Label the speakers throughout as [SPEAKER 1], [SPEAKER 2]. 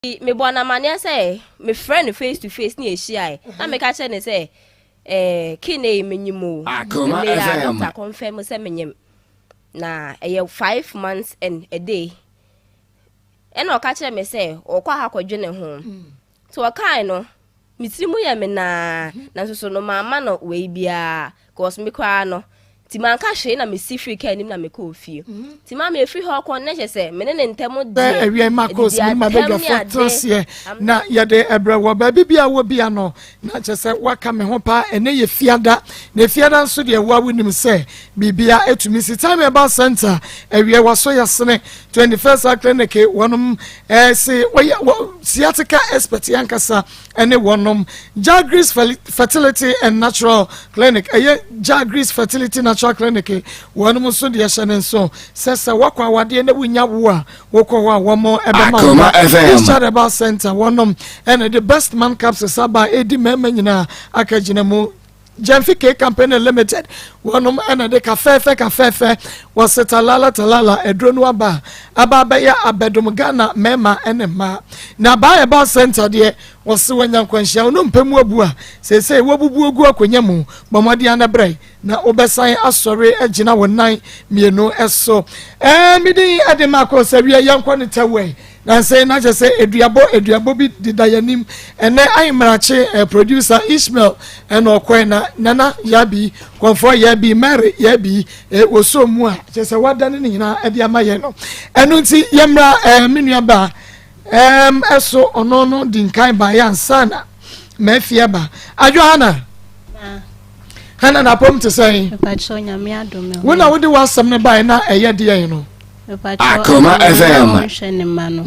[SPEAKER 1] Mebɔɔ no amanneɛ sɛ mefrɛɛ no face to face ne yɛhyiae na meka kyerɛɛ no sɛ eh, Kiney menyim o.
[SPEAKER 2] Akoma
[SPEAKER 1] Ɛnnɛ yi ara
[SPEAKER 2] FM.
[SPEAKER 1] doctor confirm sɛ menyim na ɛyɛ 5 months and a day. Ɛna ɔka kyerɛɛ me sɛ ɔkɔ akɔdwene ho. Nti ɔkae no, me tiri mu yɛ me naa, nanso so no mamma no wei biara cause me koraa no nti manka hwee na mesi firi kaa anim na mekɔɔ fie. Nti maame efiri hɔ kɔ no na kyerɛ sɛ me ne ne ntam
[SPEAKER 3] Sɛ
[SPEAKER 1] deɛ
[SPEAKER 3] awia ma
[SPEAKER 1] adidi
[SPEAKER 3] kos menim
[SPEAKER 1] atɛm ne
[SPEAKER 3] abadwafoɔ
[SPEAKER 1] ade
[SPEAKER 3] tena aseɛ na yɛde ɛbrɛ wɔ baabi bia wɔ bia no na kyerɛ sɛ waka me ho paa. Ɛnɛ yɛ fiada na fiada nso deɛ woa wonim sɛ biribia ɛtumi si. Time Herbal Center awia wasɔ yɛsene 21st Hour Clinic wɔnom ɛse wɔyɛ wɔ sciatica expert yankasa ɛne wɔnom Jagris Fertility and Natural Clinic, ɛyɛ Jagris Fertility Natural Clinic, wɔnom nso deɛ hyɛ ne nso sɛ wakɔ awadeɛ na wonya wo a wokɔ hɔ a wɔn ɛbɛma wo
[SPEAKER 2] Akoma
[SPEAKER 3] ba.
[SPEAKER 2] FM.
[SPEAKER 3] Richard Herbal Center wɔnom ɛna de Best Man capsules aba a ɛdi mmarima nyinaa aka gyina mu. Gyamfi K Company Limited wɔnom ɛna de kafɛɛfɛ kafɛɛfɛ wɔse talala talala aduro no aba a aba abɛyɛ abɛdom Ghana mmarima ne mmaa. Na Baa Herbal Center deɛ wɔse wɔanya nkwanhyia wo no mpɛ mu abu a seesei wɔbubu agu akonnwa mu, bɔ mmɔden ana brɛ na wobɛsan asɔre agyina wo nan mmienu so. Medin ɛde maakɔ sɛ wie yɛnkɔ ne tɛwɛ nansɛ na kyerɛ sɛ aduabɔ aduabɔ bi deda yɛnim. Ɛnɛ ahemmarakye producer Ishmael ɛna ɔkɔɛ na Nana Yabi Kɔnfoɔ Yabi Mary Yabi wɔsɔ mu a kyerɛ sɛ wadane ne nyinaa ɛde ama yɛn no. Ɛno nti yɛmmra me nua baa ɛso ɔno no di nkan baeɛ ansa na maafie ba adwo. Hana, Hana, napɔm te sɛn?
[SPEAKER 4] Mepakyɛw, Nyame adom me.
[SPEAKER 3] Wo na wode w'asɛm no baeɛ na ɛyɛ deɛn no?
[SPEAKER 4] Mepakyɛw,
[SPEAKER 2] Akoma FM.
[SPEAKER 4] Ɔnhwɛ ne mma no.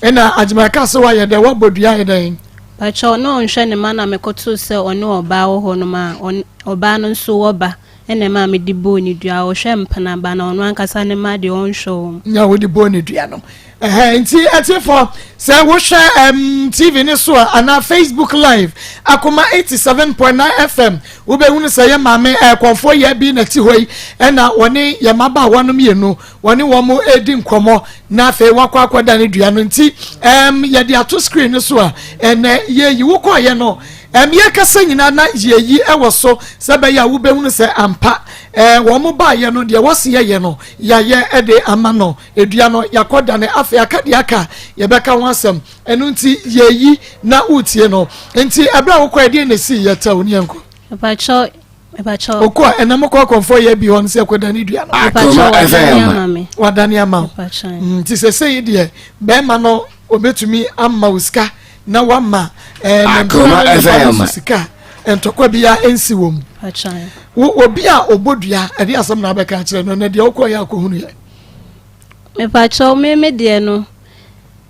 [SPEAKER 3] Ɛna agyemaka sɛ woayɛ dɛ woabɔ dua ayɛ dɛn?
[SPEAKER 4] Pakyɛw, na ɔnhwɛ ne mma na mekɔtoo sɛ ɔne ɔbaa wɔ hɔnom a ɔbaa no nso wɔ ba, ɛna ɛma mede bɔɔ ne dua. Ɔhwɛ mpena ba na ɔno ankasa ne mma deɛ, ɔnhwɛ wɔn.
[SPEAKER 3] Nya wode bɔɔ ne dua no ɛhɛ. Nti ɛtiefo sɛ wohwɛ TV ne so a anaa Facebook Live, Akoma 87.9 FM, wobɛhunu sɛ yɛ maame ɛkɔnfoɔ yɛ bi na ti hɔ yi ɛna wɔne yɛ mmabaawa no mmienu wɔne wɔn redi nkɔmmɔ na afei wakɔ akɔda ne dua no. Nti yɛde ato screen no so a ɛnɛ yɛyi wokɔɔyɛ no yɛkasa nyinaa na yɛyi ɛwɔ so sɛ bɛyɛ a wobɛhunu sɛ ampa wɔn mo baayɛ no deɛ wɔsi yɛyɛ no yɛayɛ ɛde ama no edua no yɛakɔda ne. Afei aka deɛ aka yɛbɛka ho asɛm. Ɛno nti yɛyi na wotie no. Nti ɛberɛ a wokɔ ɛdeɛ na esi yɛtɛw ne yɛnkɔ.
[SPEAKER 4] Mepakyɛw, mepakyɛw.
[SPEAKER 3] Okɔ a ɛnam kɔ akɔnfɔ yɛ bi hɔ no sɛ ɛkɔda ne dua no.
[SPEAKER 4] Mepakyɛw,
[SPEAKER 2] Akoma
[SPEAKER 4] wadane
[SPEAKER 2] FM.
[SPEAKER 4] ama me.
[SPEAKER 3] Wadane ama wo.
[SPEAKER 4] Mepakyɛw.
[SPEAKER 3] Nti sɛ yi deɛ bɛrima no obetumi ama wo sika na wama ne
[SPEAKER 2] Akoma
[SPEAKER 3] mpena ne ne ba no
[SPEAKER 2] FM.
[SPEAKER 3] so sika a ntɔkwa biara nsi wɔ mu.
[SPEAKER 4] Mepakyɛw.
[SPEAKER 3] Wo obi a ɔbɔ dua ɛde asɛm na abɛka akyerɛ no ɛnɛ deɛ wokɔ yɛ akɔhunu yɛ.
[SPEAKER 4] Mepakyɛw, me deɛ no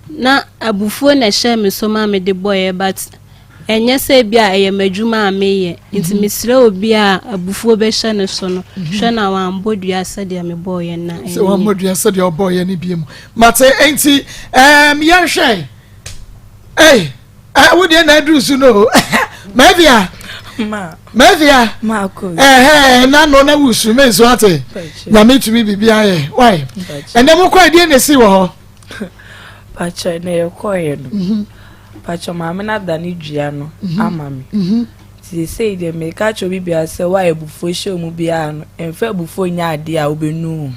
[SPEAKER 4] na abufuo na ɛhyɛ me so ma mede bɔeɛ, but ɛnyɛ sɛ bi a ɛyɛ m'adwuma a meyɛ. Nti mesrɛ obi a abufuo bɛhyɛ ne so no, hwɛ na wambɔ dua sɛdeɛ mebɔɔyɛ na
[SPEAKER 3] sɛ wammɔ dua sɛdeɛ ɔbɔɔyɛ no bie mu. Mate. Enti yɛnhwɛ ei wo deɛ na aduru so no o. Mafia.
[SPEAKER 5] Ma.
[SPEAKER 3] Mafia.
[SPEAKER 5] Maako.
[SPEAKER 3] Ɛhɛ na no na wusu me nso ate Nyame tumi biribi ayɛ wai. Ɛnɛ mokɔ ɛdeɛ na ɛsi wɔ hɔ?
[SPEAKER 5] Pakyɛ, na yɛkɔɔyɛ no. Pakyɛ, maame no ada ne dua no ama me. Nti seesei deɛ meka kyerɛ obi biara sɛ woayɛ abufuo hyɛ mu biara no, mfa abufuo nyɛ adeɛ a wobɛnu wo.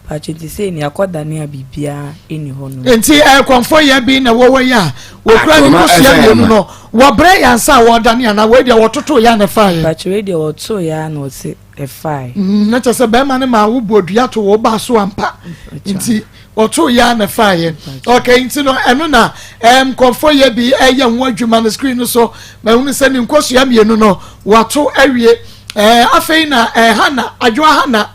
[SPEAKER 5] Pakyɛ, nti sei ne akɔdane a biribiara ɛni hɔ no.
[SPEAKER 3] Nti ɛkɔmfo yɛ bi na wɔwɔ yi a wɔkura ne
[SPEAKER 2] Akoma
[SPEAKER 3] kosua
[SPEAKER 2] FM.
[SPEAKER 3] mmienu no wɔbrɛ yɛn nsa a wɔdane anaa wei deɛ wɔtoto yɛ a na ɛfa yɛ?
[SPEAKER 5] Pakyɛ, wei deɛ wɔtoo yɛ a na ɔte ɛfae.
[SPEAKER 3] Na kyerɛ sɛ bɛrima no ma wobɔ dua to wo ba so ampa, nti ɔto yɛ a na ɛfa yɛ. Okay, nti no ɛno na nkɔmfo yɛ bi ɛyɛ ho adwuma no screen no so mahunu sɛ ne nkosua mmienu no wato awie. Afei na Hana Adwoa Hana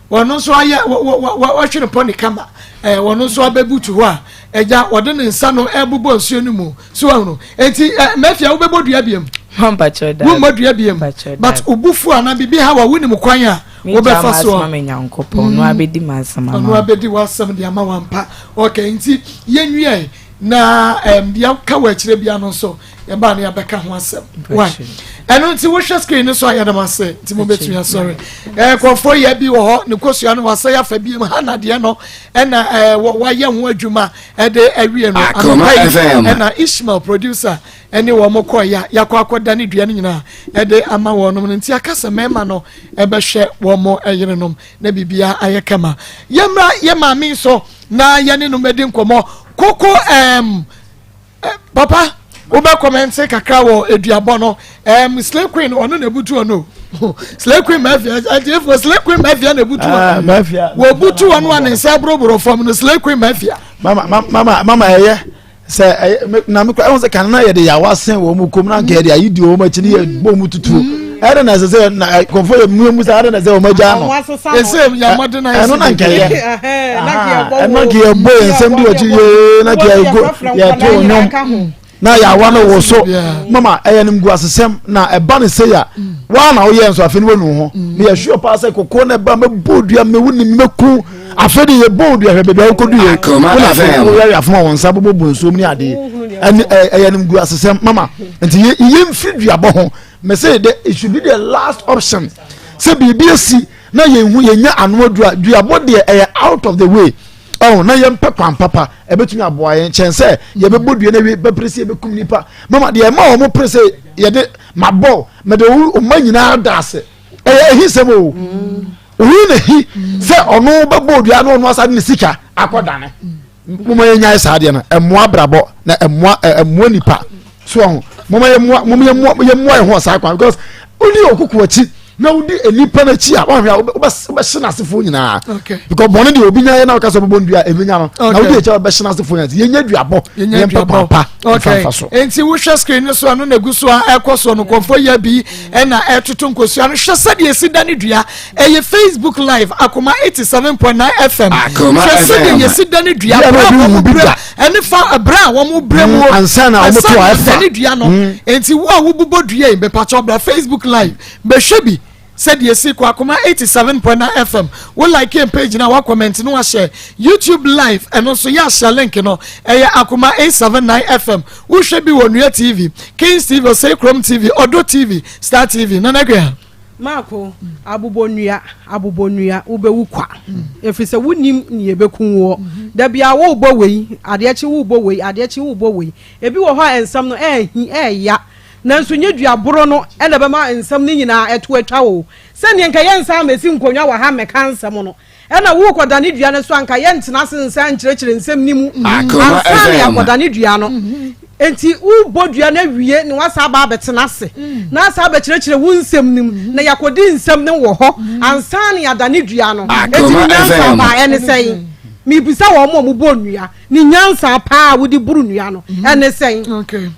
[SPEAKER 3] wɔno nso ayɛ wɔhwere pɔ ne kama wɔno nso abɛbutu hɔ a ɛgya wɔde ne nsa no ɛbobɔ nsuo no mu so ahunu. Nti mafia wobɛbɔ dua biam?
[SPEAKER 5] Mpakyɛ, da.
[SPEAKER 3] Wommɔ dua biam?
[SPEAKER 5] Mpakyɛ,
[SPEAKER 3] but obufu anaa biribi ha wa wonim kwan a wobɛfa soɔ.
[SPEAKER 5] Ma me Nyankopɔn ɔno abɛdi m'asɛm ama.
[SPEAKER 3] Ɔno abɛdi w'asɛm de ama wampa. Okay, nti yɛnwiɛ na deɛ ka wɔ akyerɛ bia no nso yɛbaa ne yɛbɛka ho asɛm. Why? Ɛno nti wohwɛ screen no so a yɛda mo ase nti mobɛtumi asɔre. Nkurɔfoɔ yɛ bi wɔ hɔ ne kosua no wasɛ afa biem ha na deɛ no ɛna wayɛ ho adwuma ɛde awie no anɔpa yi ɛna Ishmael producer ɛne wɔn kɔ ya yakɔ akɔda ne dua no nyinaa ɛde ama wɔn no nti aka sɛ mmarima no ɛbɛhwɛ wɔn ɛyerenom na biribiara ayɛ kama. Yɛmmra yɛ maame nso na yɛne no mɛdi nkɔmmɔ koko ɛɛm. Eh, papa wobɛ kɔmɛnte kakra wɔ aduabɔ no um, slay queen ɔno na ebutu ɔno slay queen mafia atiefo slay queen mafia na ebutu ɔno ah, wɔbutu ɔno a ne nsa boroboro fam no slay queen mafia.
[SPEAKER 2] mama mama mama ɛyɛ sɛ ɛyɛ na mi kura ɛwɔn sɛ kan na yɛde yawa sɛn wɔn mu kom na nka yɛde ayi di wɔn akyi ne yɛ bɔ wɔn tutuo ɛde na ɛsɛ sɛ na kɔnfɔ yɛ mu emu sɛ ɛde na ɛsɛ wɔn agya no
[SPEAKER 3] ɛno
[SPEAKER 2] na nka yɛ ɛno nka yɛ bɔ yɛn nsɛm di wɔn akyi yee na nka yɛ go yɛ to nnwom na yɛawa no wo so mama ɛyɛ no ngu asesɛm na ɛba ne sɛ ya waa na woyɛ nso afei ne wanu ho meyɛ sure paa sɛ koko na ɛba mɛbɔ dua mɛwu ne mɛku afei de yɛbɔ dua hwɛ baabi a wokɔdu yɛ wona afei woyɛ afoma wɔn nsa bobɔ bu nsuom ne adeɛ ɛne ɛyɛ no ngu asesɛm mama nti yɛmfiri duabɔ ho mɛ sɛ the it should be the last option sɛ biribi asi na yɛnhu yɛnya ano aduru a duabɔ deɛ ɛyɛ out of the way ɔn na yɛmpɛ kwan papa ɛbɛtumi aboa yɛn kyɛn sɛ yɛbɛbɔ dua no awie bɛpere sɛ yɛbɛkum nipa mama deɛ ɛma wɔn pere sɛ yɛde mabɔ mɛde ɔma nyinaa da ase ɛyɛ ehi sɛm o oyi na hi sɛ ɔno bɛbɔ dua no ɔno asa de ne sika akɔ dane moma yɛnyae saa deɛ no ɛmmoa abrabɔ na ɛmmoa ɛmmoa nipa so ɔho moma yɛmmoa moma yɛmmoa yɛmmoa yɛn ho wɔ saa kwan because wodi okuku akyi na wodi nipa no akyi a wahwɛ a wobɛhye n'asefoɔ nyinaa because bɔne deɛ obi nya yɛ na ɔka sɛ ɔbɛbɔ ndua ɛbɛnya no na wodi akyi a wobɛhye n'asefoɔ nyinaa yɛnya duabɔ yɛmpɛ kwan pa mfa so.
[SPEAKER 3] Nti wohwɛ screen no so a no na egu so a ɛkɔ so no nkurɔfoɔ yɛ bi ɛna ɛtoto nkosua no hwɛ sɛdeɛ esi da ne dua ɛyɛ facebook live akoma 87.9 fm hwɛ sɛdeɛ yɛsi da ne dua berɛ a wɔn brɛ ɛne fa berɛ a wɔn brɛ mu mm,
[SPEAKER 2] ansa na wɔn to ɛfa
[SPEAKER 3] da ne dua no mm. nti wo a wobobɔ dua yi bɛpakyɛw bra facebook live bɛhwɛ bi sɛdeɛ esi kɔ akoma 87.9 fm wo like yɛn page na wa comment no wahyɛ youtube live ɛno nso yɛ ahyɛ link no ɛyɛ akoma 879 fm wohwɛ bi wɔ nua tv kings tv ɔsɛe kurom tv ɔdɔ tv star tv nana akua.
[SPEAKER 6] Marko, abobɔnnua, abobɔnnua, wobɛwu kwa, ɛfiri sɛ wonnim nea ɛbɛku woɔ. Da biara worebɔ wei, adeɛ kye worebɔ wei, adeɛ kye worebɔ wei. Ebi wɔ hɔ a nsɛm no ɛɛhi, ɛɛya, nanso nyɛ duaboro no na ɛbɛma nsɛm no nyinaa ɛto atwa o. Sɛdeɛ nka yɛnsan mmɛsi nkonnwa wɔ ha mmɛka nsɛm no, Ɛna worekɔdane dua no so a, anka yɛntena ase nsan nkyerɛkyerɛ nsɛm no mu ansa na yɛakɔdane dua no. Enti wobɔ dua no awie na woasan aba abɛtena ase na asan abɛkyerɛkyerɛ wo nsɛm no mu na yɛakɔdi nsɛm no wɔ hɔ ansa na yɛadane dua no. Enti ne nyansa paa ɛne sɛn? Mebisa wɔn a wɔbɔ nnua, ne nyansa paa a wode boro nnua no ɛne sɛn?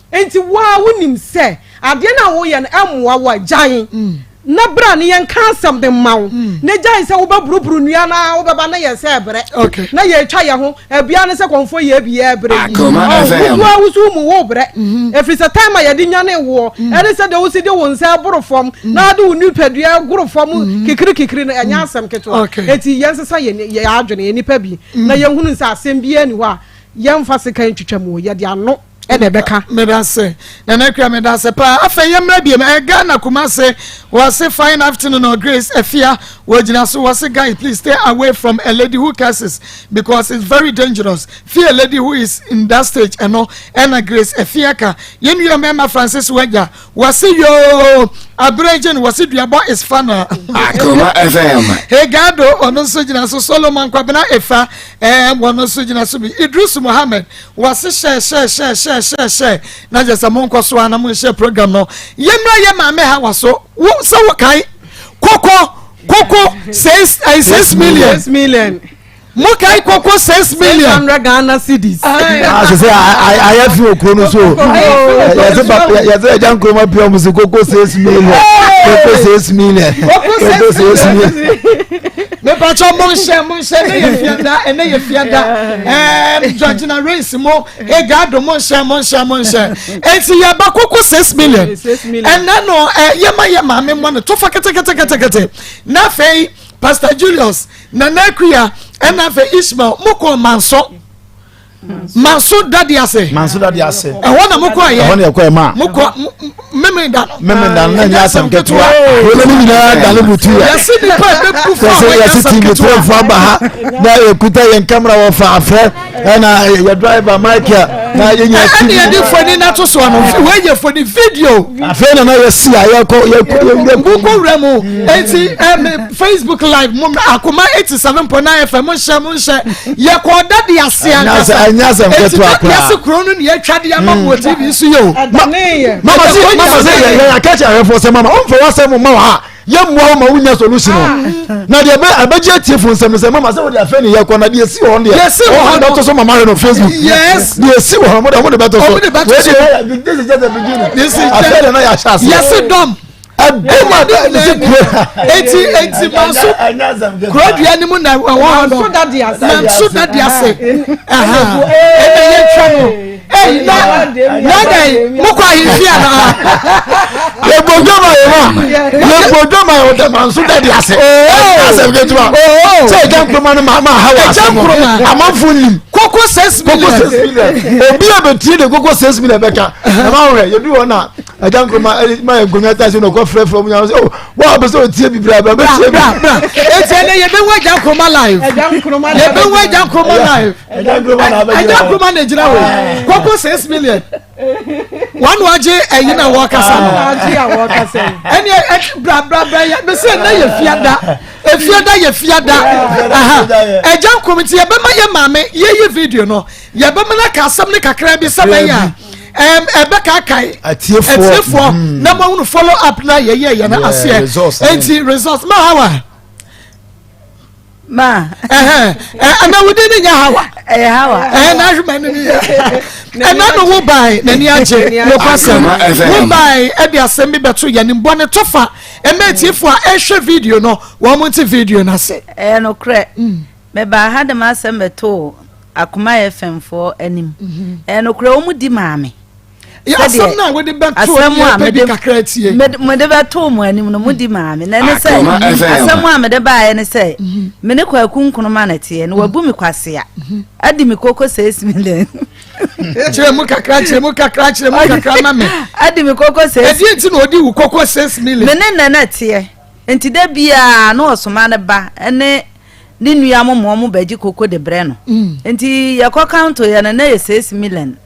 [SPEAKER 6] Enti wo ara wonim sɛ adeɛ no a woyɛ no ɛmmoa wo a, gyae. Na bra ne yɛnka asɛm de mma wo, na gyae sɛ wobɛboroboro nnua no ara, wobɛba na yɛn sɛ ɛbrɛ, na yɛretwa yɛn ho, abia ne sɛ kɔmfoɔ yɛ bi yɛrebrɛ yi. Wodu a woso mu wobrɛ, ɛfiri sɛ time a yɛde nyanee woɔ, ɛne sɛ deɛ wosi de wo nsa ɛboro fam, na wode wo nipadua ɛgoro fam kikirikikiri no, ɛnyɛ asɛm ketewa. Enti yɛnsesa yɛn adwene, yɛn nipa bi, na yɛnhunu sɛ asɛm biara nni hɔ a yɛmfa sekan ntwitwa mu, yɛde ano.
[SPEAKER 3] ɛna ɛbɛka. Medase Nana Akua medase paa. Afei yɛmmra biem ɛyɛ Ghana Kumase wɔse fine afternoon or Grace Afia wɔgyina so wɔse guys please stay away from a lady who curses because it's very dangerous fear a lady who is in that stage ɛno ɛna Grace Afia ka yɛn nua mɛma Francis Wagya wɔse yoo aberɛ no wɔse duabɔ is fana
[SPEAKER 7] Akoma FM
[SPEAKER 3] Hegado ɔno nso gyina so Solomon Kwabena Efa ɛɛ wɔn nso gyina so bi Idris Mohammed Wɔse hyɛ hyɛ hyɛ hyɛ hyɛ hyɛ na kyerɛ sɛ monkɔ so a na monhyɛ program no. Yɛmmra yɛ maame Hawa so. Wo sɛ wokae koko koko 6 million.
[SPEAKER 6] 6 million.
[SPEAKER 3] Mokae koko 6 million.
[SPEAKER 6] 600 Ghana cedis.
[SPEAKER 2] Ah, sɛ sɛ ayɛ fi okuro no so. Yɛsɛ ba yɛsɛ ɛgya nkuruma pia ɔmo sɛ koko 6 million. Koko 6 million.
[SPEAKER 3] Koko 6 million. Mepakyɛ monhyɛ monhyɛ ɛnɛ yɛ fiada ɛnɛ yɛ fiada ɛɛm Georgina Race mo Egado monhyɛ monhyɛ monhyɛ eti yɛ ba koko 6 million ɛnɛ no ɛ yɛma yɛ maame mmɔ no tofa ketekete na afei Pastor Julius Nana Akuya ɛna afei Ishmael mo kɔ Manso Manso dade ase
[SPEAKER 2] Manso dade ase
[SPEAKER 3] ɛhɔ na mo kɔ yɛ
[SPEAKER 2] ɛhɔ na yɛ kɔ yɛ ma
[SPEAKER 3] mo kɔ. Memenda no.
[SPEAKER 2] Memenda no na nyɛ asɛm ketewa. Wọ́n ní nyinaa dane butu yɛ.
[SPEAKER 3] Yɛsi nipa ebebu fa
[SPEAKER 2] Yɛsɛ
[SPEAKER 3] wɔnyɛ
[SPEAKER 2] yɛsi
[SPEAKER 3] asɛm
[SPEAKER 2] TV
[SPEAKER 3] ketewa.
[SPEAKER 2] fo aba ha na yɛkuta yɛn kamera wɔ fa afrɛ ɛna yɛ driver Michael na yɛ nyina
[SPEAKER 3] Ɛne yɛde foni no ato soɔ no, wei yɛ foni video.
[SPEAKER 2] Afei na na yɛsi a yɛkɔ yɛkɔ yɛwura mu.
[SPEAKER 3] Wokɔ wura mu. Enti ɛm Facebook live mo akoma 87.9 FM mo nhyɛ mo nhyɛ. Yɛkɔ dade ase ankasa.
[SPEAKER 2] Ɛnyɛ asɛm
[SPEAKER 3] Enti
[SPEAKER 2] ketewa
[SPEAKER 3] dade ase
[SPEAKER 2] koraa.
[SPEAKER 3] kuro no ne yɛatwa de ama mo wɔ TV so yɛ o.
[SPEAKER 2] Mama se mama se yɛ yɛ akɛkyɛ ahwɛfoɔ sɛ mama ɔmfa w'asɛm mma wɔ ha yɛmmoa wo ma wonya solution o na deɛ ɛbɛ ɛbɛgye atiefo nsɛm no sɛ mama sɛ wode afei ne yɛkɔ na deɛ ɛsi wɔ hɔ no deɛ
[SPEAKER 3] Deɛ ɛsi wɔ hɔ
[SPEAKER 2] ɔmo
[SPEAKER 3] no.
[SPEAKER 2] bɛto so mama hwɛ no Facebook
[SPEAKER 3] Yes.
[SPEAKER 2] deɛ ɛsi wɔ hɔ no mo de bɛto so
[SPEAKER 3] Ɔmo de bɛto
[SPEAKER 2] Wei
[SPEAKER 3] so.
[SPEAKER 2] deɛ, this is just the beginning
[SPEAKER 3] This is
[SPEAKER 2] afei deɛ na yɛahyɛ aseɛ
[SPEAKER 3] Yɛsi dɔm.
[SPEAKER 2] ɛdɔm a dɛ ne sɛ kuro
[SPEAKER 3] Enti enti manso kurodua no mu na ɛwɔ hɔ no.
[SPEAKER 6] Manso dade ase.
[SPEAKER 3] Manso dade ase. Ɛna yɛtwa no. Ɛyi na na dɛ mokɔ ahemfie anaa?
[SPEAKER 2] Yɛbɔ dwama yɛ ma yɛbɔ dwama yɛ ɔdɛ manso dade ase. Asɛm ketewa sɛ ɛgya nkuruma no ma ma ha wɔ asɛm amanfo nim.
[SPEAKER 3] Koko 6 million.
[SPEAKER 2] Koko 6 million. Obi a bɛtie de koko 6 million bɛka. Ɛma wɔhwɛ yɛdu hɔ na agya nkruma ɛdi ma yɛ nkonnwa taxi na ɔkɔ frɛfrɛ mu nyinaa sɛ oh wɔn a bɛ sɛ ɔtie bi bra bra bɛ tie bi.
[SPEAKER 3] Bra bra eti ɛnɛ yɛ bɛ hu agya nkruma live.
[SPEAKER 6] Agya nkruma
[SPEAKER 3] yɛ bɛ hu agya nkruma live.
[SPEAKER 2] Agya nkruma na abɛgyina
[SPEAKER 3] Agya nkruma na egyina hɔ koko 6 million wɔn na ɔgye ɛyi na wɔkasa no.
[SPEAKER 6] Agye a wɔkasa yi.
[SPEAKER 3] Ɛni ɛ bra bra bra yɛ bɛ sɛ ɛnɛ yɛ fiada efiada yɛ fiada agya nkruma ti yɛ bɛ ma yɛ maame yɛ yi video no yɛ bɛ ma na ka asɛm ne kakra bi sɛ bɛyɛ a ɛbɛkaakae
[SPEAKER 2] atiefoɔ
[SPEAKER 3] na mo ahunu follow up na yɛyɛ yɛ no aseɛ nti results ma hawa.
[SPEAKER 7] Ma.
[SPEAKER 3] Ɛna wodi ne nyɛ hawa.
[SPEAKER 7] Ɛyɛ hawa.
[SPEAKER 3] Ɛhɛn na ahwɛ ma ne yɛ. Ɛna no wo bae n'ani agye nokwasɛm wo bae ɛde asɛm bi bɛto yɛn anim bɔ ne tɔfa ɛmɛ atiefoɔ a ɛhwɛ video no wɔn mo nte video no ase.
[SPEAKER 7] Ɛyɛ nokorɛ mebaa ha de m'asɛm bɛtoo Akoma FM foɔ anim. Ɛyɛ nokorɛ wɔn di maame.
[SPEAKER 3] Asɛm no a wode bɛto yɛ pɛ bi kakra tie.
[SPEAKER 7] Mede bɛtoo mo anim no mo di maame na ɛne sɛ asɛm a mede baeɛ ne sɛ me ne Kwaku Nkrumah na teɛ na wabu me kwasea adi me koko 6 million.
[SPEAKER 3] Kyerɛ mu kakra, kyerɛ mu kakra, kyerɛ mu kakra ma me.
[SPEAKER 7] Adi me koko 6.
[SPEAKER 3] Ɛdeɛ nti na ɔdi wo koko 6 million?
[SPEAKER 7] Me ne nana teɛ nti da biara na ɔsoma ne ba ne ne nua mo mo ɔmo bɛgye koko de brɛ no nti yɛkɔ count yɛ no na yɛ 6 million.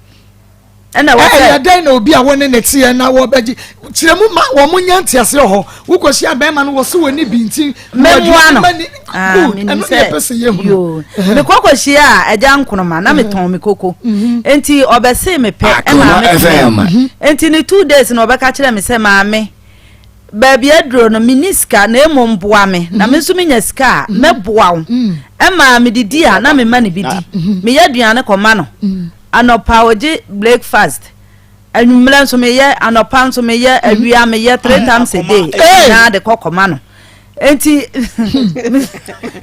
[SPEAKER 7] Ɛna wɔ sɛ.
[SPEAKER 3] Ɛyɛ dɛn na obi a wɔne ne teɛ na wɔbɛgye kyerɛ mu ma wɔn nya nteaseɛ wɔ hɔ wokɔhyia bɛrima no wɔ so wɔ ne bi nti
[SPEAKER 7] mɛmoa no
[SPEAKER 3] good ɛno ne yɛpɛ sɛ yɛhunu.
[SPEAKER 7] Mekɔkɔhyia a agya Nkonoma na metɔn me koko nti ɔbɛsee me pɛ ɛma me tena nti ne 2 days na ɔbɛka kyerɛ me sɛ maame baabi aduro no menni sika na mmom boa me na me nso menya sika a mɛboa wo. Ɛma medidi a na mema ne bi di, meyɛ aduane kɔma no anɔpa ɔgye breakfast, anwummerɛ nso meyɛ, anɔpa nso meyɛ, awia meyɛ, three times a day nyinaa de kɔ kɔma no nti.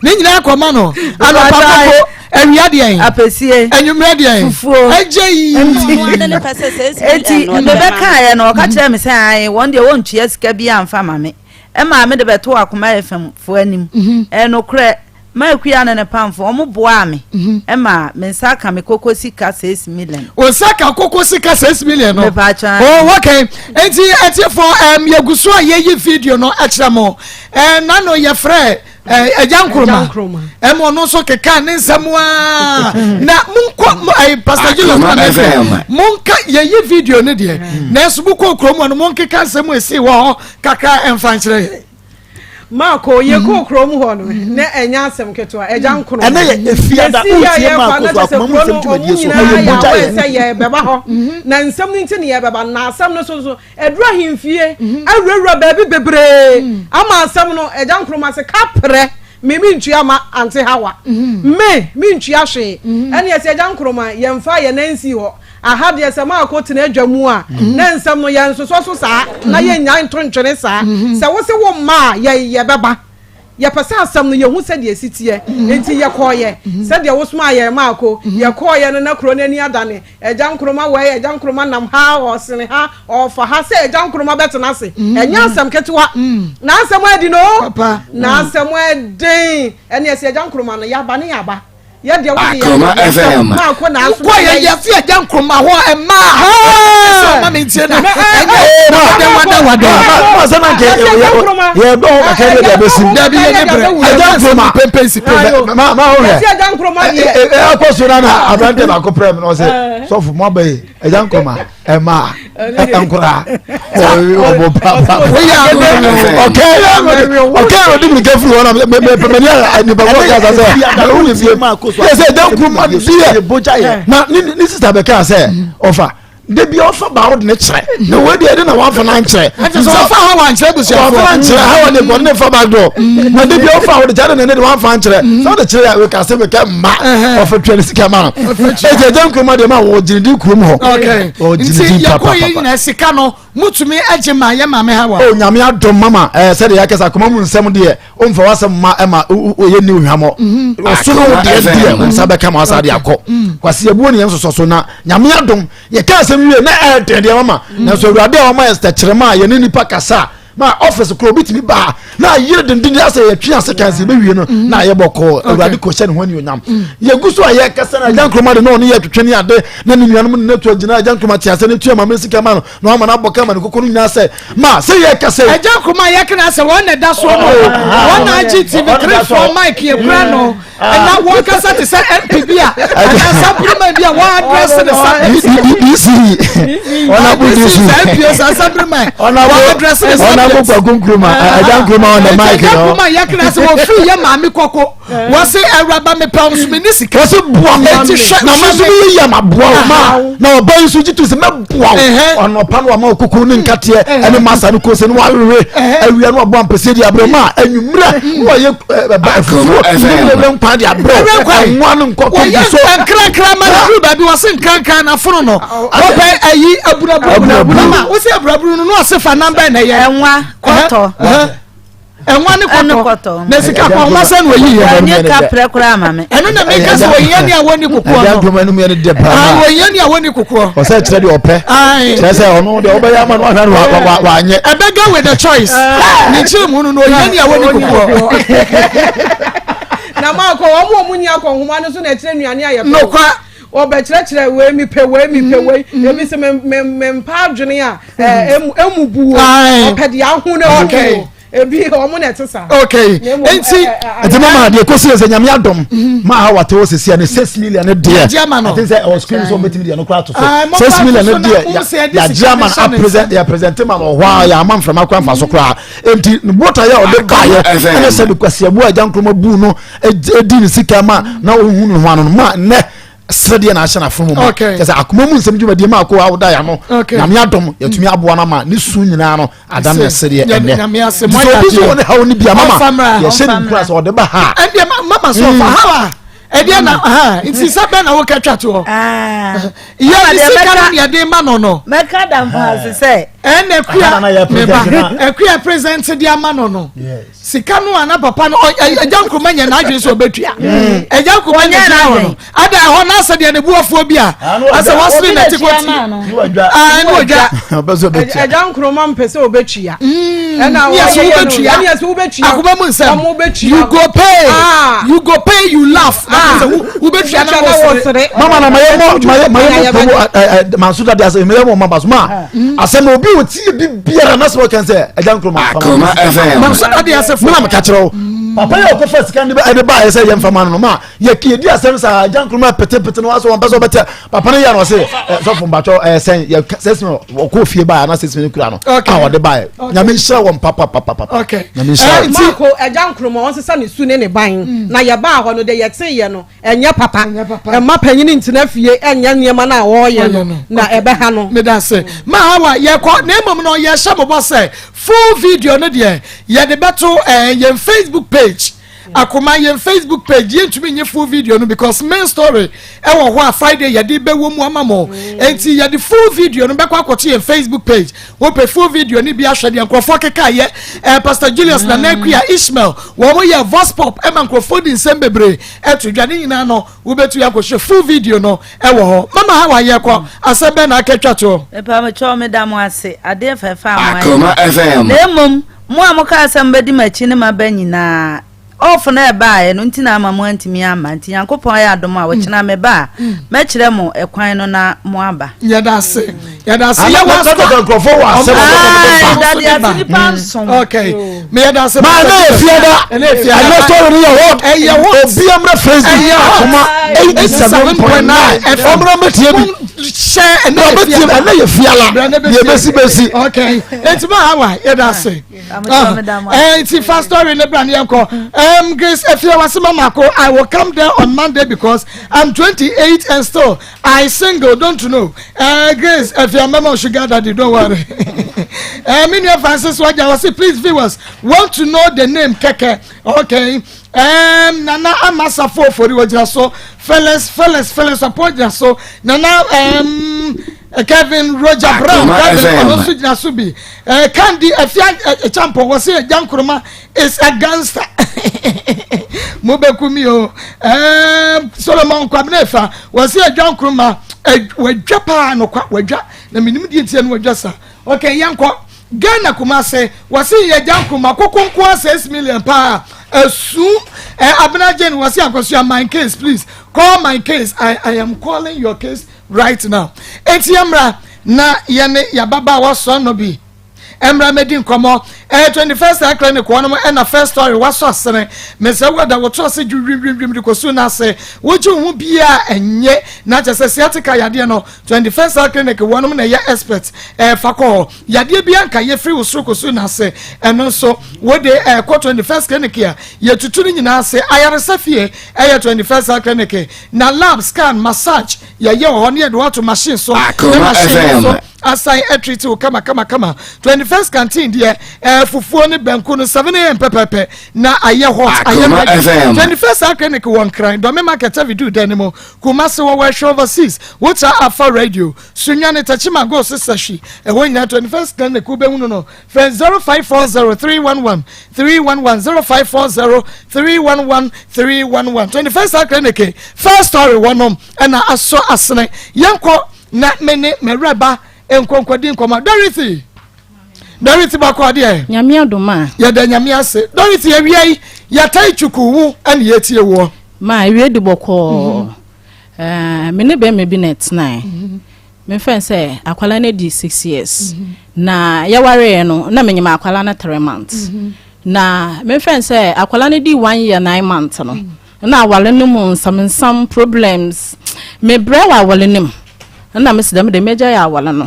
[SPEAKER 3] Ne nyinaa kɔma no anɔpa koko, awia deɛ
[SPEAKER 7] apɛsie,
[SPEAKER 3] anwummerɛ deɛ
[SPEAKER 7] fufuo.
[SPEAKER 3] Ɛgye yi.
[SPEAKER 7] Eti mebɛkaeɛ no ɔka kyerɛ me sɛ ae wɔn deɛ wɔntua sika bi amfa ma me. Ɛmaa mede bɛtoo Akoma FM foɔ anim. Ɛyɛ nokorɛ Maakua ne ne pamfo wɔn boaa me ɛma me nsa ka me koko sika 6 million.
[SPEAKER 3] O nsa ka koko sika 6 million no.
[SPEAKER 7] Mepatwa.
[SPEAKER 3] Oh, okay, nti ɛtiefo yɛgu so a yɛyi video no ɛkyerɛ mo nano yɛfrɛ Agya Nkroma ɛma ɔno nso keka ne nsɛm aa na monkɔ Pastor Julius na mefrɛ monka yɛyi video no deɛ nanso mokɔ kurom no monkeka nsɛm ɛsii wɔ hɔ kakra ɛmfa nkyerɛ yɛn.
[SPEAKER 6] Maako yɛkɔɔ kurom hɔ no na ɛnyɛ asɛm ketewa Agya Nkroma.
[SPEAKER 2] Ɛnɛ yɛ efiada wotie Maako so akoma mu nsɛm dwumadie so ɛyɛ mogya
[SPEAKER 6] yɛ sɛ yɛbɛba hɔ na nsɛm no nti ne yɛbɛba na asɛm no so so aduru ahemfie awurawura baabi bebree ama asɛm no Agya Nkroma sɛ kaprɛ me mentua ma ante hawa me mentua hwee. Ɛne ɛsɛ Agya Nkroma yɛmfa yɛn nan nsi hɔ aha deɛ sɛ maakɔ tena adwa mu a na nsɛm no yɛn nsosɔ so saa na yɛnnya nto ntwene saa sɛ wo se wo mma a yɛn yɛbɛba yɛpɛ sɛ asɛm no yɛhu sɛdeɛ ɛsi teɛ nti yɛkɔɔyɛ sɛdeɛ wosomaa yɛn maako yɛkɔɔyɛ no na kuro no ani adane Agya Nkroma wɛi Agya Nkroma nam ha ɔsene ha ɔfa ha sɛ Agya Nkroma bɛtena ase ɛnyɛ asɛm ketewa na asɛm adi no na asɛm ɛden ɛne ɛsɛ Agya Nkroma no yɛaba ne yɛaba yɛdeɛ wode
[SPEAKER 8] Akoma
[SPEAKER 6] yɛ
[SPEAKER 8] FM.
[SPEAKER 6] maako na aso
[SPEAKER 3] kɔ yɛ yɛfi Agya Nkroma hɔ ɛmaa sɛ ɔma me ntie na ɛnyɛ wada wada
[SPEAKER 2] ma sɛ na nkɛ yɛ dɔn hɔ kakra bi de abɛsi
[SPEAKER 3] dabi yɛ ne brɛ
[SPEAKER 2] ɛgya nkuruma
[SPEAKER 3] pempe si pempe
[SPEAKER 2] ma ma ho hwɛ ɛ akɔ so na na aberante baako prɛ mi na ɔsɛ sɔfo mo aba yi ɛgya nkuruma ɛma nkora ɔbɔ papa ɔkɛ ɔkɛ ɔdi mirika firi hɔ na mɛ mɛ mɛ ní nipa kɔ kasa sɛ ɛwɔ mi fie yɛ sɛ ɛgya nkuruma deɛ na ne ne sista bɛ kaa sɛ ɔfa debi ɔfa baawo de ne kyerɛ na wei deɛ ɛde na wafa na nkyerɛ
[SPEAKER 3] sɛ ɔfa ha wa nkyerɛ busuafoɔ
[SPEAKER 2] wafa na nkyerɛ ha wa de bɔ ne fa ba dɔ na debi ɔfa wo de kyerɛ de ne de wafa nkyerɛ sɛ ɔde kyerɛ yɛ weka sɛ weka mma ɔfa twɛ ne sika ma no ɛdi ɛgya nkuruma deɛ ma wɔ gyina di kurom hɔ
[SPEAKER 3] wɔ gyina di papa nti yɛkɔ yɛ nyina sika no mutumi agye ma yɛ maame ha wa
[SPEAKER 2] o nyame adom mama ɛɛ sɛdeɛ yɛakɛsɛ akoma mu nsɛm deɛ omfa w'asɛm ma ɛma oyɛ ni ohwamɔ mhm. ɔso no deɛ deɛ wo nsa bɛka ma wasa de akɔ mm. kwasi abuo ne yɛn sosɔ so na nyame adom yɛka asɛm wie na ɛɛdɛn deɛ mama mm. nanso awurade a ɔma yɛ sɛkyerɛma a yɛne nipa kasa ma ɔfis koro obi tumi baa na ayere denden asɛ yɛtwe ase kan sɛ yɛbɛwie no mm. na ayɛ bɔkɔɔ awurade kɔ hyɛ ne ho anuonyam yɛgu so a yɛkasa no agya nkroma de na ɔne yɛtwetwe ne ade na ne nuanom ne natu agyina agya nkroma te asɛ ne tua ma me sika ma no na wama no abɔ kama ne koko no nyinaa sɛ ma sɛ yɛka sɛ
[SPEAKER 3] agya nkroma yɛka na sɛ wɔn na ɛda soɔ no oh, wɔn na agye tv 3 4 mic yɛkura no ɛna wɔn kasa te sɛ mp bi a anaa assemblyman bi a wɔn address ne sa
[SPEAKER 2] dc ɔnabo dc
[SPEAKER 3] mp o assemblyman wɔn address ne sa
[SPEAKER 2] ɔnabo kwaku nkruma agya nkruma on the mic no
[SPEAKER 3] agya nkruma yɛka na sɛ wɔfiri yɛ maame kɔkɔ wɔse awuraba mepɛ wo nso menni sika
[SPEAKER 2] wɔse boa me
[SPEAKER 3] Enti hwɛ
[SPEAKER 2] na me nso meyɛ yie ama boa wo ma na ɔba yi nso gye to sɛ mɛboa wo ɔnɔpa no wama wo koko ne nkateɛ ɛne masa no kose no wawewe awia no waboa mpɛsɛ di abrɛ ma anwummerɛ na wɔyɛ afufuo ne wɛwɛ nkwan de abrɛ ɛnwa no nkɔkɔ
[SPEAKER 3] gu so nkrankra ma no duru baabi wɔse nkrankra na fono no wɔpɛ ayi aburaburu mama wose aburaburu no na ɔse fa nam bɛn na ɛyɛ
[SPEAKER 7] ɛnwa kɔtɔ
[SPEAKER 3] ɛnwa ne kɔtɔ na sika kɔ ɔma sɛ na oyi yɛ
[SPEAKER 7] ɛnyɛ kaprɛ koraa ma me
[SPEAKER 3] ɛno na meka sɛ ohia ni a wɔni kokoɔ no
[SPEAKER 2] ɛdwuma no mu yɛ ne dɛ paa
[SPEAKER 3] ohia ni a wɔni kokoɔ
[SPEAKER 2] ɔsɛ kyerɛ deɛ ɔpɛ kyerɛ sɛ ɔno deɛ ɔbɛyɛ ama no ahwɛ no wanyɛ
[SPEAKER 3] ɛbɛga with the choice ne nkyerɛ mu no no ohia ni a wɔni kokoɔ
[SPEAKER 6] na maa kɔ wɔn a wɔn nyi akɔnhoma no so na ɛkyerɛ nnuane a yɛpɛ
[SPEAKER 3] nokwa
[SPEAKER 6] wɔbɛkyerɛkyerɛ wei mepɛ wei mepɛ wei ebi sɛ mempa adwene a emu bu o ɔpɛ deɛ aho na emu bu o ebi wɔn na ɛte saa.
[SPEAKER 3] okay nti
[SPEAKER 2] nti mama deɛ kosi yɛ sɛ nyame adɔm mhm. ma ha wate wɔ sisi ne six million ne deɛ ati sɛ ɛwɔ screen so ɔbɛtumi deɛ no kora ato so six million ne deɛ yagye ama no apresent yɛ present ma no ɔhɔ a yɛ ama nframa kora nfa so koraa nti ne bota yɛ ɔde ba yɛ ɛna sɛ de kwasi abu agya nkroma bu no edi ne sika ma na ohun ne ho ano no ma nnɛ sɛdeɛ na ahyɛ n'afono mu ma kyɛ sɛ akoma mu nsɛm dwumadie ma akɔ awoda ya no nyame adom yɛtumi aboa no ama ne su nyinaa no ada no ɛsɛdeɛ ɛnɛ nti sɛ obi so wɔ ne haw no bia mama yɛhyɛ ne nkura sɛ ɔde ba ha
[SPEAKER 3] ɛdeɛ mama sɛ ɔfa mm. hawa ɛdeɛ na ha nti sɛ bɛn na wokɛ twa toɔ
[SPEAKER 7] ah.
[SPEAKER 3] yɛ ne sika no ne yɛde ma no no
[SPEAKER 7] mɛka da mfa ase sɛ
[SPEAKER 3] ɛnna akua meba akua present de ama no no sika no a na papa no agya nkruma nyɛ n'adwene sɛ ɔbɛtua mm. agya nkruma nyɛ gyina hɔ no ada ɛhɔ no asɛ deɛ ne buafoɔ bi a asɛ wasere na ti kɔti ɛne ɔdwa
[SPEAKER 6] agya nkruma mpɛ sɛ ɔbɛtua
[SPEAKER 3] mm. ɛna wɔyɛ wobɛtua
[SPEAKER 6] ɛne ɛsɛ wobɛtua
[SPEAKER 3] akoma mu nsɛm you go pay ah. you go pay you laugh ah. wobɛtua na wɔsere
[SPEAKER 2] mama na mayɛ mɔ mayɛ mayɛ mɔ pɔmu manso dade asɛ mayɛ mɔ mama so ma asɛm na obi wɔ tie bi biara na sɛ wɔka sɛ agya nkruma
[SPEAKER 8] Akoma FM.
[SPEAKER 3] Mamso dade ase fo.
[SPEAKER 2] Mena meka kyerɛ wo. Papa yɛ ɔkɔfa sika no ɛde baayɛ sɛ yɛmfa ma no no ma yɛdi asɛm saa agya nkruma petepete no asɛ wɔmpɛ sɛ wɔbɛtɛ papa no yɛ no ɔse sɔfo mbatwɔ sɛn yɛ sɛsimi ɔkɔ fie baayɛ na sɛsimi no kura no a ɔde baayɛ nyame nhyira wɔn papapapapa nyame nhyira
[SPEAKER 6] wɔn. Maako agya nkruma ɔnsesa ne su ne ne ban na yɛbaa hɔ no deɛ yɛteeɛ no Ɛnyɛ papa. Ɛmma panyin ntena fie nyɛ nneɛma no a ɔreyɛ no, na ɛbɛha no.
[SPEAKER 3] Meda ase. Ma Hawa, yɛkɔ, na mmom no yɛhyɛ mo bɔ sɛ full video no deɛ yɛde bɛto eh, yɛn Facebook page. Akoma yɛn Facebook page yɛntumi nye full video no because main story ɛwɔ hɔ a Friday yɛde bɛwɔ mu ama mo. Enti yɛde full video no bɛkɔ akɔto yɛn Facebook page. Wopɛ full video no bi ahwɛ deɛ nkurɔfoɔ keka yɛ eh, Pastor Julius mm. Nana Akua Ishmael wɔn yɛ vox pop ɛma nkurɔfoɔ di nsɛm bebree ɛto dwa ne nyinaa no wobɛtu yɛ akɔhwɛ full video no ɛwɔ hɔ mama ha wayɛ kɔ asɛm bɛn na aka twa toɔ.
[SPEAKER 7] Mepamokyɛw meda mo ase adeɛ fɛfɛ a moayɛ
[SPEAKER 8] Akoma FM.
[SPEAKER 7] Na mmom mo a mokaa sɛ mobɛdi m'akyi ne m'aba nyinaa Off no a ɛbaeɛ no nti na ama mo antumi amma nti Nyankopɔn ayɛ adom a ɔkyena meba a mɛkyerɛ mo ɛkwan no na mo aba.
[SPEAKER 3] Yɛda ase. Yɛda ase yɛ wɔ asɔ.
[SPEAKER 2] Nkurɔfoɔ wɔ asɛm a wɔde ba.
[SPEAKER 7] Dade ase nipa nson.
[SPEAKER 3] Okay. Me yɛda ase.
[SPEAKER 2] Maa ne yɛ fiada.
[SPEAKER 3] Ɛnɛ yɛ fiada.
[SPEAKER 2] Ɛnɛ story no yɛ hot.
[SPEAKER 3] Ɛyɛ hot.
[SPEAKER 2] Obi amra Facebook.
[SPEAKER 3] Ɛyɛ hot.
[SPEAKER 2] Akoma 87.9. Ɔmra mɛtie bi.
[SPEAKER 3] Hyɛ ɛnɛ yɛ fiada.
[SPEAKER 2] Ɛnɛ yɛ fiala. Yɛ bɛsi bɛsi.
[SPEAKER 3] Okay. Eti ma hawa yɛda ase. Nti fa story ne bra ne yɛn kɔ. Grace Efiawase Mamako, I will come there on Monday because I'm 28 and still I single don't know eh, Grace Afia mɛma sugar daddy don't worry eh, me nua Francis Waja wɔsi please viewers want to know the name kɛkɛ okay um, Nana Amasafo Ofori wɔgyina so Felix Felix Felix Ɔpɔ gyina so Nana um, Kevin Roger Brown Kevin ɔno nso gyina so bi eh, Candy Afia eh, Champon wɔsi Agya Nkrumah is a gangster mo bɛ ku mi o ɛɛm solomon kwabena efa wɔsi adwa nkruma wadwa paa nokwa wadwa na menim deɛ ntia no wadwa sa ok yɛnkɔ ghana kumase wɔsi yɛ agya nkruma koko nko a six million paa esu ɛ abena jane wɔsi akosua my case please call my case i i am calling your case right now eti yɛn mra na yɛne yababaawa sɔ no bi. Ɛmmra mɛdi nkɔmmɔ. Ɛyɛ 21st Eye Clinic wɔnom ɛna first story wasɔ asene. Mesɛ wada woto ase dwiwimwimwim de kɔsu no ase. Wogye wo ho biaa ɛnye na kyɛ sɛ sciatica yadeɛ no 21st Eye Clinic wɔnom na ɛyɛ expert ɛfa kɔ hɔ. Yadeɛ biaa nka yɛ firi wo soro kɔsu no ase ɛno nso wode ɛkɔ 21st Clinic a yɛtutu no nyinaa ase. Ayaresa fie ɛyɛ 21st Eye Clinic na lab, scan, massage yɛyɛ wɔ hɔ ne yɛde wo ato machine so na machine no so asan atreat wo kama kama kama 21st canteen deɛ ɛɛ fufuo ne banku no 7am pɛpɛpɛ na ayɛ hot ayɛ ready 21st clinic wɔ nkran dɔme market avidu dan no mu kumase wɔ wɔahwɛ overseas wotra afa radio sunyane tachima go sesahwi ɛhɔ nyinaa 21st clinic wobɛhunu no frɛ 0540 311 311 0540 311 311 21st clinic first story wɔnom ɛna asɔ asene yɛnkɔ Na me ne m'awuraba nkɔnkɔdi nkɔmmɔ. Dorothy! Dorothy bɔkɔ adeɛ.
[SPEAKER 8] Nyame adom a.
[SPEAKER 3] Yɛda Nyame ase. Dorothy awia yi yɛtae twuku wo ɛne yɛtie woɔ.
[SPEAKER 8] Ma awia di bɔkɔɔ. Mm -hmm. Me ne bɛrima bi na ɛtenae. Mm -hmm. Memfɛn sɛ akwala no di six years. Mm -hmm. Na yɛwareɛ no na menyim akwala no three months. Mm -hmm. Na memfɛn sɛ akwala no di one year nine months no. Mm -hmm. Nna awar no mu nsamnsam, problems, mebrɛ wɔ awar no mu. Nna mese dɛm de megyae awar no.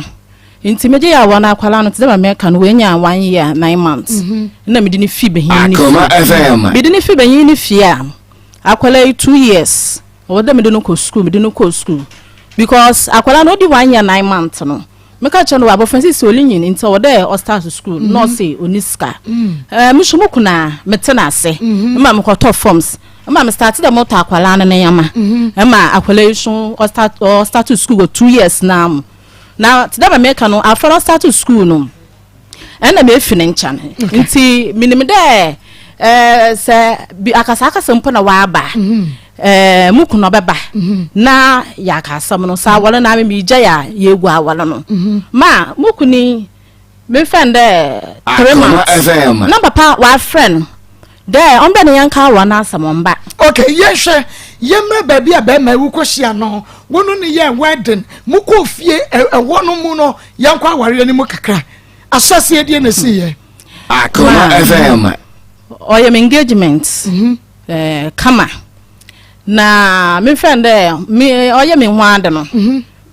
[SPEAKER 8] Ntsi megyae awar no akwadaa no tse dɛ ma mereka no oenya one year nine months. Nna mede no fi banyin ne fie. Mede no fi banyin ne fie a, akwadaa yi 2 years ɔwɔ dɛ mede no kɔ school, mede no kɔɔ school because akwadaa no odi 1 year 9 months no meka kyerɛ no wɔ abɔfra sisi ɔrenyin nti ɔwɔ dɛ ɔstart school na ɔse ɔni sika. Me nso mo kuna mete n'ase ma mekɔtɔ forms ma me start dɛ motɔ akwadaa no ne nneɛma ma akwadaa yi so ɔstart ɔstart school wɔ 2 years naa mu. Na te dɛ ma meka no afra no ɔstart school no ɛna mefi ne nkyɛn nti menim dɛ sɛ bi akasakasa mpo na waba mu kunu ɔbɛba na yɛaka asɛm no sɛ awɔre no ame megya yɛ a yɛgu awɔre no ma mu kunu mefɛn dɛ 3 months na papa wafrɛ no dɛ ɔmbɛ ne yɛnka awɔre no asɛm ɔmba.
[SPEAKER 3] Ok, yɛhwɛ yɛmmerɛ baabi a bɛrima ewu kɔhyia no wɔno ne yɛ wedding mu kɔ fie ɛwɔ no mu no yɛnkɔ awareɛ no mu kakra ahyɛseɛ deɛ na ɛsi yɛ.
[SPEAKER 9] Akoma FM.
[SPEAKER 8] Ɔyɛ me engagement kama na mefɛn dɛ me ɔyɛ me ho ade no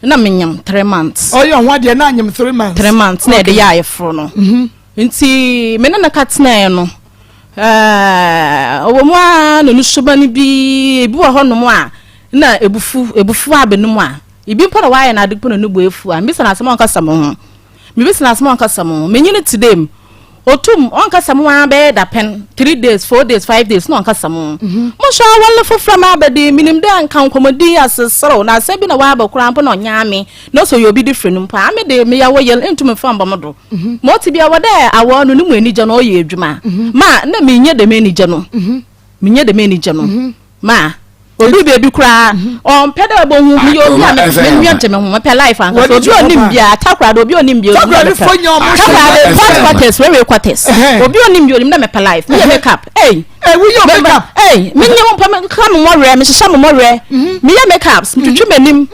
[SPEAKER 8] na menyam 3 months.
[SPEAKER 3] Ɔyɛ ho adeɛ na anyam 3 months.
[SPEAKER 8] 3 months na yɛde yɛ ayeforo no nti me ne no ka tenaeɛ no ɔwɔ mu a na ne suban bi ebi wɔ hɔnom a na ebufu ebufu abɛ no mu a ebi mpo na wayɛ n'ade mpo na ne bu efu a mbisa n'asɛm a ɔnkasa mo ho mebisa n'asɛm a ɔnkasa mo ho menye no te dɛm otum ɔnkasa mo ara bɛyɛ dapɛn 3 days 4 days 5 days na ɔnkasa mo mo nso awɔle foforɔ ma abɛde minim dɛ nka nkɔmɔdi aseserew na asɛm bi na waba koraa mpo na ɔnya ame na ɔsɛ ɔyɛ obi de firi no mpo ame de meyɛ wɔ yɛl ntum mfa mbɔ mo do ma ɔte bia wɔ dɛ awɔ no ne mu anigye no ɔyɛ adwuma ma na menyɛ dɛm anigye no menyɛ dɛm anigye no ma obi beebi koraa ɔmpɛ dɛ ɔbɛhu meyɛ obi a menua gye me ho mepɛ life ankasa obi onim bia Takoradi obi onim bia onim dɛ mepɛ Takoradi port quarters railway quarters obi onim bia onim dɛ mepɛ life meyɛ makeup ei
[SPEAKER 3] woyɛ makeup
[SPEAKER 8] ei menye mo mpa meka me mmɔwerɛ mehyehyɛ me mmɔwerɛ meyɛ makeups metwitwi m'anim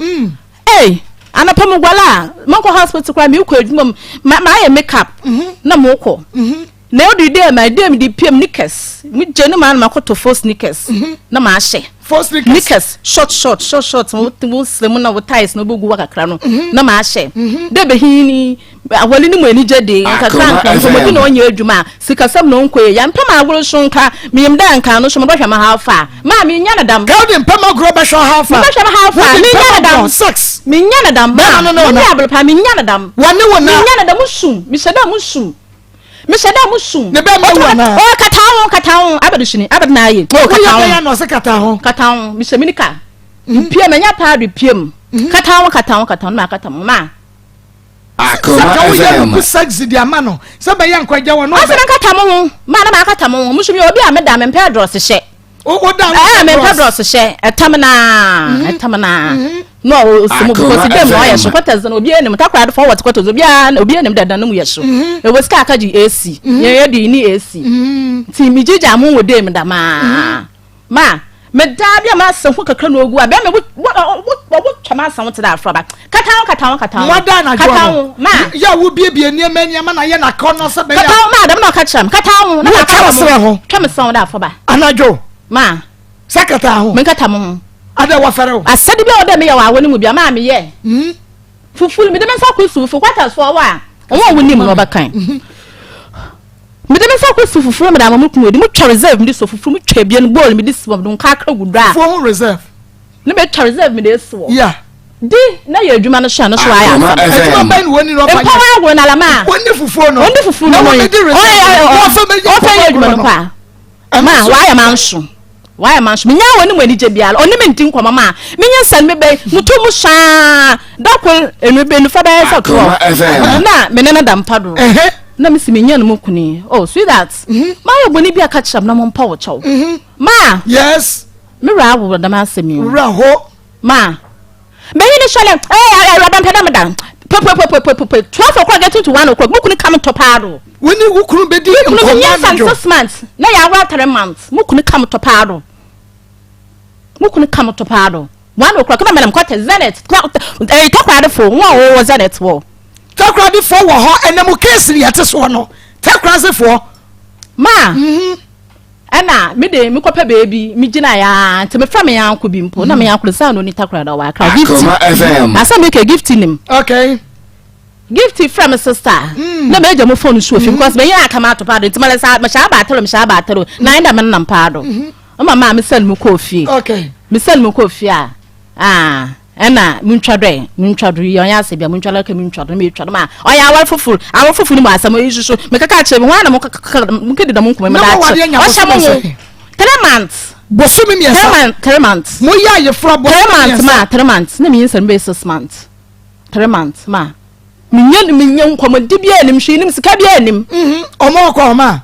[SPEAKER 8] ei. Anɔpa mu guala a, mɔkɔ hospital koraa mekɔ adwuma mu, maayɛ makeup mhm. na mokɔ. Mhm. Na odu dɛ ma dɛ mede piem knickers, megye ne maa na makɔtɔ faux sneakers mhm. na maahyɛ.
[SPEAKER 3] Faux sneakers?
[SPEAKER 8] Knickers, short short, short short, wo srɛ mu na wo ties na wobɛgu wa kakra no na maahyɛ. Dɛ bɛhini Awɔle no mu anigye de, nkakrankra, nkɔmmɔdi na ɔnyɛ adwuma a, sikasɛm na ɔnkɔ yie. Yɛmpɛ m'agoro so nka, menim dɛ nka ano so mebɛhwɛ me how far. Maa mennya no dam.
[SPEAKER 3] Ka wode mpɛ m'agorɔ bɛhwɛ how far.
[SPEAKER 8] Mebɛhwɛ me how far,
[SPEAKER 3] Wode
[SPEAKER 8] mennya
[SPEAKER 3] mpɛ
[SPEAKER 8] no dam.
[SPEAKER 3] m'agorɔ, sex.
[SPEAKER 8] Mennya no dam,
[SPEAKER 3] Bɛrima
[SPEAKER 8] maa
[SPEAKER 3] no ne wo
[SPEAKER 8] monni
[SPEAKER 3] na.
[SPEAKER 8] abere paa, mennya no dam.
[SPEAKER 3] Wɔne wo na.
[SPEAKER 8] Mennya no dam, musum, mehyɛ da musum. Mehyɛ da musum.
[SPEAKER 3] Ne bɛrima wu anaa?
[SPEAKER 8] Oh, kata ho, kata ho, abɛde sini, abɛde na ayɛ. Oh, kata
[SPEAKER 3] Woyɛ
[SPEAKER 8] ho.
[SPEAKER 3] dɛn a na ɔse kata ho?
[SPEAKER 8] Kata ho, mehyɛ minika. Mpiem, manya paado piem. Kata ho, kata ho, kata ho, na makata mo, maa.
[SPEAKER 3] Sɛ nka woyɛ no ku sexy de ama no sɛ bɛyɛ nkwagya wɔ no.
[SPEAKER 8] Ɔsɛ mɛnkata mo ho maa na makata mo ho mo so mi obi a meda mempɛ drɔs hyɛ.
[SPEAKER 3] Woda
[SPEAKER 8] ɛɛ mempɛ drɔs hyɛ ɛtam naa mhm. ɛtam naa mhm. na ɔsi mu because dɛm na ɔyɛ so kɔtɛs no obi anim takora adefo wɔte kɔtɛs obi a obi anim dada no mu yɛ so mhm. ɛwɔ sika aka gye AC yɛn yɛ de ni AC nti mi gyigya mo wɔ dɛm damaa. Ma, medaa bi a m'asɛm ho kakra na ogu a, bɛrima wo wo wo wo twa m'asɛm ho te dɛ afraba. Kata ho, kata ho, kata ho.
[SPEAKER 3] Moada anadwo
[SPEAKER 8] Kata
[SPEAKER 3] ano.
[SPEAKER 8] ho, ma.
[SPEAKER 3] Yɛ a wobiebie nneɛma nneɛma na yɛ n'akɔnnɔ sɛ bɛyɛ.
[SPEAKER 8] Kata ho, ma, dɛm na ɔka kyerɛ me. Kata ho, na
[SPEAKER 3] Wotwa
[SPEAKER 8] makata
[SPEAKER 3] wo serɛ
[SPEAKER 8] mo.
[SPEAKER 3] ho.
[SPEAKER 8] Twa me serɛ ho dɛ afraba.
[SPEAKER 3] Anadwo.
[SPEAKER 8] Ma.
[SPEAKER 3] Sɛ kata ho.
[SPEAKER 8] Menkata mo ho.
[SPEAKER 3] Adɛ wɔfɛre wo.
[SPEAKER 8] Asɛde bi a ɔwɔ dɛ meyɛ wɔ awɔ no mu bi a, ma meyɛ. Fufu no, mede me nsa kɔ su fufu kwata so ɔwɔ a, wɔn a wonim no wɔbɛkan. Mede me nsa kɔ si fufuo na mede ama me kunu adi. Motwa reserve mede sɔ fufuo, motwa ebien bowl mede si hɔ, mede nkakra gu do a.
[SPEAKER 3] Fufuo ho reserve.
[SPEAKER 8] Ne metwa reserve mede esi hɔ.
[SPEAKER 3] Yeah.
[SPEAKER 8] Di na yɛ adwuma no so a no so ayɛ asɛm.
[SPEAKER 3] Adwuma bɛn na wɔni na ɔfa
[SPEAKER 8] nyɛ. Mpɔn agorɔ na alama.
[SPEAKER 3] Wɔni fufuo no.
[SPEAKER 8] Wɔni fufuo no.
[SPEAKER 3] Na wɔbɛdi reserve. Wɔfɛ bɛyɛ
[SPEAKER 8] mpɔn agorɔ no kɔ a. Ma wayɛ ma nso. Wayɛ ma nso. Menya wɔn ne mu anigye biara. Ɔne me nti nkɔmɔ ma. Menya nsɛn me bɛn. Mutu mu saa. Dako enu bɛ nufa bɛyɛ sɛ toɔ. Na me ne no da mpa do. Na me si menya no mu kuni. Oh sweetheart. Mhm. Ma yɛ bɔne bi aka kyerɛ me na mo mpa wo kyɛw. Mhm. Ma.
[SPEAKER 3] Yes.
[SPEAKER 8] Me wura awo dɛm asɛm yi.
[SPEAKER 3] Wura ho.
[SPEAKER 8] Ma. Bɛyi ne sɔlɛ. Ɛɛ awuraba mpɛ dɛ me da. Pepepepepepe 12 o'clock getting to 1 o'clock. Mo kunu ka me tɔ paa do.
[SPEAKER 3] Wo ne wo kunu bɛdi nkɔmmɔ
[SPEAKER 8] anadwo. Me kunu 6 months. Na yɛ awura 3 months. Mo kunu ka me tɔ paa do. Mo kunu ka me tɔ paa do. 1 o'clock na mɛnam kɔtɛ Zenith. Ɛɛ takoradi wɔn a wɔwɔ Zenith wɔ.
[SPEAKER 3] Takoradifoɔ wɔ hɔ ɛnɛ mo case ni yɛte soɔ no Takorasefoɔ.
[SPEAKER 8] Ma mhm. ɛna me de mekɔpɛ baabi megyina ya nti mefrɛ me yanko bi mpo na me yanko no sɛ na ɔni Takoradi ɔwɔ Accra Gifty asɛ mekɛ Gifty nim.
[SPEAKER 3] Okay.
[SPEAKER 8] Gifty frɛ me sister mm. na m'agya mo phone so ofi mm. because mɛyɛ aka ma ato paado nti mɛlɛ sa mehyɛ aba atero mehyɛ aba atero na ayɛ dɛ menam paado ɔma maa mesɛn mu kɔɔ fie mesɛn mu kɔɔ fie a ah Ɛna muntwa do ɛ, muntwa do, yi ɔnnyɛ asɛ bia, muntwa do kɛ muntwa do, na metwa do ma ɔyɛ awar fofor, awar fofor no mu asɛm, iyi so so, mekɛkaa kyerɛ bi, hɔn na mokɛdi dɛm nkɔmbɔ yi, mede akyerɛ, ɔhyɛ mo ho, 3 months.
[SPEAKER 3] Bosome mmiɛnsa.
[SPEAKER 8] 3 months, 3 months.
[SPEAKER 3] Moyɛ ayefora bosome mmiɛnsa.
[SPEAKER 8] 3 months ma, 3 months, na menyinsɛn bɛyɛ 6 months, 3 months ma, menyɛ, menyɛ nkɔmmɔdi biara nnim, hwee nnim, sika biara nnim.
[SPEAKER 3] Ɔmo ɔkɔ ɔmo a.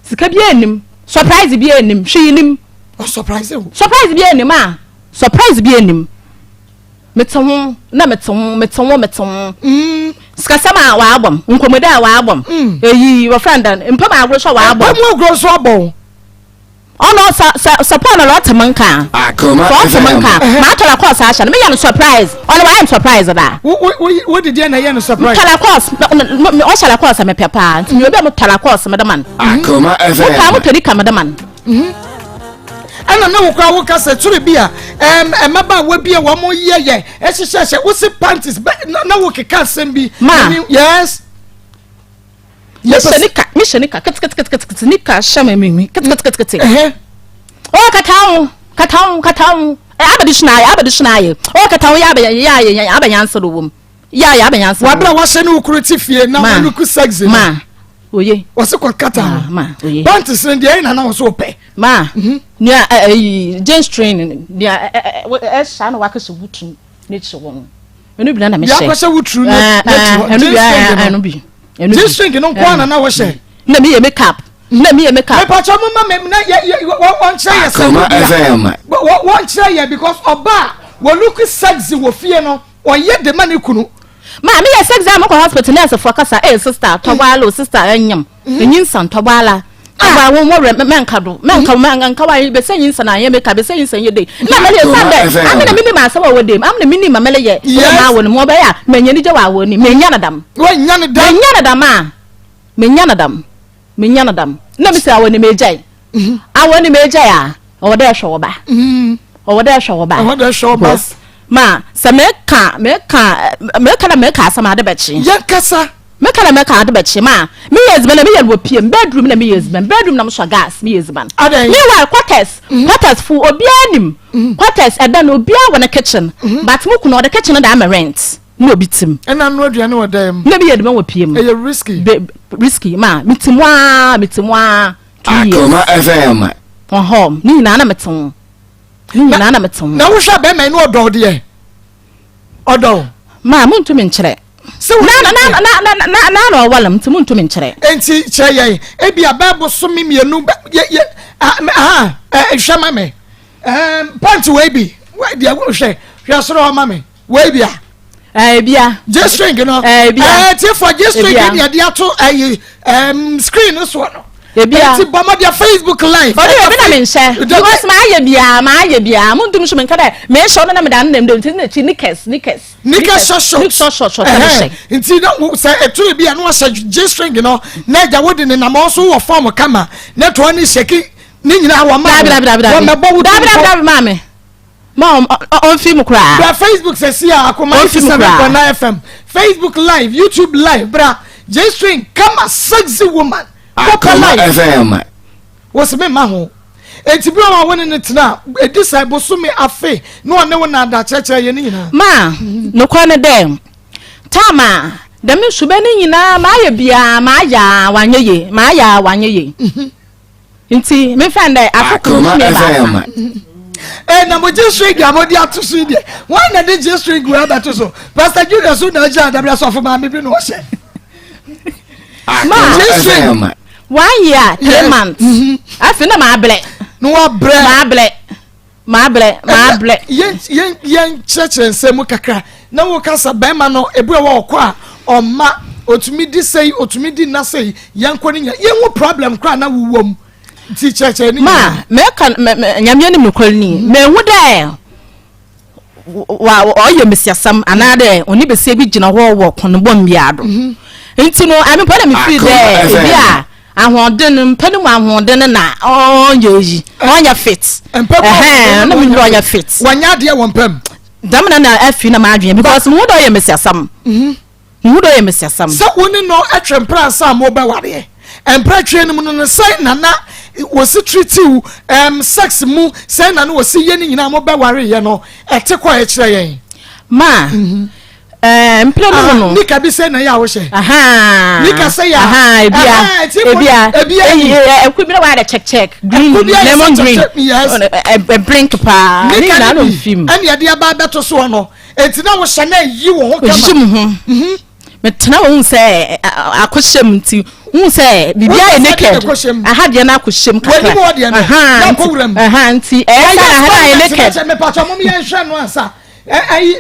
[SPEAKER 8] Sika biara nnim, surprise biara nnim, hwee nnim.
[SPEAKER 3] Ɔ surprise wo.
[SPEAKER 8] Surprise biara nnim a, surprise biara nnim. Mete ho na mete ho, mete ho, mete ho. Mm. Sikasɛm a wɔabɔ m, nkɔmmɔdi a wɔabɔ m. Mm. Eyi wɔfrɛ no dɛn, mpam agorɔ nso a wɔabɔ m.
[SPEAKER 3] Mpam agorɔ nso abɔ wo.
[SPEAKER 8] Ɔno sɛ sɛ sɛ Paul na ɔte me nka a, sɛ ɔte me nka a, matɔ Lacoste ahyɛ no, meyɛ no surprise. Ɔno wayɛ no surprise da.
[SPEAKER 3] Wo wo wo wo de deɛ na ɛyɛ no surprise.
[SPEAKER 8] Metɔ Lacoste, ɔhyɛ Lacoste a mepɛ paa, nti meyɛ obi a metɔ Lacoste mede ma no.
[SPEAKER 9] Akoma FM.
[SPEAKER 8] Mopɛ a motɔ nika mede ma no.
[SPEAKER 3] Ɛna ne wo koraa woka sɛ toro bi a ɛm mmabaawa bi a wɔn yɛ yɛ ɛhyehyɛ hyɛ wosi panties bɛ na wo keka asɛm bi.
[SPEAKER 8] Ma.
[SPEAKER 3] Yes.
[SPEAKER 8] Mehyɛ nika mehyɛ nika keteketekete nika hyɛ me me keteketekete. Ɔwɔ kata ho kata ho kata ho abɛde so na ayɛ abɛde so na ayɛ ɔwɔ kata ho yɛ abɛ yɛ ayɛ abɛ nyansa do wɔm yɛ ayɛ abɛ nyansa.
[SPEAKER 3] Wabere wahyɛ ne okuru ti fie na wɔn sexy.
[SPEAKER 8] Ma oye.
[SPEAKER 3] Wɔsi kɔ kata ho.
[SPEAKER 8] Ma oye.
[SPEAKER 3] Panties ne deɛ ɛyɛ nana wɔn so pɛ.
[SPEAKER 8] Ma nea ɛyi jeans train nea ɛhyɛ na wakɛsɛ wutu n'akyi wɔn. Ɛno bi na na mehyɛ.
[SPEAKER 3] Deɛ akɔhyɛ wo turu no n'akyi hɔ.
[SPEAKER 8] Ɛno bi ɛno bi.
[SPEAKER 3] Ɛno bi. G-string no nko ara na na wɔhyɛ.
[SPEAKER 8] Na mi yɛ make up. Na mi yɛ make up.
[SPEAKER 3] Mepatwa mo ma me na yɛ yɛ wɔn kyerɛ yɛ sɛ
[SPEAKER 9] Akoma FM.
[SPEAKER 3] Wɔn kyerɛ yɛ because ɔbaa wɔ look sexy wɔ fie no ɔyɛ de ma ne kunu.
[SPEAKER 8] Maa mi yɛ sexy a mo kɔ hospital nurse fo kasa ee sister tɔbɔala o sister ɛnyam enyi nsa ntɔbɔala. Wa wo mo rɛ mɛnka do mɛnka mɛnka wa bɛsɛ nyinsɛn anyɛ meka bɛsɛ nyinsɛn yɛ dɛ na mɛlɛ yɛ san dɛ amena mini ma asɛm a ɔwɔ dɛm amena mini ma mɛlɛ yɛ wɔ ma awɔ no mu ɔbɛyɛ a mɛnyɛ ni gye wɔ awɔ ni mɛnya na dam
[SPEAKER 3] wɔnya ne dam
[SPEAKER 8] mɛnya na dam a mɛnya na dam mɛnya na dam na mesɛ awɔ ni mɛgyae awɔ ni mɛgyae a ɔwɔ dɛ ɛhwɛ wɔ ba ɔwɔ dɛ ɛhwɛ wɔ ba
[SPEAKER 3] ɔwɔ dɛ ɛhwɛ wɔ ba
[SPEAKER 8] ma sɛ mɛka mɛka mɛka na mɛka asɛm ade bɛkye
[SPEAKER 3] yɛnkasa
[SPEAKER 8] Meka na meka ade bɛkye ma meyɛ edziban na meyɛ no wɔ pie mu bedroom na meyɛ edziban bedroom na mosɔ gas meyɛ edziban meanwhile quarters mhm. quarters fo obiara nim mhm. quarters ɛdan no obiara wɔ ne kitchen mhm. but mo kunu ɔde kitchen no da ama rent na obi tim
[SPEAKER 3] ɛna no aduane wɔ dan mu
[SPEAKER 8] na meyɛ edziban wɔ pie mu
[SPEAKER 3] ɛyɛ risky
[SPEAKER 8] be risky ma mete mu aa mete mu aa 2 years
[SPEAKER 9] Akoma FM
[SPEAKER 8] ɔhɔ ne nyinaa na mete ho ne nyinaa na mete ho
[SPEAKER 3] na wohwɛ bɛrima yi no ɔdɔ deɛ ɔdɔ wo.
[SPEAKER 8] Maa muntumi nkyerɛ.
[SPEAKER 3] Sɛ wo
[SPEAKER 8] na na na na na na na ɔwɔ lem nti muntumi nkyerɛ.
[SPEAKER 3] Nti kyerɛ yɛn ebi a bɛɛ bosome mmienu bɛ yɛ yɛ aha hwɛ ma me ɛɛm pant wei bi deɛ hwɛ hwɛ soro hɔ ma me wei bi a.
[SPEAKER 8] Ɛɛ bia.
[SPEAKER 3] G string no.
[SPEAKER 8] Ɛɛ bia.
[SPEAKER 3] Ɛɛ tiefo G string ni yɛde ato ɛyi ɛɛm screen no soɔ no.
[SPEAKER 8] Ebia.
[SPEAKER 3] Eti bɔ mmɔden Facebook live.
[SPEAKER 8] Ɔde ebi na menhyɛ. Because maa yɛ bia, maa yɛ bia. Mo ntum so menka dɛ mehyɛ ɔno na meda no nam dɛm nti n'akyi knickers, knickers.
[SPEAKER 3] Knickers short short.
[SPEAKER 8] Knickers short short short na mehyɛ.
[SPEAKER 3] Nti na sɛ ɛturu bi a na wahyɛ G string no na agya wo de ne nam ɔso wɔ fam kama na toa ne hyɛki ne nyinaa wɔn ma
[SPEAKER 8] wɔn mɛbɔ wo
[SPEAKER 3] ti
[SPEAKER 8] mpo. Dabi dabi dabi maame. Ma ɔmfi mu koraa.
[SPEAKER 3] Bra Facebook sɛsi a akoma 87.9 FM Facebook live YouTube live bra G string kama sexy woman.
[SPEAKER 9] Akoma FM.
[SPEAKER 3] Wɔsi mi ma ho. Eti bi wɔn a wɔne ne tena edi sɛ bosome afe na ɔne wo na ada kyerɛkyerɛ yɛ ne nyinaa.
[SPEAKER 8] Ma nokorɛ ne dɛ time a dɛm nsubɛ ne nyinaa maayɛ biara maayɛ a wanyɛ yie maayɛ a wanyɛ yie. Nti memfa no dɛ afe kor
[SPEAKER 9] Akoma
[SPEAKER 8] bosome ebiasa.
[SPEAKER 9] FM.
[SPEAKER 3] Eh, na mo gye string a mode ato so yi deɛ wɔn na de gye string wei abɛto so Pastor Julius so na agyina adabra sɔfo maame bi na ɔhyɛ
[SPEAKER 8] Ma
[SPEAKER 9] Akoma
[SPEAKER 3] Gye string.
[SPEAKER 9] FM.
[SPEAKER 8] one year 3
[SPEAKER 3] Yes.
[SPEAKER 8] months afei na mabrɛ
[SPEAKER 3] na wabrɛ
[SPEAKER 8] mabrɛ mabrɛ mabrɛ.
[SPEAKER 3] Yɛn yɛn yɛn kyerɛkyerɛ nsɛm mu kakra na wo kasa bɛrima no ebi wɔ ɔkɔ a ɔma otumi di sɛyi otumi di nna sɛyi yɛn kɔ ne nya yɛn ho problem koraa na wowɔ mu nti kyerɛkyerɛ ne
[SPEAKER 8] Ma
[SPEAKER 3] nyinaa.
[SPEAKER 8] mɛka mɛ mɛ nyame anim nokwar ni mehu dɛ wa ɔyɛ mesiasɛm anaadɛ ɔne besia bi gyina hɔ wɔ kɔnbɔ mbea do nti no ame mpo na mefiri dɛ
[SPEAKER 9] Akoma
[SPEAKER 8] ebi
[SPEAKER 9] FM.
[SPEAKER 8] a ahoɔden mpɛ no mu ahoɔden na ɔnyɛ yi ɔnyɛ fit
[SPEAKER 3] Mpɛ mu
[SPEAKER 8] ɛhɛn
[SPEAKER 3] ahoɔden
[SPEAKER 8] na
[SPEAKER 3] na
[SPEAKER 8] mehu dɛ
[SPEAKER 3] ɔnyɛ
[SPEAKER 8] ɔnyɛ fit
[SPEAKER 3] Wɔnyɛ adeɛ wɔ mpam.
[SPEAKER 8] dɛm na na afi na m'adwene because mehu dɛ ɔyɛ mesiasɛm mehu dɛ ɔyɛ mesiasɛm
[SPEAKER 3] Sɛ wo ne no twe mpena ansa a mobɛwareɛ. Mpena twe no mu no no sɛn na na wɔsi treat wo um, sex mu sɛn na na wɔsi yɛ ne nyinaa mobɛwareɛ no ɛte kɔ ɛkyerɛ yɛn.
[SPEAKER 8] Ma ɛɛ mpena no mu no
[SPEAKER 3] Nika bi sɛn na yɛ a wohyɛ.
[SPEAKER 8] Aha.
[SPEAKER 3] Nika sɛ yɛ a.
[SPEAKER 8] Aha, ebia.
[SPEAKER 3] Aha, ɛti fo-
[SPEAKER 8] Ebia.
[SPEAKER 3] ebia
[SPEAKER 8] Eyi,
[SPEAKER 3] yi.
[SPEAKER 8] ɛ, ɛku bi na wayɛ dɛ check check. Green,
[SPEAKER 3] Ɛku bi ayɛ sɛ
[SPEAKER 8] lemon
[SPEAKER 3] check
[SPEAKER 8] green.
[SPEAKER 3] check, yes.
[SPEAKER 8] Ɔ, ɛ, ɛ, blink paa. Ne
[SPEAKER 3] Nika
[SPEAKER 8] nyinaa
[SPEAKER 3] no
[SPEAKER 8] na
[SPEAKER 3] bi
[SPEAKER 8] ɔmfi mu.
[SPEAKER 3] ɛne ɛde aba abɛto soɔ no enti na wohyɛ na ɛyi wo ho kama.
[SPEAKER 8] Ogyigyi mu ho. Metena hɔ hu sɛ ɛ, ɛ, akɔhyɛ mu nti hu sɛ biribi
[SPEAKER 3] Wo
[SPEAKER 8] ayɛ
[SPEAKER 3] sɛ
[SPEAKER 8] naked.
[SPEAKER 3] deɛ ɛkɔhyɛ mu.
[SPEAKER 8] Aha deɛ no akɔhyɛ mu kakra.
[SPEAKER 3] W'anim hɔ deɛ no,
[SPEAKER 8] Aha,
[SPEAKER 3] na
[SPEAKER 8] nti-
[SPEAKER 3] akɔ wura mu.
[SPEAKER 8] Aha, nti ɛyɛ sɛ aha no ayɛ naked.
[SPEAKER 3] mepatwa mom yɛnhwɛ no ansa ɛyi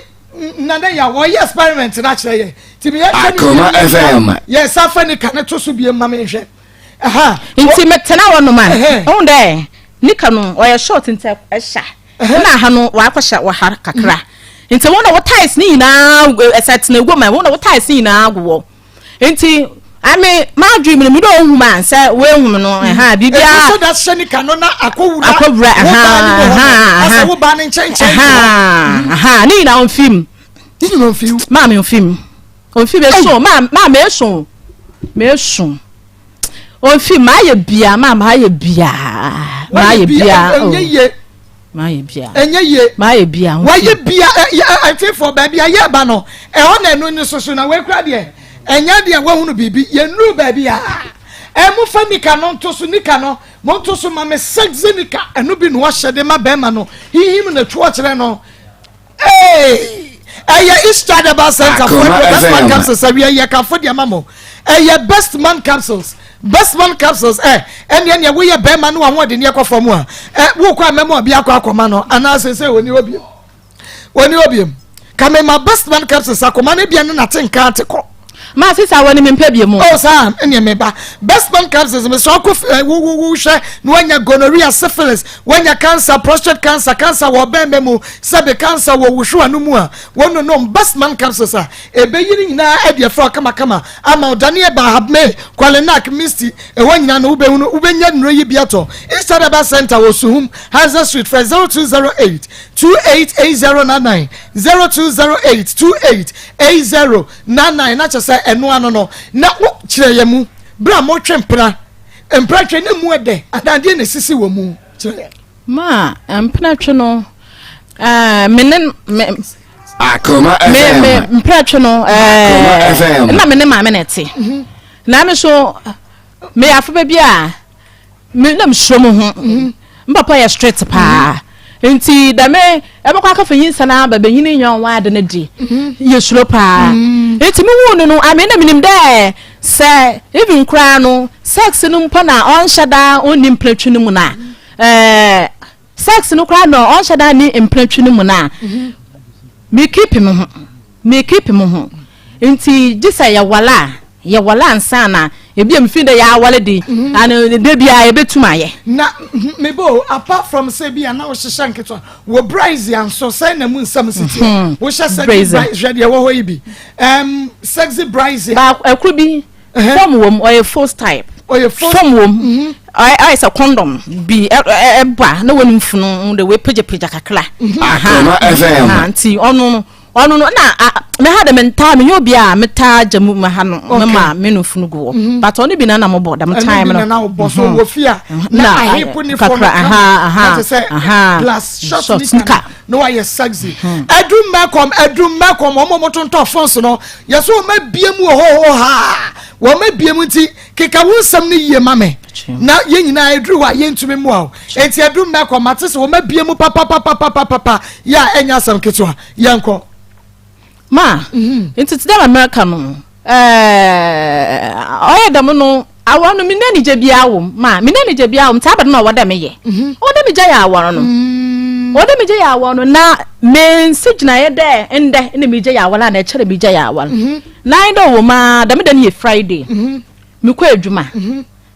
[SPEAKER 3] nana yɛ wɔyɛ experiment no akyerɛ yɛ nti meyɛhwɛ
[SPEAKER 9] Akoma FM.
[SPEAKER 3] yɛsa fa nika ne to so bie ma menhwɛ ɛha
[SPEAKER 8] Nti metena hɔ nom a,
[SPEAKER 3] Ɛhɛn.
[SPEAKER 8] ɔhu dɛ nika no ɔyɛ short nti ɛhyɛ na aha no wakɔhyɛ wɔ ha kakra. Nti wɔn na wɔ tiles ne nyinaa ɛsɛ tena egua mu a wɔn na wɔ tiles ne nyinaa gu hɔ. Nti ame m'adwene mu no mi dɛ ohun a sɛ woehun no ɛha
[SPEAKER 3] ɛti
[SPEAKER 8] biribiara
[SPEAKER 3] sɛ da hyɛ nika no na akɔwura
[SPEAKER 8] Akɔwura,
[SPEAKER 3] wo baa ne mu hɔ no,
[SPEAKER 8] aha,
[SPEAKER 3] asɛ
[SPEAKER 8] aha.
[SPEAKER 3] wo baa ne nkyɛnkyɛn
[SPEAKER 8] ɛha ɛha ne nyinaa ɔnfi mu
[SPEAKER 3] ne nyinaa ɔmfi wo
[SPEAKER 8] maame ɔnfi mu ɔnfi mu esu maa maa meesu meesu ɔnfi mu mayɛ bia maa mayɛ bia mayɛ bia
[SPEAKER 3] ɛnyɛ yie
[SPEAKER 8] mayɛ bia
[SPEAKER 3] ɛnyɛ yie
[SPEAKER 8] mayɛ bia
[SPEAKER 3] wayɛ bia ɛtefoɔ baabi a yɛba no ɛhɔ na ɛno ne soso na wɔakura deɛ ɛnyɛ deɛ wɔahunu biribi yɛnnuru baabi a ɛmofa nika no nto so nika no monto so ma me sexy nika ɛno bi na wɔhyɛ de ma bɛrima no hihim na twoɔ kyerɛ no Hey! ɛyɛ East Herbal Center for
[SPEAKER 9] Akoma
[SPEAKER 3] best man
[SPEAKER 9] FM.
[SPEAKER 3] capsules ɛwiɛ yɛ kafo deɛ ma mo ɛyɛ best man capsules best man capsules ɛ ɛneɛ neɛ woyɛ bɛrima no ahoɔden neɛ kɔ fam a ɛ wokɔ a mɛma ɔbi akɔ akɔma no anaasɛ sɛ wɔni hɔ biom wɔni hɔ biom ka mema best man capsules akɔma no bia no nate nka ate kɔ.
[SPEAKER 8] Ma sisi awɔ ne mempɛ bi mu.
[SPEAKER 3] Oh saa ɛneɛ meba. Bestman capsules me sɛ ɔkɔ eh, wo wo wo hwɛ na wanya gonorrhea, syphilis, wanya cancer, prostate cancer, cancer wɔ ɔbɛnbɛ mu, sɛbe cancer wɔ wo hwewa no mu a, wɔn no nom Bestman capsules a ɛbɛyi ne nyinaa adi afra kamakama ama wo. Daniel Bahabme, Kwalenak, Misty, ɛhɔ nyinaa no wobɛhunu wobɛnya nnuro yi bi atɔ. Eastern Herbal Center wɔ Suhum, Hansa Street, frɛ 0208 288099, 0208 2880 99 na kyerɛ sɛ ɛno ano no na wo kyerɛ yɛn mu berɛ a motwe mpena mpena twe ne mu ɛdɛ anaa deɛ na ɛsisi wɔ mu kyerɛ yɛn.
[SPEAKER 8] Ma mpena twe no ɛɛ me ne me.
[SPEAKER 9] Akoma
[SPEAKER 8] me
[SPEAKER 9] FM.
[SPEAKER 8] me mpena twe no
[SPEAKER 9] Akoma
[SPEAKER 8] ɛɛ
[SPEAKER 9] FM.
[SPEAKER 8] na me ne maame na ɛte
[SPEAKER 3] Mhm.
[SPEAKER 8] na me so meyɛ afɔba bi a. Me na mesuro mo ho. Me papa yɛ strict paa. Nti dɛm ɛbɛkɔ akɔfa nyinsɛn aba benyin nyɛ ɔnwa ade no de yɛ suro paa. Nti me hu no no ame na menim dɛ sɛ even koraa no sex no mpo na ɔnhyɛ da ɔnni mprɛtwi no mu na ɛɛ sex no koraa na ɔnhyɛ da nni mprɛtwi no mu na me keep me ho. Me keep mo ho nti gye sɛ yɛwale a yɛwale ansa na ebi a me feel dɛ yɛawale de and da biara yɛbɛtum ayɛ.
[SPEAKER 3] Na me bo apart from sɛ bi a na wohyehyɛ nketewa wɔ brazier nso sɛn na mu nsɛm si teɛ wohyɛ sexy brazier hwɛ deɛ ɛwɔ hɔ yi bi um, sexy brazier.
[SPEAKER 8] Baako ɛkoro bi foam wɔ mu ɔyɛ false type
[SPEAKER 3] ɔyɛ false
[SPEAKER 8] foam wɔ mu ɔyɛ sɛ condom bi ɛba na wɔn mfunu de wɔapagyapagya kakra.
[SPEAKER 9] Akoma FM.
[SPEAKER 8] Nti ɔno no. Ɔno no na me ha de me ntaa me nyɛ obi a me taa gya mu ha no me ma me no funu gu hɔ mhm. but ɔno bi na na mo bɔ dɛm time no
[SPEAKER 3] ɛno bi na na bɔ so wɔ fi a mhm. na ahepo ne fɔm
[SPEAKER 8] aha aha
[SPEAKER 3] na sɛ
[SPEAKER 8] aha
[SPEAKER 3] plus short nika na wayɛ sexy mhm. ɛdu mɛkɔm ɛdu mɛkɔm wɔn a wɔtontɔn phones no yɛsɛ wɔn abie mu wɔ hɔ hɔ ha wɔn abie mu nti keka wo nsɛm no yie ma me na yɛn nyinaa ɛduru hɔ a yɛntumi mmoa wo enti ɛduru mmɛkɔ mate sɛ wɔma bie mu papapapapapa yɛ a ɛnyɛ asɛm ketewa yɛnkɔ
[SPEAKER 8] ma mhm. nti te dɛ ma mɛka no ɔyɛ dɛm no awar no menni anigye biara wɔ mu ma menni anigye biara wɔ mu nti abɛn na ɔwɔ dɛ meyɛ mhm. ɔwɔ dɛ megya yɛ awar no mm. ɔwɔ dɛ megya yɛ awar no na mensi gyinaeɛ dɛ ndɛ na megya yɛ awar a na ɛkyerɛ megya yɛ awar mhm. Na dɛ ɔwɔ mu ara, dɛm da no yɛ Friday, mekɔ edwuma.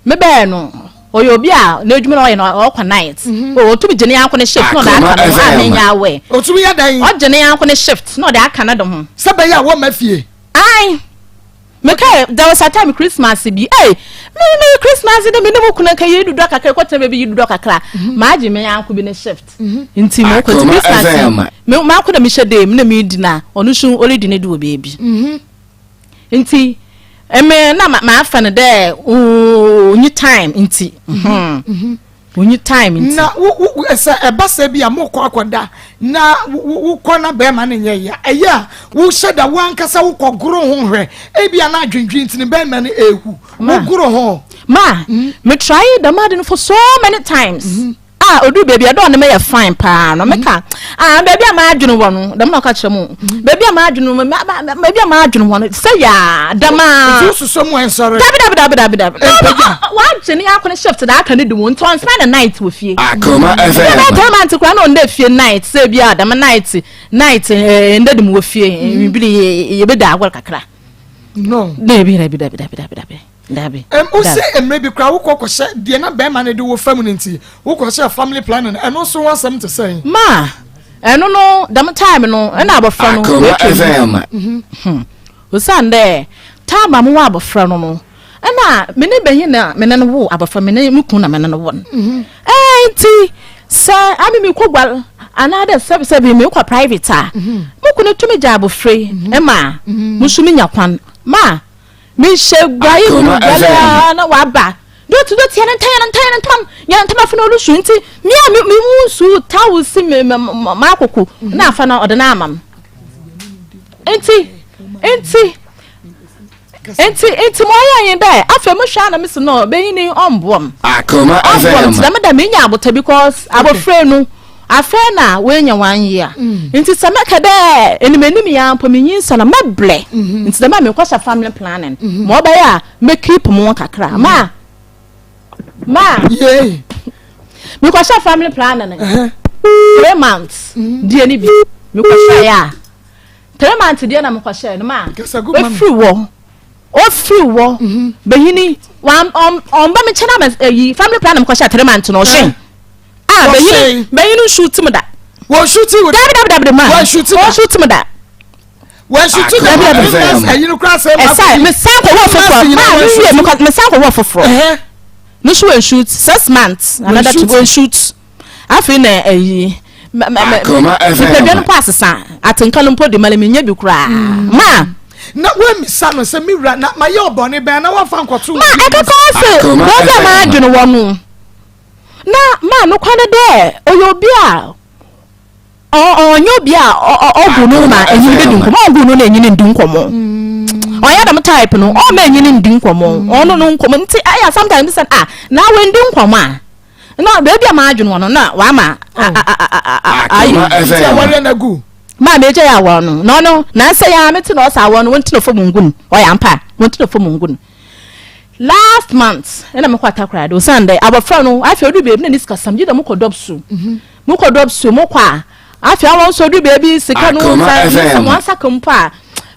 [SPEAKER 8] Mebɛɛ no, ɔyɛ obi a n'edwuma na ɔyɛ no ɔkɔ night. Otum gye ne nyɛnko ne shift na ɔdze aka no ho a mennyɛ aware.
[SPEAKER 3] Otum yɛ dɛn?
[SPEAKER 8] Ɔgye ne nyɛnko ne shift na ɔdze aka no do ho.
[SPEAKER 3] Sɛ bɛyɛ a wɔmma fie.
[SPEAKER 8] Ae. Mekae, there was a time Christmas bi, ei, me me Christmas de me ne mo kunu nka yɛdudɔ kakra, yɛkɔtena baabi yɛdudɔ kakra. Magye me nyɛnko bi ne shift. nti mo kɔ nti Christmas me mako na mehyɛ dɛm na medi na ɔno nso ɔredi ne de wɔ baabi mhm. nti ɛmɛ na maafa no dɛ onyi time nti mhm. Mhm. onyi time nti.
[SPEAKER 3] na wo wo sɛ ɛba sɛ bi a mo kɔ akɔda na wokɔ na bɛrima no nyɛ ya ɛyɛ a wohyɛ da wankasa wokɔ goro ho hwɛ ebi a na adwendwen nti ne bɛrima no ehu wogoro ho.
[SPEAKER 8] ma me try dɛm ade no for so many times. Mm -hmm. Ah, odu baabi a dɔɔ ne mɛyɛ fine paa no meka ah baabi a m'adwene wɔ no dɛm na ɔka kyerɛ mu baabi a m'adwene wɔ baabi a m'adwene wɔ no sɛ yaa dɛm a.
[SPEAKER 3] Nti wosusɔ mu ɛnsɔre.
[SPEAKER 8] Dabi dabi dabi dabi dabi.
[SPEAKER 3] Mpagya.
[SPEAKER 8] Wagye ne akɔ ne shift na aka ne di mu nti ɔnspend the night wɔ fie.
[SPEAKER 9] Akoma FM.
[SPEAKER 8] Ebi a bɛyɛ month koraa na ɔnda fie night sɛ ebi a dɛm night night ɛɛ ndɛ de mu wɔ fie bibiri yɛbɛda agorɔ kakra.
[SPEAKER 3] No.
[SPEAKER 8] Dabi dabi dabi dabi dabi dabi. Dabi.
[SPEAKER 3] Ɛm wo sɛ mmerɛ bi koraa wokɔ kɔhyɛ deɛ na bɛrima no de wo fa mu no nti wokɔhyɛ family planning ɛno nso ho asɛm te sɛn?
[SPEAKER 8] Ma ɛno no dɛm time no ɛna abɔfra no
[SPEAKER 9] Akoma
[SPEAKER 8] wɔatwa mu. Mhm. Osiandɛ time a mowɔ abɔfra no no ɛna me ne banyin na me ne no woo abɔfra me ne me kun na me ne no wo no. Ɛɛ nti sɛ ame mekɔ guar anaadɛ sɛbsɛbi mekɔ private a mo kun tumi gya abɔfra yi ma mo so menya kwan ma Mehyɛ guayi mu
[SPEAKER 9] Akoma
[SPEAKER 8] guare
[SPEAKER 9] FM.
[SPEAKER 8] ara na waba. Dɔti dɔti yɛn ntam yɛn ntam yɛn ntam yɛn ntam afei na ɔresu nti me a me me mu nsu towel si me me m'akoko na afa na ɔde na ama m. Nti nti nti nti mo ɔyɛ yɛn dɛ afei mo hwɛ ana me si no bɛyi ni ɔmboa m.
[SPEAKER 9] Akoma
[SPEAKER 8] Ɔmboa m
[SPEAKER 9] FM.
[SPEAKER 8] nti dɛm da menya abotɛ because abɔfra no Afei na woenya one year ntsi sɛ mɛka dɛ enyim yi ara mpo minyinsɛn a mɛbrɛ ntsi dɛm a mekɔhyɛ family planning ma ɔbɛyɛ a mɛ keep mo kakra ma ma mekɔhyɛ family planning 3 months deɛ no bi mekɔhyɛ yɛ a 3 months deɛ na mekɔhyɛ no ma efiri wɔ. Ofiri wɔ mhm. behini wan ɔmba me nkyɛn ama eyi family planning kɔhyɛ 3 months na ɔhyɛn. Ah behini behini nsu ti mu da.
[SPEAKER 3] Wɔn su ti wo.
[SPEAKER 8] Dabi dabi dabi ma.
[SPEAKER 3] Wɔn su ti da.
[SPEAKER 8] Wɔn su ti mu da.
[SPEAKER 3] Wɔn su ti da.
[SPEAKER 8] Dabi dabi.
[SPEAKER 3] Ɛyi no kura sɛ.
[SPEAKER 8] Ɛsɛ me san kɔ wɔ foforɔ maa mi wie me kɔ me san kɔ wɔ foforɔ. No so wɔn shoot 6 months another two wɔn shoot. Afei na ɛyi nipadua no mpo asesa atenka no mpo de ma menyɛ bi koraa mm. ma.
[SPEAKER 3] Na woamisa no sɛ me wura na mayɛ ɔbɔne bɛn na woamfa nkɔto
[SPEAKER 8] ma ɛkeka se baabi a maadwene wɔ no na ma nokwa no dɛ ɔyɛ obi a ɔnyɛ obi a ɔgu no ma ɛnyini bɛdi nkɔmmɔ ɔgu no na ɛnyini ndi nkɔmmɔ mm. ɔnyɛ dɛm type no ɔma ɛnyini ndi nkɔmmɔ mm. ɔno no nkɔmmɔ nti ɛyɛ sometimes sɛ ah na wɔndi nkɔmmɔ a na baabi a m'adwene wɔ no na wama
[SPEAKER 3] ayɛ nti awareɛ no agu
[SPEAKER 8] maa megya yɛ awɔ no na ɔno nansɛ yɛ a mete na ɔsɛ awɔ no wɔnti na fam ngu no ɔyɛ ampa wɔnti na fam ngu no last month ɛna mekɔ atakoradi osiane dɛ abɔfra no afei ɔdu baabi na ne sika sam gye dɛ mokɔ dɔb so mhm. mokɔ dɔb so mokɔ a afei awɔ nso ɔdu baabi sika no nsa nsa mo ansa ka mpo a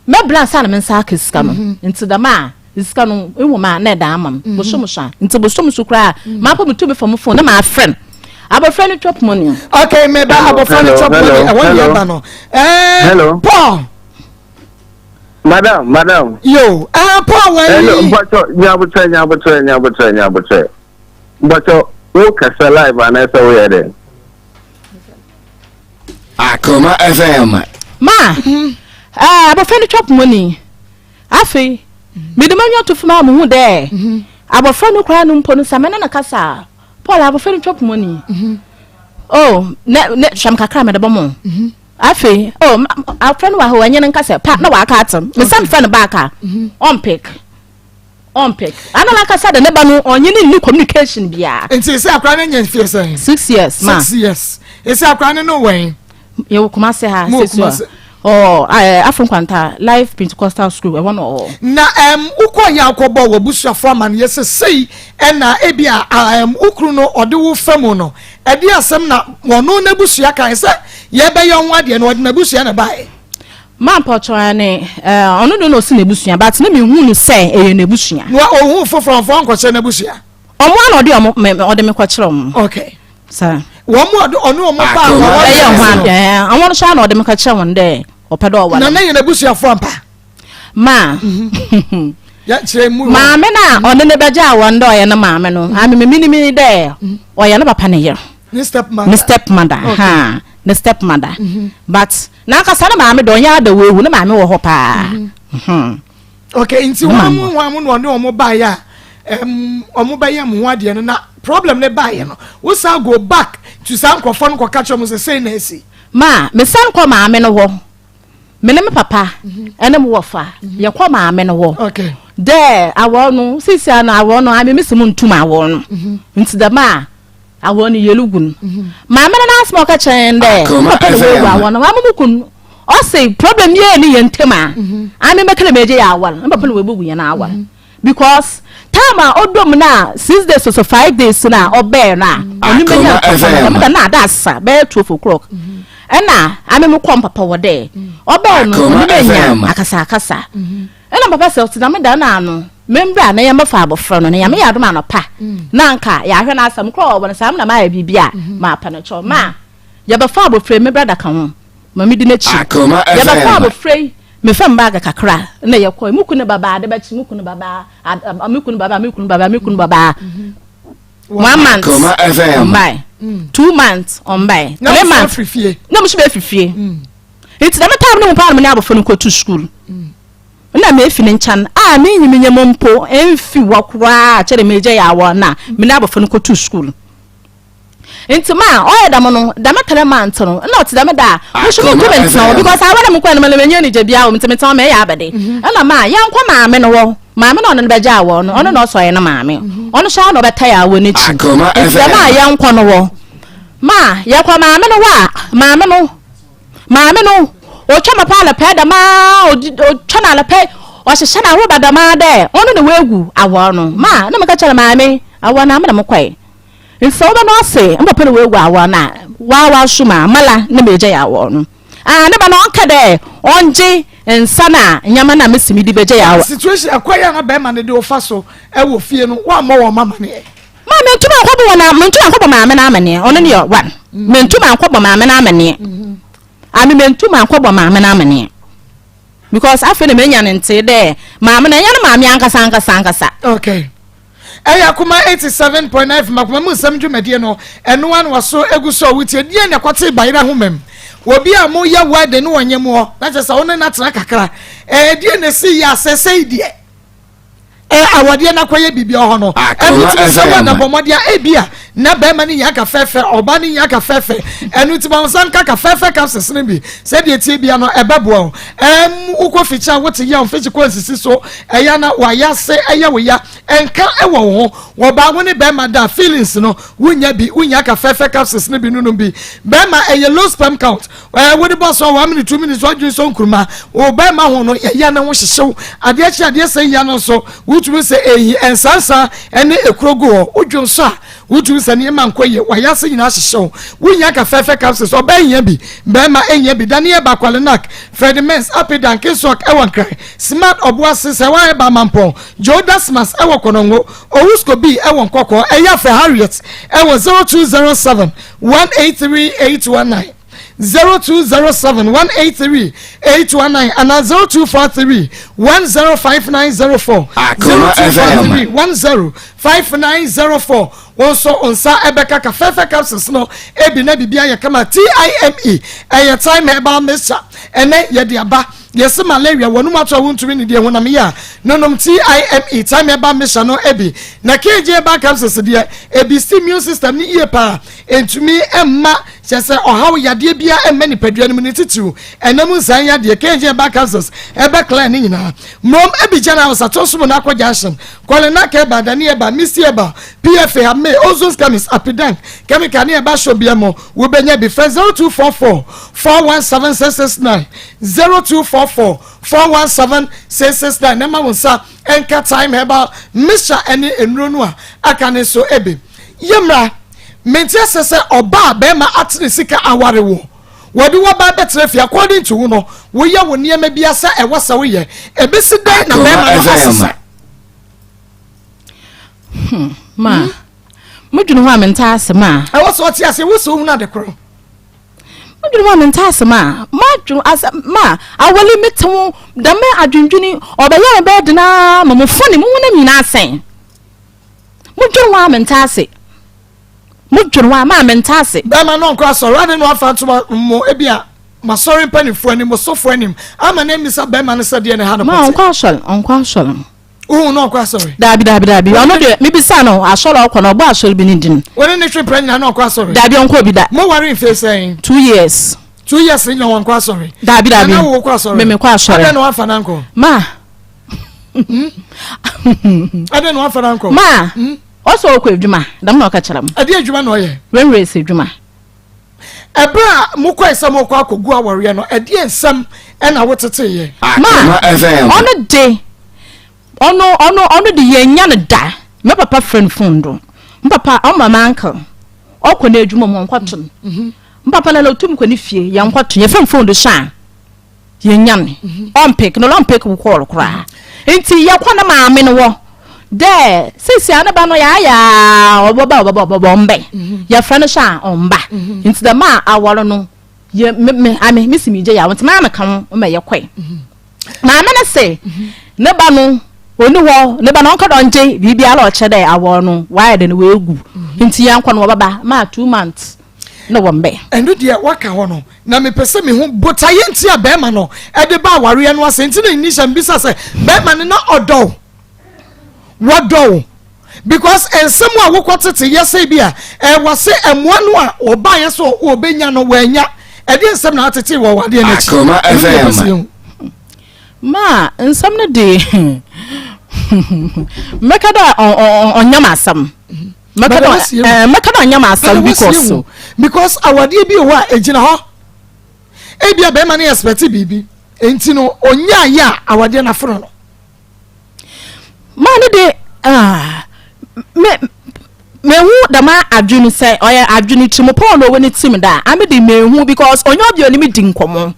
[SPEAKER 8] mɛbla nsa na me nsa aka sika no mhm. nti dɛm a Sika no ehu ma na ɛda ama m bosom so a nti bosom so koraa mm. maa pɔ metu me fa mu phone na maa frɛ no abɔfra no chop money.
[SPEAKER 3] Okay meba abɔfra no chop money ɛwɔ yɛ ba no ɛɛ eh, Paul.
[SPEAKER 10] Madam madam.
[SPEAKER 3] Yo ɛɛ eh, Paul wɔ yi.
[SPEAKER 10] Hello mpɔtɔ nyabotrɛ nyabotrɛ nyabotrɛ nyabotrɛ mpɔtɔ wo kasa live anaasɛ woyɛ dɛ.
[SPEAKER 9] Akoma FM.
[SPEAKER 8] Ma ɛɛ eh, abɔfra no chop money. Afei, mede m'enyiwa to famu a muhun dɛ abofra no koraa no mpo no, sɛ me ne no kasa a, Paul, abofra no twa poma ni. Oh, ne, ne, hwɛ me kakra mede bɔmɔ. Afei, oh, abofra no wɔ ha, ɔnye no nkasa, pa, na waka atem. Mesan frɛ no back a, ɔmpick. Ɔmpick. Ana n'ankasa de ne ba no, ɔnye no nni communication biara.
[SPEAKER 3] Nti sɛ akora no nya mfie sɛn?
[SPEAKER 8] 6 years, ma.
[SPEAKER 3] 6 years. Esi akora no no wɛn?
[SPEAKER 8] Yɛwɔ Kumase ha.
[SPEAKER 3] Mo Kumase.
[SPEAKER 8] Ɔ ɛɛ Afro Nkwanta Life Pentecostal School ɛhɔ na ɔwɔ.
[SPEAKER 3] Na ɛm wokɔ yɛ akɔbɔ w'abusuafo amaneɛ sɛ sei ɛna ebi a ɛm wo kunu no ɔde wo fa mu no ɛde asɛm na ɔno n'abusua kan sɛ yɛbɛyɛ ho adeɛ no ɔde n'abusua na ɛbaeɛ.
[SPEAKER 8] Ma mpɔtɔ ɛne ɛɛ ɔno de na ɔsi n'abusua but ne mi hu no sɛ ɛyɛ n'abusua.
[SPEAKER 3] Na ohun foforɔ nfa nkɔkyerɛ n'abusua.
[SPEAKER 8] Ɔmo a na ɔde ɔmo mɛ ɔde me kɔkyerɛ ɔmo.
[SPEAKER 3] Okay.
[SPEAKER 8] Saa.
[SPEAKER 3] Wɔn mu ɔde ɔne ɔmo ba a wɔwɔ
[SPEAKER 8] ɛyɛ ho adeɛ ɔmo nso a na ɔde me kɔkyerɛ wɔn dɛ ɔpɛ dɛ ɔware.
[SPEAKER 3] Na ne yɛ n'abusuafo ampa.
[SPEAKER 8] Ma.
[SPEAKER 3] Mhm.
[SPEAKER 8] Maame na ɔne ne bɛgye a wɔn dɛ ɔyɛ ne maame no ame me minim dɛ mhm. ɔyɛ ne papa ne yere.
[SPEAKER 3] Ne step mother.
[SPEAKER 8] Ne step mother ha ne step mother mhm. but n'ankasa ne maame dɛ ɔnyɛ ada wɔ ewu ne maame wɔ hɔ paa.
[SPEAKER 3] Okay nti wɔn mu wɔn mu na ɔne wɔn baeɛ a ɛm wɔn bɛyɛ mo ho adeɛ no na problem ne baeɛ no wosan go back to saa nkurɔfoɔ no kɔka kyerɛ wɔn sɛ sei na esi.
[SPEAKER 8] Ma mesan kɔ maame no hɔ me ne me papa ɛne mo wɔfa mhm. yɛkɔ maame no hɔ dɛ awɔ no sisi ano awɔ no ame mesi mu ntum awɔ no mhm. nti dɛm a Awɔ no yelu gu no. Maame no n'asɛm a ɔka kyerɛ yɛn dɛ me papa na oegu awɔ no, maame mo kun ɔse problem biara nni yɛn ntamu a ame mɛka dɛ megye yɛ awar, me papa na oebogu hɛn awar because time a ɔdɔ mu no a 6 days so 5 days no a ɔbɛɛ no a ɔno menya ntɔkwa no dɛm da no ada asa bɛyɛ 12 o'clock ɛna ame mokɔ me papa hɔ dɛ ɔbɛɛ no ɔno menya akasakasa. Nna papa sɛ ɔtse dɛm da no ano, membra na yɛmbɛfa abofra no, na Nyame yɛ adom anɔpa na anka yɛahwɛ n'asɛm kor a ɔwɔ no, sɛ ame na mayɛ biribi a, mapa no kyɛw. Ma yɛbɛfa abofra yi, me brada ka ho ma midi n'ekyir. Yɛbɛfa abofra yi, mefa me baage kakra na yɛkɔe. Mo kun babaa, ade bɛkye, mo kun babaa, me kun babaa, me kun babaa, me kun babaa. 1 month ɔmbae, 2 months ɔmbae, 3 months na mo so bɛfi fie. Ntsi dɛm time no mu paa na menye abofra no kɔto skuul. Nna mefi ne nkyɛn a minnyi me nyamu mpo mmfi hɔ koraa kyerɛ dɛ megyae awar no a menye abofra no kɔto skuul. Ntsi ma ɔyɛ dɛm no, dɛm 3 months no, nna ɔtse dɛm da a, mo so munntum nntsena hɔ because awar a mokɔe no mara mennyɛ enyigye biara wɔ mu ntsi metsena hɔ meyɛ abɛde. Nna ma yɛnkɔ maame no hɔ, maame no a ɔno no bɛgye awar no, ɔno na ɔsɛ ɔyɛ ne maame, ɔno so ara na ɔbɛtae awar n'ekyir. Ntsi dɛm a yɛnkɔ no hɔ. Ma yɛkɔ maame no hɔ a, maame no Maame no, otwa mapa anapa yi dɛm ara, otwa no anapa yi, ɔhyehyɛ no ahoroba dɛm ara dɛ ɔno na oegu awar no. Ma na meka kyerɛ no, Maame, awar no, ame na mokɔe. Ntsi sɛ wobɛno ase, me papa na oegu awar no a, waa w'asom a, mala na megyae awar no. Ah, ne ba no ɔnka dɛ ɔngye. nsa no a nneɛma no a mesi mede bɛgya yɛ awa.
[SPEAKER 3] Situation ɛkwan a na bɛrima no de wo fa so wɔ fie no woammɔ wɔn amaneɛ.
[SPEAKER 8] Ma mentum ankɔbɔ wɔn mentum ankɔbɔ maame no amaneɛ ɔno ne yɛ one mentum ankɔbɔ maame no amaneɛ ame mentum ankɔbɔ maame no amaneɛ because afei na menya ne ntee dɛ maame no ɛnyɛ no maame ankasa ankasa ankasa.
[SPEAKER 3] Okay. Ɛyɛ Akoma 87.9 FM Akoma mu nsɛm dwumadie no ɛno ara na waso egu so a wotie deɛ na ɛkɔte bayerɛ ahoma mu obi a moyɛ wedding no wɔnyɛ mu hɔ na kyerɛ sɛ wo ne no atena kakra ɛɛ deɛ na ɛsi yɛ asɛ sɛi deɛ ɛɛ awadeɛ no akɔyɛ biribi wɔ hɔ no ɛno nti sɛ wɔn na bɔ mmɔden a ebi a na bɛrima no nya ka fɛfɛ ɔba no nya ka fɛfɛ ɛno nti ma nsa nka ka fɛfɛ capsules no bi sɛdeɛ tie bia no ɛbɛboa wo ɛm wokɔ fikyi a wote yɛ mfikyi kɔ nsisi so ɛyɛ na wayɛ ase ɛyɛ wo ya ɛnka ɛwɔ wo ho wɔbaa wo ne bɛrima da feelings no wonya bi wonya ka fɛfɛ capsules no bi nonom bi bɛrima ɛyɛ low sperm count ɛɛ wode bɔ so one minute two minutes wadwene so nkuruma wo bɛrima ho no yɛyɛ ne ho hyehyew adeɛ kye adeɛ sɛ yia no nso wotumi sɛ eyi nsansa ɛne ekuro gu hɔ wodwo nso a wotumi sɛ nneɛma nkɔ yie wayɛ ase nyinaa hyehyew wonya ka fɛfɛ capsules ɔbaa hia bi bɛrima ehia bi daniel bakwalenak fred mens apidan kisok ɛwɔ nkran smart ɔboase sɛ wɔayɛ ba mampɔn joe dasmas ɛwɔ kɔnɔngo owusko bi ɛwɔ nkɔkɔɔ ɛyɛ afɛ harriet ɛwɔ 0207 183 819 0207 183 819 anaa 0243 105904 0243 105904 wɔn nso nsa ɛbɛka ka fɛfɛ capsules no ebi na biribi ayɛ kama. Time ɛyɛ Thyme Herbal Mixture. Ɛnɛ yɛde aba yɛsi malaria wɔn mu ato a wɔntumi ne deɛ honam yi a nonom Time Thyme Herbal Mixture no ebi na KG Herbal capsules deɛ ebi si immune system ne yie paa, ntumi mma kyɛ sɛ ɔhaw yadeɛ bia mma nipadua no mu, ne titiriw ɛnam nsan yadeɛ. KG Herbal capsules ɛbɛ clear ne nyinaa. Mmom ebi gyina house ato so mu n'akɔ junction kɔlena kɛba dani ɛba misi ɛba pfa ame Ozone Chemist, Apidank Chemical ne ɛba show bia mu wobɛnya bi. Fɛ 0244 417 669, 0244 417 669 na ma wo nsa ɛnka Thyme Herbal Mixture ɛne nnuro no a aka ne nso ebi. Yɛmmra mente asɛ sɛ ɔbaa bɛrima atene sika aware wo, wɔde wɔba bɛtena fie, according to wo no woyɛ wo nneɛma bi asɛ ɛwɔ sɛ woyɛ ebesi dɛn na bɛrima no asesa?
[SPEAKER 8] Ma modwene ho a mente ase ma.
[SPEAKER 3] Ɛwɔ sɛ ɔte ase wo sɛ wohunu ade korɔ.
[SPEAKER 8] Modwene ho a mente ase ma madwene ase ma awɔle mete wo dɛm adwendwene ɔbɛyɛ me bɛyɛ denaa ma mo fone mo honam nyinaa sɛn. Modwene ho a mente ase, modwene ho a ma mente ase.
[SPEAKER 3] Bɛrima no ɔnkɔ asɔre ade no afa ntoma mo ebi a masɔre mpanimfoɔ anim, ɔsɔfoɔ anim ama na mmisa bɛrima no sɛ deɛ ne ha no.
[SPEAKER 8] Ma ɔnkɔ asɔre, ɔnkɔ asɔre.
[SPEAKER 3] Wohu no ɔnkɔ asɔre?
[SPEAKER 8] Daabi, daabi, daabi, ɔno deɛ mebisa no asɔre a ɔkɔ no, ɔbɔ asɔre bi ne din.
[SPEAKER 3] Wɔne ne twe pɛ nyina na ɔnkɔ asɔre?
[SPEAKER 8] Daabi, ɔnkɔ bi da.
[SPEAKER 3] Mo ware mfe sɛn?
[SPEAKER 8] 2 years.
[SPEAKER 3] 2 years nyina wɔnkɔ asɔre?
[SPEAKER 8] Daabi, daabi.
[SPEAKER 3] Nana wo kɔ asɔre?
[SPEAKER 8] Me mekɔ asɔre.
[SPEAKER 3] Adɛn na wafa na nkɔ?
[SPEAKER 8] Ma
[SPEAKER 3] Adɛn na wafa na nkɔ?
[SPEAKER 8] Ma ɔsɛ ɔkɔ adwuma dɛm na ɔka kyerɛ m.
[SPEAKER 3] Ɛdeɛ adwuma na ɔyɛ?
[SPEAKER 8] Railways adwuma.
[SPEAKER 3] Ɛberɛ a mokɔe sɛ mokɔ akɔgu awareɛ no, ɛdeɛ nsɛm ɛna woteteyɛ?
[SPEAKER 8] Ma ɔno de ɔno de yɛnya no da. Me papa frɛ no phone do, me papa ɔma me uncle ɔkɔ n'adwuma mu ɔnkɔto no. Me papa na otum kɔ ne fie, yɛnkɔto, yɛfrɛ no phone do so a yɛnya no, ɔmpick no, ɔmpick wo call koraa. Nti yɛkɔ ne maame no wɔ dɛ sisi a ne ba no yɛayɛ ɔbɛba, ɔbɛba, ɔbɛba, ɔmbɛ. Yɛfrɛ no so a ɔmba. Nti dɛm a awɔre no yɛ me me ame me si mi gye yawo nti maa meka ho ma yɛkɔe. Maame no se ne ba no oni hɔ, ne ba no ɔnka dɛ ɔngye biribiara a ɔkyerɛ dɛ awɔre no wayɛ dɛ no wɔagu, nti yɛnkɔ no wɔbɛba. Maa 2 months na wɔmbɛ.
[SPEAKER 3] Ɛno deɛ waka hɔ no na mepɛ sɛ mehu botaeɛ nti a bɛrima no ɛde ba awareɛ no ase. Nti na nnisha mbisa sɛ bɛrima no na ɔdɔ wo, wɔdɔ wo, because nsɛm a wokɔ tete yɛ sɛ bi a ɛwɔ sɛ mmoa no a ɔbaeɛ sɛ ɔbɛnya no wɔanya, ɛdeɛ nsɛm na atete wɔ wadeɛ no akyi?
[SPEAKER 9] Akoma
[SPEAKER 3] Ɛno deɛ
[SPEAKER 9] FM.
[SPEAKER 3] pɛ sɛ yɛhu.
[SPEAKER 8] Ma nsɛm no de mɛka dɛ ɔnyam asɛm, mɛka dɛ
[SPEAKER 3] But ɛwɔ sɛ yɛhu.
[SPEAKER 8] Mɛka dɛ ɔnyam asɛm
[SPEAKER 3] Ɛwɔ sɛ
[SPEAKER 8] because
[SPEAKER 3] yɛhu. Because awadeɛ bi wɔ hɔ a ɛgyina hɔ, ebia bɛrima no yɛ expect biribi nti no ɔnyaayɛ a awadeɛ no afono no.
[SPEAKER 8] Maa no de ah, me mehu dɛm adwene sɛ ɔyɛ adwene tirimupɔn na ɔwɔ ne tirim da ame de mehu because ɔnyɛ obi a ɔne me di nkɔmmɔ.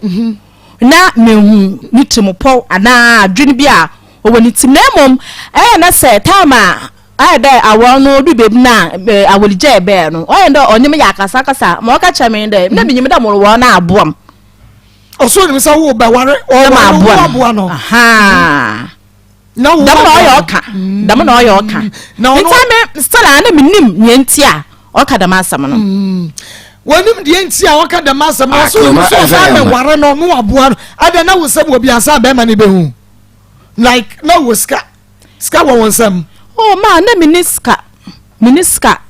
[SPEAKER 8] Na mehu ne tirimupɔw anaa adwene bi a ɔwɔ ne tirim. Na mmom ɛyɛ na sɛ time a ayɛ dɛ awar no odu beebi na awargyae bɛɛ no, ɔyɛ dɛ ɔnye me yɛ akasakasa. Ma ɔka kyerɛ me nye dɛ, nna minyim dɛ morowar no aboa m'.
[SPEAKER 3] Ɔso onyim sɛ wo bɛware, ɔware wo aboa no.
[SPEAKER 8] Ahaa. Na wo dɛm na ɔyɛ ɔka. Dɛm na ɔyɛ ɔka. Nti ame still a na menim nea nti a ɔka dɛm asɛm no.
[SPEAKER 3] Wɔnim deɛ nti a ɔka dɛm asɛm no. Ɔso onyim sɛ ɔbaa bɛware no na waboa no. Adɛn na wo nsam wɔ bi ansa bɛrima no bɛhu? Like na wɔ sika. Sika wɔ wo nsam.
[SPEAKER 8] Oh ma na menni sika. Menni sika.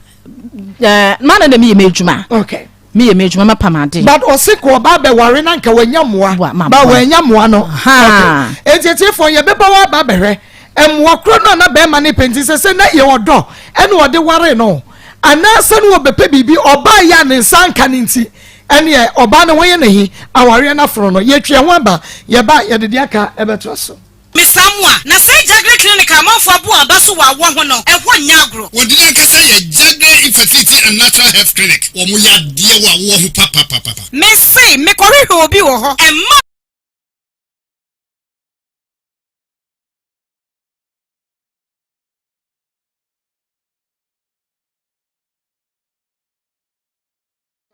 [SPEAKER 8] Eh, ma na na meyɛ m'adwuma.
[SPEAKER 3] Okay.
[SPEAKER 8] Meyɛ m'adwuma mapam ade.
[SPEAKER 3] But ɔse kɔ ɔba abɛware na nka wanya mmoa. Ba wanya mmoa no. Okay. Enti atiefoɔ yɛbɛba wɔ aba abɛhwɛ mmoa korɔ no a na bɛrima no pɛ nti sɛ sɛ na yɛ ɔdɔ ɛna ɔde ware no anaasɛ no ɔbɛpɛ biribi ɔbaa yɛ a ne nsa nka no nti ɛneɛ ɔbaa no ho yɛ n'ahi awareɛ no afono no yɛtwe ɛho aba yɛba yɛde deɛ aka ɛbɛtoa so.
[SPEAKER 11] Mesrɛ mo a, na saa Jagre Clinic a amanfoɔ abu wɔn aba so wɔ awɔ ho no, ɛhɔ nyɛ agorɔ.
[SPEAKER 12] Wɔn din ankasa yɛ Jagre Infertility and Natural Health Clinic. Wɔn yɛ adeɛ wɔ awoɔ ho papapapapa.
[SPEAKER 11] Mese, mekɔhwehwɛ obi wɔ hɔ. Ɛmma.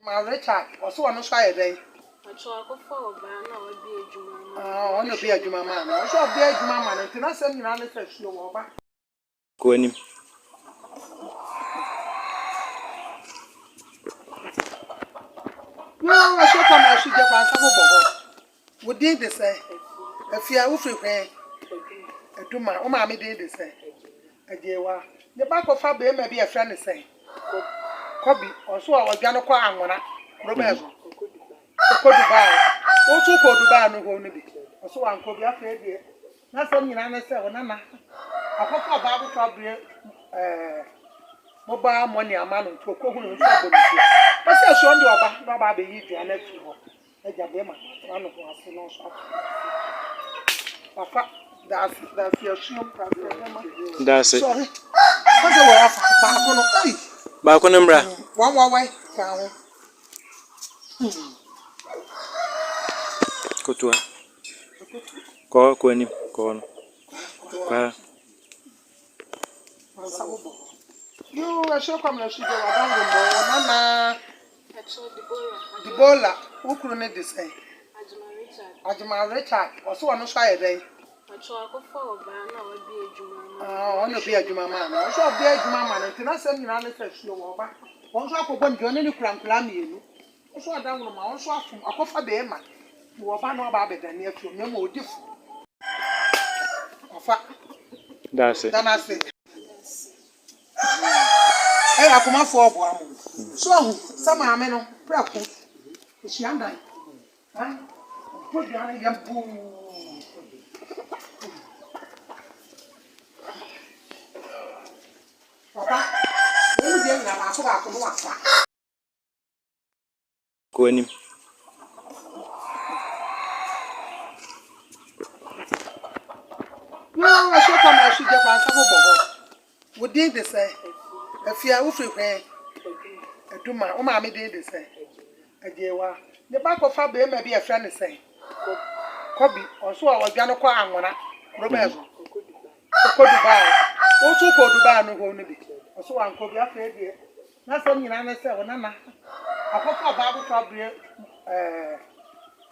[SPEAKER 13] Ma Richard, ɔse ɔno nso ayɛ dɛn?
[SPEAKER 4] Ɔkyerɛ wakɔfa ɔbaa no a wabue adwuma ama no.
[SPEAKER 13] Ah, ɔno obue adwuma maa no. Ɔno nso ɔbue adwuma ama no nti n'asɛm nyinaa ne sɛ suo wɔ ɔba.
[SPEAKER 14] Kɔ anim.
[SPEAKER 13] Yoo, asuo kɔ na asu gya fa nsa bobɔ hɔ. Wo din de sɛn? Afia, wofiri he? Aduma. Wo maame din de sɛn? Agyewa. Ne ba kɔfa barima bi a yɛfrɛ no sɛn? Kɔbi. Ɔnso ɔdwane kɔ Anwona. Kuro bɛn so? Ɔkɔ Dubai. Wo nso wokɔɔ Dubai no hɔ no bi? Ɔso wankɔ bi. Afei deɛ, n'asɛm nyinaa ne sɛ wo nana akɔfa ɔbaa foforɔ abue ɛɛ mobile money ama no nti ɔkɔhunu no nso abɔ ne dua. Ɔsɛ asuo no deɛ ɔba na ɔba abɛyi dua no afiri hɔ. Agya bɛrima atena ne ho ase na ɔso ato ne ase. Wafa daase daase asuo daase bɛrima.
[SPEAKER 14] Daase.
[SPEAKER 13] Sɔre. Kɔsɛ wɔ afa baako no. Ei.
[SPEAKER 14] Baako no mmra.
[SPEAKER 13] Wɔn wɔwɛ ka ho.
[SPEAKER 14] Kotoa. Kɔɔ kɔ anim kɔɔ no. Kɔɔ.
[SPEAKER 13] Wansa bobɔ. Yoo ɛhyɛ kwam na ɛso gya wadango mbɔ wɔ nana. Debola, wo kunu no de sɛn? Agyemang Richard. Ɔse ɔno nso ayɛ dɛn? Ah, ɔno obue adwuma maa no. Ɔno nso ɔbue adwuma ma no nti n'asɛm nyinaa ne sɛ suo wɔ ɔba. Ɔno nso akɔbɔ ne dua, ɔne ne kura nkwadaa mmienu. Ɔno nso ada nwoma, ɔno nso afom, akɔfa bɛrima. Nti ɔba na ɔba abɛdane afi hɔ, na mmom ɔdi fo. Ɔfa.
[SPEAKER 14] Da ase.
[SPEAKER 13] Da no ase. Ɛyɛ akomafoɔ ɔboa mo. So ahu sɛ maame no prɛko ɛhyia dan ɔbɔ dua no yɛ buu. Papa, wɔn mu deɛ nyina baako baako no wafa.
[SPEAKER 14] Kɔ anim.
[SPEAKER 13] Yoo, asuo kɔ na asu gya fa nsa bobɔ hɔ. Wo din de sɛn? Afia, wofiri he? Aduma. Wo maame din de sɛn? Agyewa. Ne ba kɔfa barima bi a yɛfrɛ no sɛn? Kɔbi. Ɔnso ɔdwane kɔ Anwona. Kuro bɛn so? Ɔkɔ Dubai. Wo nso wokɔɔ Dubai no hɔ no bi? Ɔso wankɔ bi. Afei deɛ N'asɛm nyinaa ne sɛ ɔnana akɔfa ɔbaa foforɔ abue ɛɛ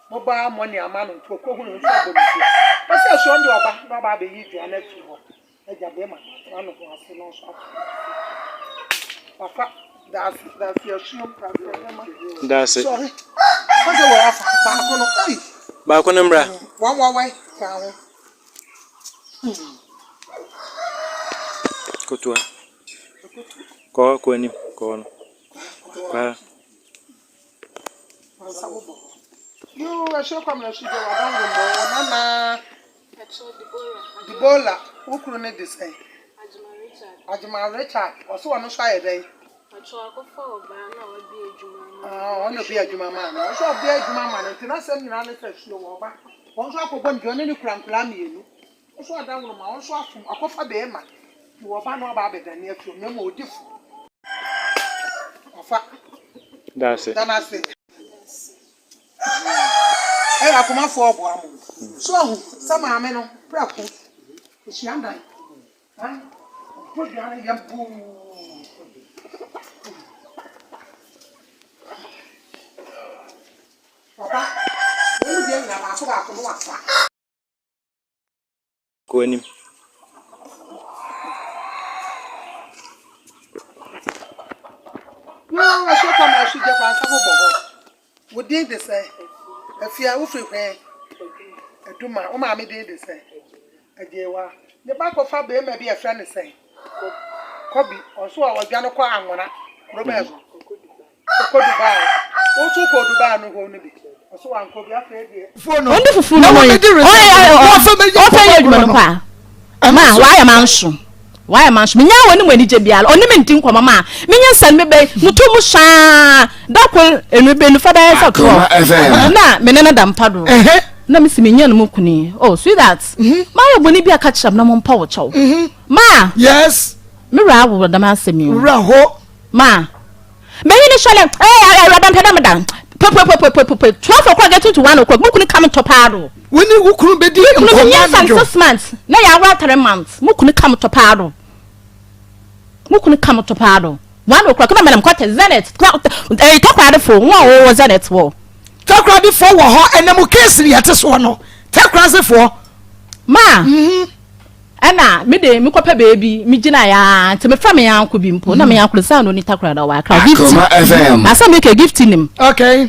[SPEAKER 13] mobile money ama no nti ɔkɔhu no nso abɔ ne dua. Ɔsɛ asuo no deɛ ɔba na ɔba abɛyi dua no afiri hɔ. Agya bɛrima atena ne ho ase na ɔnso ato ne ase. Wafa daase daase asuo daase bɛrima.
[SPEAKER 14] Daase.
[SPEAKER 13] Sɔre. Ɔsɛ wɔ afa baako no. Ei.
[SPEAKER 14] Baako no mmra.
[SPEAKER 13] Wɔn wɔwɛ ka ho.
[SPEAKER 14] Kotoa. Kɔ hɔ, kɔ anim, kɔ hɔ no. Kɔ ha.
[SPEAKER 13] Debola, wo kunu no de sɛn? Agyemang Richard. Ɔse ɔno nso ayɛ dɛn? Ah, ɔno obue adwuma maa no. Ɔno nso ɔbue adwuma ma no nti n'asɛm nyinaa ne sɛ suo wɔ ɔba. Ɔno nso akɔbɔ ne dua, ɔne ne kura nkwadaa mmienu. Wo nso ada nwoma, wo nso afom, akɔfa bɛɛma, nti wɔba na waba abɛdane afi hɔ, na mmom ɔdi fo. Ɔfa.
[SPEAKER 14] Da ase.
[SPEAKER 13] Da no ase. Ɛyɛ akomafoɔ ɔboa mo. So ahu sɛ maame no prɛko ɔhyia dan. Ɔbɔ dua no yɛ buu. Papa, wɔn mu deɛ nyinaa baako baako no wafa.
[SPEAKER 14] Kɔ anim.
[SPEAKER 13] Yoo, asuo kɔ ma asu gya fa nsa bobɔ hɔ. Wo din de sɛn? Afia, wofiri hwɛn? Aduma. Wo maame din de sɛn? Agyewa. Ne ba kɔfa barima bi a ɛfrɛ no sɛn? Kɔbi. Ɔnso a ɔdwane kɔ Anwona. Kuro bɛn so? Ɔkɔ Dubai. Wo nso wokɔɔ Dubai no hɔ no bi? Ɔso wankɔ bi afei deɛ.
[SPEAKER 8] Ɔndi fufu no ho yi. Ɔfɛ yɛ adwuma no kɔ a. Ma wayɛ ma nso. Wayɛ ma nso. Menya wɔ ne mu anigye biara. Ɔne me ndi nkɔmmɔ ma. Menya nsa no mebɛ mutu mu saa. Da kor enu bɛ nufa bɛyɛ sɛ 12. Na me ne no da mpa do. Na mesi menya no mu kuni. Oh sweetheart. Mayɛ bɔne bi a ka kyerɛ me na mo mpa wo kyɛw. Ma.
[SPEAKER 3] Yes.
[SPEAKER 8] Me wura awo dɛm asɛm yi.
[SPEAKER 3] Wura ho.
[SPEAKER 8] Ma. Menye no hyɛ dɛ, Ee, Awuraba mepɛ dɛ meda. Puepuepuepuepue, 12 o'clock getting to 1 o'clock, mo kunu ka me tɔ paa do.
[SPEAKER 3] Wo ne wo kunu bɛdi
[SPEAKER 8] Me kunu
[SPEAKER 3] nkɔmmɔ
[SPEAKER 8] menyinsɛn
[SPEAKER 3] anadwo.
[SPEAKER 8] 6 months, na yɛawar 3 months, mo kunu ka me tɔ paa do. Mo kunu ka me tɔ paa do. 1 o'clock na menam kɔtɛ Zenith, ɛyi Takoradi-fo, wɔn a wɔwɔ Zenith wɔ.
[SPEAKER 3] Takoradi-foɔ wɔ hɔ, ɛnɛ mo case ni yɛte soɔ no, Takoradi-foɔ.
[SPEAKER 8] Ma. Ɛna me de me kɔpɛ baabi me gyina ya nti me frɛ me yanko bi mpo na me yanko sɛ no ni takora da wɔ akra gift asɛm mi kɛ gift nim
[SPEAKER 3] okay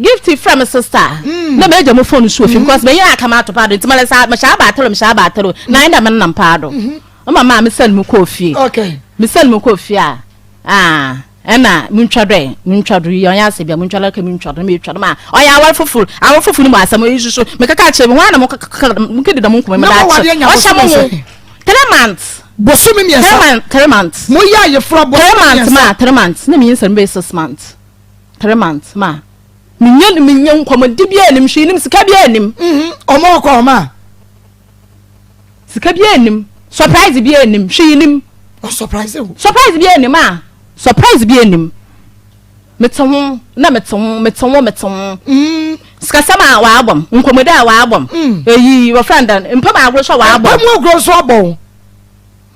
[SPEAKER 8] gift frɛ me sister mm. na me agya mo phone so ofi mm. because me yɛ aka ma ato paado nti me sa me hyɛ aba atoro me hyɛ aba atoro na ɛna me nam paado mm-hmm. ma ma me send mu kɔ fie
[SPEAKER 3] okay
[SPEAKER 8] me send mu kɔ fie a ah Ɛna muntwa do ɛ, muntwa do, yi ɔnnyɛ asɛm bia, muntwa do ka muntwa do, na metwa do ma ɔyɛ awar fofor, awar fofor no mu asɛm, iyi so so, mekɛkaa kyerɛ bi, hɔn na mokedi dɛm nkɔmbɔ yi, mede akyerɛ, ɔhyɛ mo ho, 3 months.
[SPEAKER 3] Bosome mmiɛnsa.
[SPEAKER 8] 3 months, 3 months.
[SPEAKER 3] Moyɛ ayeforɔ bosome mmiɛnsa.
[SPEAKER 8] 3 months ma, 3 months, na menyinsɛn bɛyɛ 6 months, 3 months ma, menyɛ menyɛ nkɔmmɔdi biara nim, hwee nim, sika biara nim.
[SPEAKER 3] Ɔmo ɔkɔ ɔmo a.
[SPEAKER 8] Sika biara nnim, surprise biara nnim, hwee nnim.
[SPEAKER 3] Ɔ surprise wo.
[SPEAKER 8] Surprise biara nnim a, surprise biara nnim. Mete ho na mete ho, mete ho, mete ho. Mm. Sikasɛm a wɔabɔ m, nkɔmmɔdi a wɔabɔ m. Mm. Eyi wɔfrɛ no dɛn, mpam agorɔ nso a wɔabɔ m.
[SPEAKER 3] Mpam agorɔ nso abɔ wo.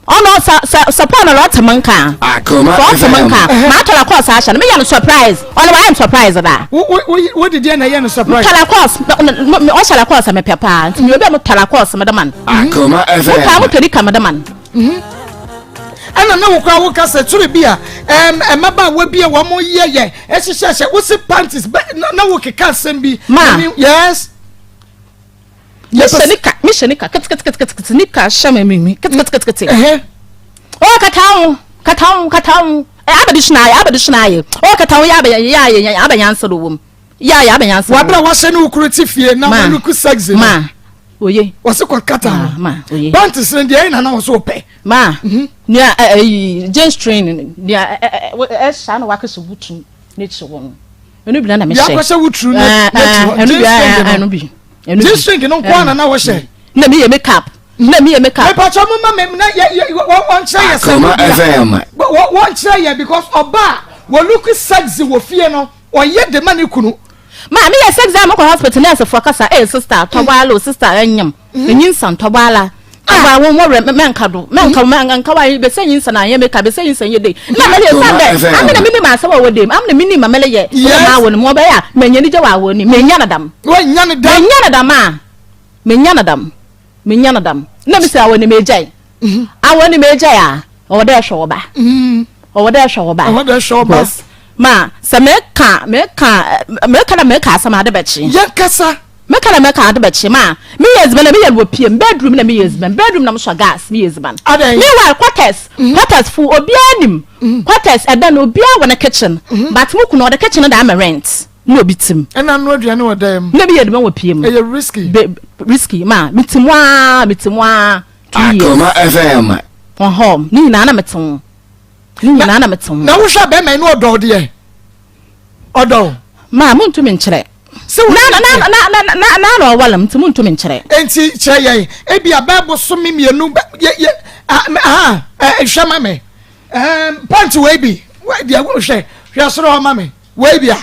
[SPEAKER 8] Ɔno sɛ sɛ sɛ Paul na ɔte me nka a. Sɛ ɔte me nka a, matɔ Lacoste ahyɛ no, meyɛ no surprise. Ɔno wayɛ no surprise da.
[SPEAKER 3] Wo wo wo wo de deɛ na ɛyɛ no surprise.
[SPEAKER 8] Metɔ Lacoste, ɔhyɛ Lacoste a mepɛ paa. Nti meyɛ obi a metɔ Lacoste mede ma no.
[SPEAKER 9] Akoma FM.
[SPEAKER 8] Mopɛ a motɔ nika mede ma no.
[SPEAKER 3] Ɛna na wo koraa woka sɛ toro bi a ɛm mmabaawa bi a wɔn yɛ yɛ ɛhyehyɛhyɛ wosi panties bɛ na wo keka asɛm bi.
[SPEAKER 8] Ma.
[SPEAKER 3] Yes.
[SPEAKER 8] Mehyɛ nika mehyɛ nika keteketekete nika hyɛ me me keteketekete. Ɔwɔ kata ho kata ho kata ho ɛ abɛde so na ayɛ abɛde so na ayɛ ɔwɔ kata ho yɛ abɛ yɛ ayɛ yɛ abɛ nyansa do wɔm yɛ ayɛ abɛ nyansa.
[SPEAKER 3] Wabra wahyɛ ne okuru ti fie na wɔn sexy no.
[SPEAKER 8] Ma oye.
[SPEAKER 3] Wɔsi kɔ kata ho.
[SPEAKER 8] Ma oye.
[SPEAKER 3] Panties ne deɛ ɛna na wɔso pɛ.
[SPEAKER 8] Ma nea ɛ ɛ jeans train nea ɛ ɛ ɛhyɛ na wakɛsɛ butu n'akyi wɔn. Ɛno bi na na mehyɛ.
[SPEAKER 3] Deɛ akɔhyɛ wo turu n'akyi hɔ.
[SPEAKER 8] Ɛno bi ɛno bi.
[SPEAKER 3] G-string no nko ara na na wɔhyɛ.
[SPEAKER 8] Na meyɛ make up. Na meyɛ make up.
[SPEAKER 3] Mepatwa mo ma me na yɛ yɛ wɔnkyerɛ yɛ sɛ
[SPEAKER 9] Akoma FM.
[SPEAKER 3] Wɔnkyerɛ yɛ because ɔbaa wɔ look sexy wɔ fie no ɔyɛ de ma ne kunu.
[SPEAKER 8] Ma meyɛ sexy a mekɔ hospital nurse foɔ kasa ee sister tɔbɔ o sister ɛnyam. Enyinsa ntɔbɔ Aba wo mo rɛ mɛnka do mɛnka mɛnka wa bɛsɛ nyinsa na anyɛ meka bɛsɛ nyinsa nyɛ dei na mɛlɛ yɛ san dɛ ame na menim asɛm a ɔwɔ dɛm ame na menim ma mɛlɛ yɛ wɔ ma awɔ no mu ɔbɛyɛ a mɛnyɛ ni gya wɔ awɔ ni mɛnya no dam
[SPEAKER 3] mɛnya no dam
[SPEAKER 8] mɛnya no dam a mɛnya no dam mɛnya no dam na mesɛ awɔ ni mɛgyae awɔ ni mɛgyae a ɔwɔ dɛ ɛhwɛ wɔ ba ɔwɔ dɛ ɛhwɛ wɔ ba
[SPEAKER 3] ɔwɔ dɛ ɛhwɛ wɔ ba
[SPEAKER 8] ma sɛ mɛka mɛka mɛka na mɛka asɛm ade bɛkye
[SPEAKER 3] yɛn kasa
[SPEAKER 8] Meka na mɛka ade bɛkye ma meyɛ edziban na meyɛ no wɔ pie mu bedroom na meyɛ edziban bedroom na mosɔ gas meyɛ edziban meanwhile quarters quarters fo obiara nim quarters ɛdan no obiara wɔ ne kitchen but mo kunu ɔde kitchen no da ama rent na obi tim.
[SPEAKER 3] Ɛna ano aduane wɔ dan mu.
[SPEAKER 8] Na meyɛ edziban wɔ pie mu.
[SPEAKER 3] Ɛyɛ risky.
[SPEAKER 8] Be risky ma me ti mu aa me ti mu aa 2 years.
[SPEAKER 9] Akoma FM.
[SPEAKER 8] Ɔhɔ ne nyinaa na mete ho ne nyinaa na mete ho.
[SPEAKER 3] Na wohwɛ bɛrima yi na ɔdɔ wo deɛ ɔdɔ wo.
[SPEAKER 8] Ma montumi nkyerɛ.
[SPEAKER 3] Sɛ wo
[SPEAKER 8] Na na na na na na na na ɔwale m nti montumi nkyerɛ.
[SPEAKER 3] Enti kyerɛ yɛn ebi a bɛɛ bosome mmienu bɛ yɛ yɛ ah ah ɛ hwɛ ma me ɛɛm pant wei bi wei deɛ hwɛ hwɛ soro hɔ ma me wei bi a.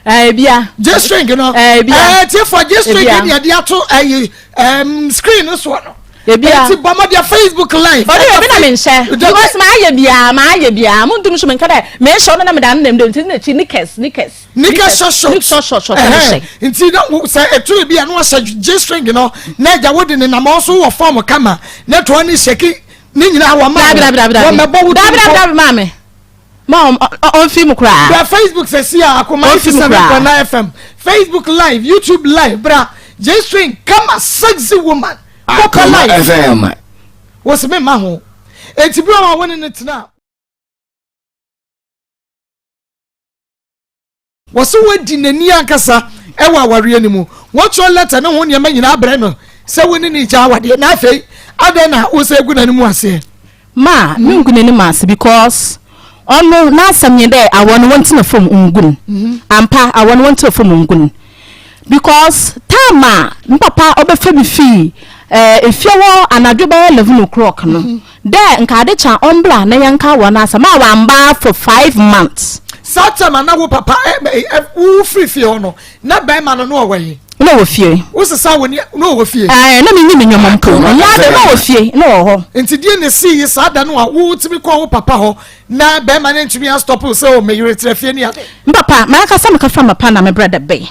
[SPEAKER 8] Ebia.
[SPEAKER 3] G string no.
[SPEAKER 8] Ebia.
[SPEAKER 3] Ɛɛ tiefo G string
[SPEAKER 8] Ebia.
[SPEAKER 3] ni yɛde ato ɛyi ɛm screen no soɔ no.
[SPEAKER 8] Ebia.
[SPEAKER 3] Eti bɔ mmɔden Facebook live.
[SPEAKER 8] Ɔde yɛ obi na menhyɛ. Because maa yɛ biara maa yɛ biara mo ntum so menka dɛ mehyɛ ɔno na meda no nam dɛ nti n'akyi knickers knickers.
[SPEAKER 3] Knickers short short.
[SPEAKER 8] Knickers short short short na mehyɛ.
[SPEAKER 3] Nti na wo sɛ eturu bi a na wahyɛ G string no na agya wo de ne nam ɔso wɔ fɔm kama na toa ne hyɛki ne nyinaa wɔn ma wɔn mɛbɔ wo
[SPEAKER 8] Dabi dabi dabi maame. Ma ɔmfi mu koraa.
[SPEAKER 3] Bra Facebook sɛsi a akoma 87.9 FM Facebook live YouTube live bra J-string kama sexy woman kɔpɛ live
[SPEAKER 9] FM.
[SPEAKER 3] Wɔsi mi ma ho eti bi wɔn a wɔne ne tena. Wɔse wadi n'ani ankasa wɔ awareɛ no mu. Wɔtwerɛ lɛtɛ ne ho nneɛma nyinaa brɛ no sɛ wo ne no regya awadeɛ na afei adɛn na wosan gu n'anim aseɛ?
[SPEAKER 8] Ma mengu n'anim ase because ɔno n'asɛm nye dɛ awɔ no wɔntsena famu ngu no. Ampa awɔ no wɔntsena famu ngu no because time a me papa ɔbɛfa me fii efie hɔ anadwo bɛyɛ 11 o'clock no Dɛ nka ade kye a ɔmbra na yɛnka hɔn asɛm a ɔammba for five months.
[SPEAKER 3] Saa time a na wo papa ɛ ɛ wo firi fie hɔ no na bɛrima no na ɔwɔ he?
[SPEAKER 8] Na ɔwɔ fie.
[SPEAKER 3] Wo sesa wo ni na ɔwɔ fie?
[SPEAKER 8] Ɛɛ na menyi me nneɛma mpo. Ɔnyɛ ade na ɔwɔ fie na ɔwɔ hɔ.
[SPEAKER 3] Nti deɛ na esii yi saa da no a wo tumi kɔɔ wo papa hɔ na bɛrima no ntumi astɔpo sɛ o me yere tra fie ne ade?
[SPEAKER 8] Me papa, m'ankasa meka fa me papa na me brɛda bɛn.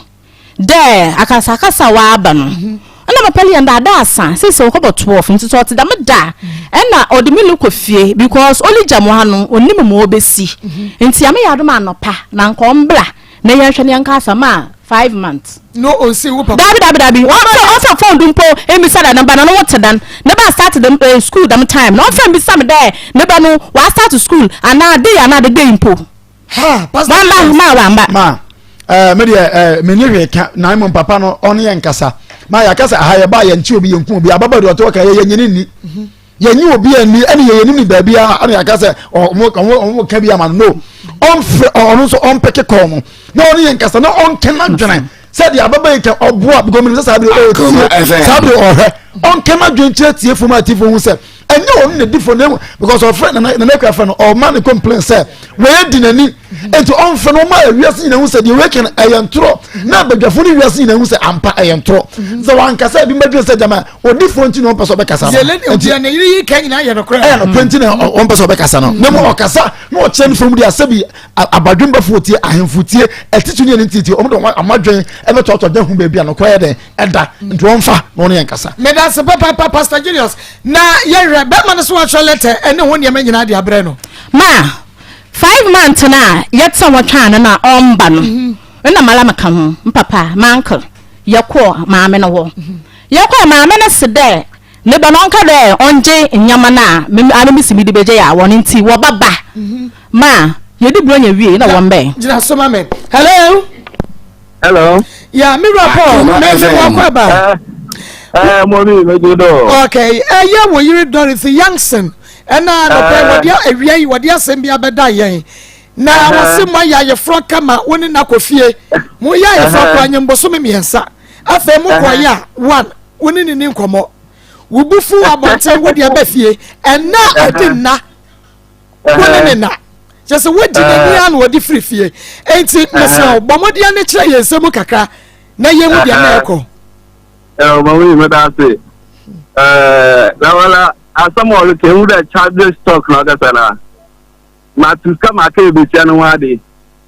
[SPEAKER 8] Dɛ akasakasa a ɔaba no, nna papa no yɛ ndaadaa asa, sesei ɔkɔbɔ 12 ntsi sɛ ɔtse dɛm da a nna ɔdze me rokɔ fie because origya mu ha no onnyim ma obesi ntsi Nyame yɛ adom a anɔpa na nka ɔmbra na yɛnhwɛ na yɛnka asɛm a 5 months.
[SPEAKER 3] No onnsi wo papa.
[SPEAKER 8] Daabi daabi daabi ɔmfrɛ ɔmfrɛ phone do mpo mbisa dɛ ne ba no no ho tse dɛn, ne ba start dɛm eh school dɛm time no ɔmfrɛ mbisa me dɛ ne ba no ɔastart school anaa dei anaa dedei mpo.
[SPEAKER 3] Ha, Pastor
[SPEAKER 8] Wamba,
[SPEAKER 3] Julius.
[SPEAKER 8] ma wamba.
[SPEAKER 2] Ma, eh, me deɛ eh, menni hwee ka na mmom papa no ɔne yɛ nkasa. Ma yɛaka sɛ aha yɛba yɛnkye obi yɛnku obi ababa deɛ ɔte hɔ ka yɛ yɛnyini nni. Yɛnyi obi anni ɛne yɛ yɛnim ne baabi a ɛne yɛaka sɛ ɔmo ɔmo ɔmo ka bi ama no no. Ɔmfrɛ ɔno nso ɔmpeke kɔɔ no na ɔne yɛ nkasa na ɔnke n'adwene sɛ deɛ ababa yi ka ɔboa because menim sɛ saa bere ɔretie saa bere ɔhwɛ ɔnke n'adwene kyerɛ tiefo ma atiefo hu sɛ ɛnyɛ ɔno na di fo na because ɔfrɛ nana nana ekura fɛ no ɔma ne complain sɛ wɔyɛ di n'ani nti ɔnfrɛ no ɔma ewiase nyinaa hu sɛ deɛ wɔyɛ kan ɛyɛ ntorɔ na abadwafo ne wiase nyinaa hu sɛ ampa ɛyɛ ntorɔ sɛ wankasa ebi mbɛdwene sɛ gyama ɔdi fo nti na ɔmpɛ sɛ ɔbɛkasa no
[SPEAKER 3] nti ɛna yiri yi kan nyinaa yɛ nokorɛ
[SPEAKER 2] ɛyɛ nokorɛ nti na ɔmpɛ sɛ ɔbɛkasa no na mu ɔkasa na ɔkyerɛ ne fam de asɛbi abadwembafo tie ahemfo tie atitiri ne ɛne ntitie ɔmo de ɔmo adwen ɛbɛtoatoa dwa hu baabi a nokorɛ yɛ dɛn ɛda nti wɔmfa na ɔne yɛn kasa.
[SPEAKER 3] Medase papaapa Pastor Julius na yɛhwɛ bɛrima no so watwerɛ lɛtɛ ɛne ho nneɛma nyinaa de abrɛ no.
[SPEAKER 8] Ma five months no a yɛtena hɔ twɛn no na ɔmba no nna mara meka ho, me papa, m'uncle, yɛkɔɔ maame no hɔ. Yɛkɔe maame no se dɛ ne ba no ɔnka dɛ ɔngye nneɛma no a me ano mesi mede begye yɛ awɔ no ntsi wɔbɛba ma yɛdi Buronya wie na wɔmbɛn.
[SPEAKER 3] Gyina so ma me. Hello.
[SPEAKER 10] Hello.
[SPEAKER 3] Yeah, me wura Paul, me me wɔ akɔ aba.
[SPEAKER 10] Eh, mɔmi, me do do.
[SPEAKER 3] Okay, eh, yɛ wɔ yiri Dorothy Youngson. Ɛna nɔpɛ wɔde awia yi wɔde asɛm bi abɛda yɛn. Na wɔse mo ayɛ ayeforɔ kama wo ne no akɔ fie. Mo yɛ ayeforɔ kora nye mbosome mmiɛnsa. Afei mo kɔ yɛ a one wo ne ne ni nkɔmmɔ. Wo bu fu abɔnten wo de aba fie. Ɛna ɛde nna wo ne ne na kyɛ sɛ wodi n'ani a na wɔde firi fie enti mesrɛ wo bɔ mmɔden ne kyerɛ yɛn nsɛm mu kakra na yɛhu deɛ na ɛkɔ
[SPEAKER 10] ɔma wei mɛda ase na wala asɛm a ɔreka ehu dɛ charges stock na ɔkasa na matu sika maka ebesia no ho ade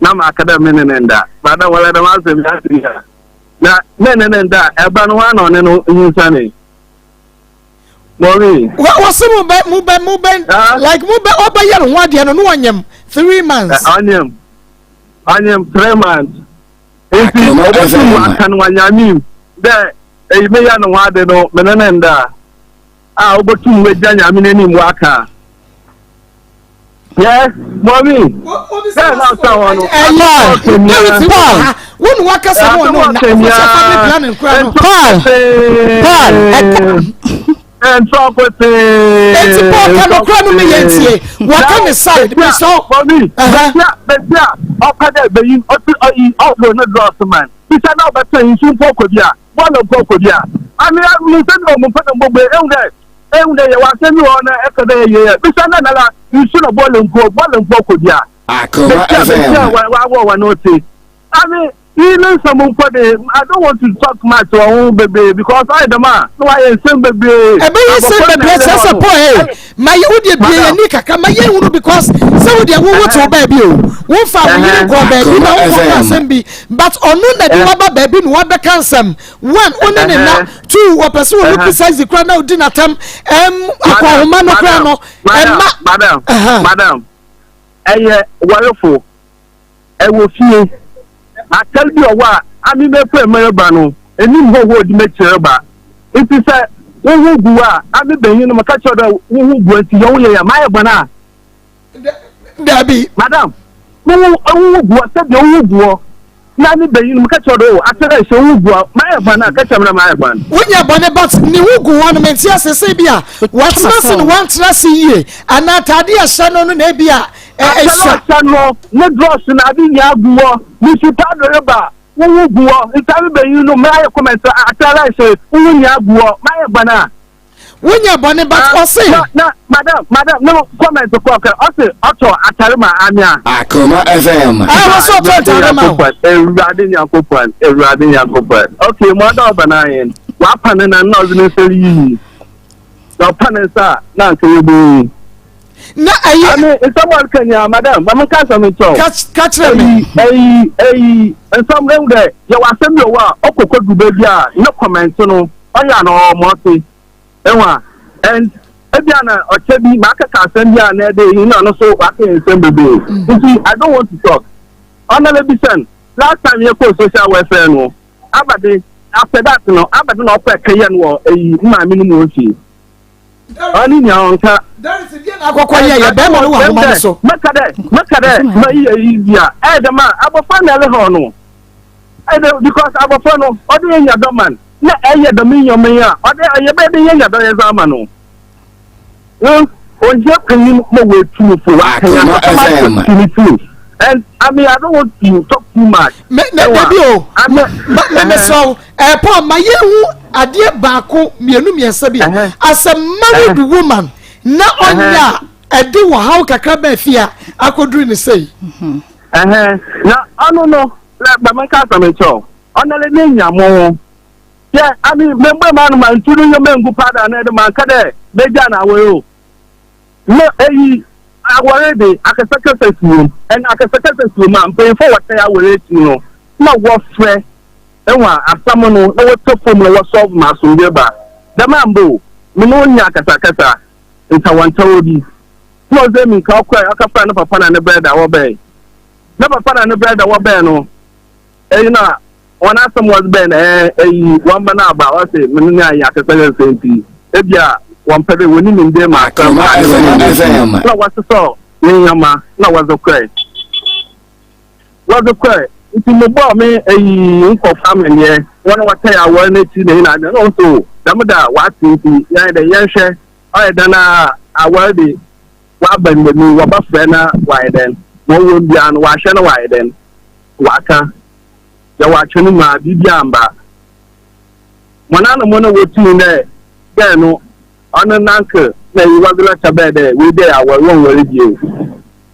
[SPEAKER 10] na maka dɛ me ne ne nda bada wala dɛm asɛm yi ase yi a na me ne ne nda ɛba no ho ana ɔne no nyinsane Maureen.
[SPEAKER 3] Wɔsi mo bɛ mo bɛ mo bɛ like mo bɛ ɔbɛ yɛ ne ho adeɛ no no ɔnyɛm three months.
[SPEAKER 10] Ɔnyɛm ɔnyɛm 3 months nti ɔbɛtu mu aka no wanyame dɛ eyi mi yɛ ne ho ade no me ne ne nda a ɔbɛtu mu egya nyame n'anim waka. Yes, Maureen. Bẹ́ẹ̀ náà sọ wọn no.
[SPEAKER 3] Ɛyɛ Paul wo ni wakasa no ɔno na ɔfɔ family planning kura no.
[SPEAKER 8] Paul Paul ɛka.
[SPEAKER 10] Ntɔkotee.
[SPEAKER 3] Eti Paul ka no kura no mi yɛ ntie waka ne side mi sɔ.
[SPEAKER 10] Maureen bɛsi a bɛsi a ɔka dɛ bɛyi ɔti ɔyi ɔfɔ ne drɔs man bisa na ɔbɛtɛ nsu mpo kɔ bi a bɔɔlɔ mpo kɔ bi a ami mi nsɛm na ɔmo mpɛ na mbɔ bue ehu dɛ ehu dɛ yɛwɔ asɛm bi wɔ hɔ na ɛka dɛ yɛ yɛ bisa na nala nsu na bɔɔlɔ mpo bɔɔlɔ mpo kɔ bi a
[SPEAKER 9] Akoma
[SPEAKER 10] bɛsi a bɛsi a
[SPEAKER 9] FM.
[SPEAKER 10] wawɔ wa na ɔte ami. Iyi ne nsɛm mpo de, I don't want to talk much wɔ ho bebree because ayɛ dɛm a na wayɛ nsɛm bebree.
[SPEAKER 3] Ɛbɛyɛ nsɛm bebree kyerɛ sɛ Paul ee ma yɛ wo deɛ bie yɛn ni kakra ma yɛn hunu because sɛ wo deɛ wo wo te wo baabi o wo nfa wo yere nkɔ baabi na wo kɔ ka asɛm bi but ɔno na de waba baabi na wabɛka nsɛm one wo ne ne na two wɔpɛ sɛ wɔn look sexy kora na odi n'atam ɛm akɔhoma no kora no ɛma.
[SPEAKER 10] Madam madam ɛyɛ warefo. Ɛwɔ fie. Atar bi wɔ hɔ a, ame mekɔ mereba no, enyim hɔ hɔ odi m'ekyir reba. Ntsi sɛ woho gu a, ame banyin no meka kyerɛ wo dɛ woho gu a ntsi yɛ wo yɛ a, mayɛ bɔn a?
[SPEAKER 3] Dabi.
[SPEAKER 10] Madam, woho woho gu hɔ, sɛdeɛ woho gu hɔ, na ame banyin no meka kyerɛ wo dɛ oh, atar a ehyɛ woho gu a, mayɛ bɔn a? Ka kyerɛ me dɛ mayɛ bɔn.
[SPEAKER 3] Wonyɛ bɔne but ne ho gu hɔ no mente ase sɛ ebi a watena ase no wantra ase yie anaa ataade a ɛhyɛ no no na ebi a
[SPEAKER 10] Asɛm a ɔhyɛ no, ne drɔs na ade nyinaa gu hɔ, ne sutado reba, wo ho gu hɔ, nsa rebeyi no, mayɛ comment akyerɛ like sɛ wo ho nyinaa gu hɔ, mayɛ bɔne a.
[SPEAKER 3] Wonyɛ bɔne but ɔse.
[SPEAKER 10] Na na madam madam no comment kɔ kɛ ɔse ɔtɔ atare ma amea.
[SPEAKER 9] Akoma FM.
[SPEAKER 3] Ah wɔse ɔtɔ atare ma wo.
[SPEAKER 10] Awurade Nyankopɔn Awurade Nyankopɔn okay mo ada ɔba na ayɛn wapa ne nan na ɔdze ne nsa reyiyi na ɔpa ne nsa a na anka yɛbɛyi.
[SPEAKER 3] na ɛyɛ.
[SPEAKER 10] Ami nsɛm a ɔreka nyinaa madam ma menka asɛm nkyerɛ wo.
[SPEAKER 3] Ka kyerɛ me.
[SPEAKER 10] Eyi eyi nsɛm ehu dɛ yɛwɔ asɛm bi wɔ hɔ a ɔkɔ kɔdu baabi a ne comment no ɔyɛ a na ɔwɔ ma ɔte ehu a and ebi a na ɔkyɛ bi makeka asɛm bi a na ɛde eyi na ɔno so waka nsɛm bebree nti I don't want to talk ɔna bɛbisa no last time yɛkɔɔ social welfare no abade after that no abade na ɔkɔ ɛkɛyɛ no wɔ eyi maame no mu wɔ fie. Ɔne nea ɔnka.
[SPEAKER 3] Akɔkɔ yɛ yɛ bɛrima no wɔ ahoma no so.
[SPEAKER 10] Mɛka dɛ mɛka dɛ ma yi yɛ yi di a ɛyɛ dɛm a abɔfra na ɛrehɔ no ɛyɛ dɛ because abɔfra no ɔde yɛ nya dɔ man na ɛyɛ dɛm nneɛma yi a ɔde ɛyɛ bɛyɛ de yɛ nya dɔ yɛ dze ama no. Ohia panyin ma wɔatu no fo waka yɛn asɛm akyɛ ne tiri and I mean I don't want to talk too much.
[SPEAKER 3] Me na dabi o me me sɛ wo ɛɛ Paul ma yɛn hu adeɛ baako mmienu mmiɛnsa bi a as a married woman na ɔnyɛ a ɛde wɔ haw kakra bɛɛ fi a akɔduru ne sɛyi.
[SPEAKER 10] Na ɔno no na bɛmɛ nka asɛm nkyɛw ɔno ne nya mo ho yɛ ami mɛmbɔ ma no ma ntu no yɛ mɛngu pada na ɛde ma nka dɛ mɛgya na awɔre o. Na eyi, awɔre de, akasakasa si wom. Ɛna akasakasa si wom a, mpanyimfo a wɔtaa awɔre akyi no na wɔfrɛ hɔn asɛm no na wɔtɔ famu na wɔsɔlve ma asomdwee ba. Dɛm ammba o, menye wo nnyɛ akasakasa, ntawɔntawa bi. Nna ɔdze emirika ɔkɔe ɔkɛfrɛɛ ne papa na ne brɛda wɔbae. Ne papa na ne brɛda wɔbae no, eyi na Hɔn asɛm wɔdze bɛn na ɛɛ eyi wɔmba no aba ɔse me no ayɛ akɛsɛkɛsɛ ntsi ebia wɔmmpɛ dɛ wonyim ndɛ mu asɛm a ne ho ntsi na wɔsesɔɔ ne ndzɛmba na wɔdze kɔe wɔdze kɔe ntsi mobɔɔ me eyi nkorɔfo amanneɛ hɔn a wɔtae awar n'ekyir na nyina na ɔse o dɛm da a wɔatse ntsi yɛayɛ dɛ yɛnhwɛ ɔyɛ dɛn a awar de wɔaba ndɛ mu wɔbɛfrɛ na wɔayɛ dɛn ma ɔwɔ mu biara no wɔahwɛ na wɔayɛ dɛn wɔaka. Yɛwɔ atwe no mu a, biribi ammba. Hɔn anamɔn a wotuu dɛ dɛ no ɔno n'uncle na eyi wɔdze lɛtɛ bae dɛ woegyae awar, wɔnnwar bio.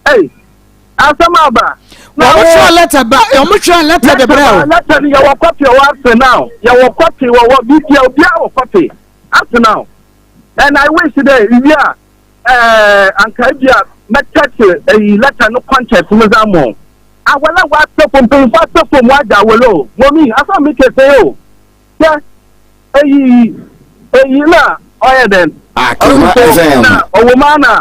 [SPEAKER 10] Ei, asɛm aba!
[SPEAKER 3] Na wo. Wɔtwerɛ lɛtɛ ba, wɔtwerɛ lɛtɛ de brɛ wo.
[SPEAKER 10] Lɛtɛ no yɛwɔ kɔpi wɔ up to now. Yɛwɔ kɔpi wɔ hɔ, biribiara, obiara wɔ kɔpi up to now. And I wish dɛ iwie a, ɛɛ, anka ebia mɛtɛkye eyi lɛtɛ no content no dze ama wo. Awɔle a wɔatɔ fam, mpanyimfo atɔ fam, wɔagye awɔle o. Mɔmi, asɛm a meka sɛ o, hwɛ, eyi, eyi na ɔyɛ dɛn?
[SPEAKER 9] Akoma FM.
[SPEAKER 10] Na ɔwɔ mu ara na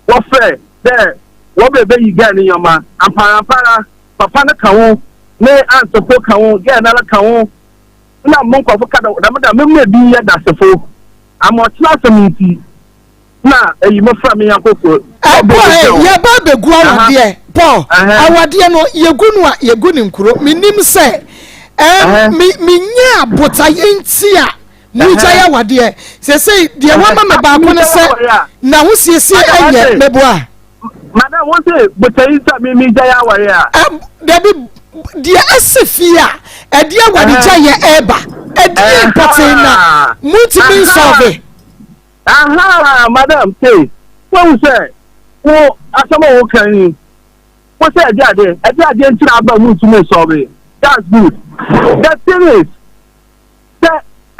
[SPEAKER 10] wɔfrɛ dɛ wɔbɛbɛyi gɛɛ ne nneɛma. Amparampara, papa no ka ho, ne aunt ka ho, gɛɛ no ara ka ho. Nna mo nkorɔfo ka dɛ dɛm da mema bi yɛ dasefo. Ama ɔkyena asɛm ntsi. Na eyi mefrɛ me yɔnko kor.
[SPEAKER 3] Ɛ Paul ɛ yɛba abɛgu awadeɛ Paul awadeɛ no yɛgu no a yɛgu no nkuro menim sɛ ɛ me menyaa botaeɛ nti a mogyae awadeɛ sɛsɛi deɛ wama me baako ne sɛ n'ahosiesie ɛnyɛ meboa.
[SPEAKER 10] Madam wo se botaeɛ nti a me megyae awadeɛ a.
[SPEAKER 3] Ɛ dabi deɛ ɛsi fie a ɛde awadegyaeɛ ɛɛba ɛdeɛ mpɔtee na montumi nsɔlve.
[SPEAKER 10] Ahaa madam Kay, woahu sɛ wo asɛm a woka yi, wo sɛ ɛde adeɛ, ɛde adeɛ nti na aba mu ntumi nsɔre. That's good. The thing is, sɛ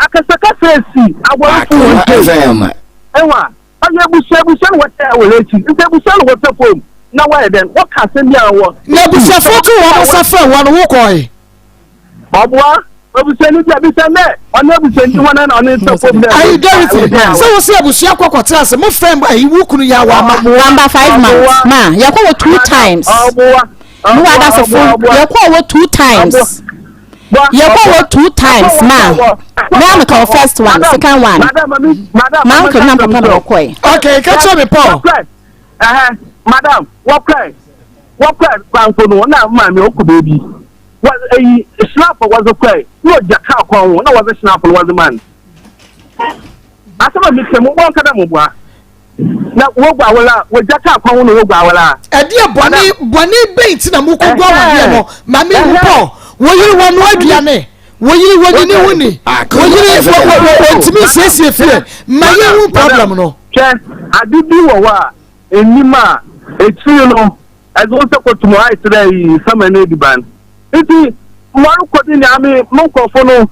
[SPEAKER 10] akasakasa esi awarfo hɔn ntamu, ehu a, ɔyɛ ebusua ebusua na wɔtaa hɔn ekyir. Ntsi ebusua na wɔtse famu na wɔyɛ dɛn, wɔka asɛm bi a ɔwɔ.
[SPEAKER 3] Na ebusuafo too hɔn nsa frɛɛ wo no, wokɔe?
[SPEAKER 10] Ɔboa obusuanyi bi a, bisa no dɛ ɔno ebusuanyi hɔn na ɔno tse famu dɛ.
[SPEAKER 3] Ayi Dorothy, sɛ wo se abusua kɔ kɔtena ase, mo frɛ ayi wo kunu yɛ a wamma.
[SPEAKER 8] Wamba five months, ma yɛkɔ wɔ two times.
[SPEAKER 10] Ɔboa.
[SPEAKER 8] Mo wɔ adasefo, yɛkɔ wɔ two times. Yɛkɔ wɔ two times ma me a meka wɔ first one second one ma uncle na papa na wɔkɔe.
[SPEAKER 3] Okay, ka kyerɛ me Paul.
[SPEAKER 10] Ɛhɛ, madam, wɔkɔe wɔkɔe kwanfo no na maame ɔkɔ baabi wɔ eyi snap wɔdze kɔe na ɔgya kaa kwan ho na wɔdze snap no wɔdze man. Asɛm a meka mu wɔnka dɛ moboa. Na wogu awɔla a, wogya kaa kwan ho na wogu awɔla a.
[SPEAKER 3] Ɛdeɛ bɔne bɔne bɛn nti na mokɔgu awadeɛ no? Ma me hu Paul, wo yere wɔnoa aduane, wo yere wɔnyi ne ho ni, wo yere wɔntumi nsiesie fie, ma yɛn hu problem no.
[SPEAKER 10] Hwɛ, ade bi wɔ hɔ a nnim a, akyiri no ɛdze wo nsa kɔto mu ayɛ tse dɛ iyi sama n'edziban. Ntsi mɔrokɔ do nyia me mo nkorɔfo no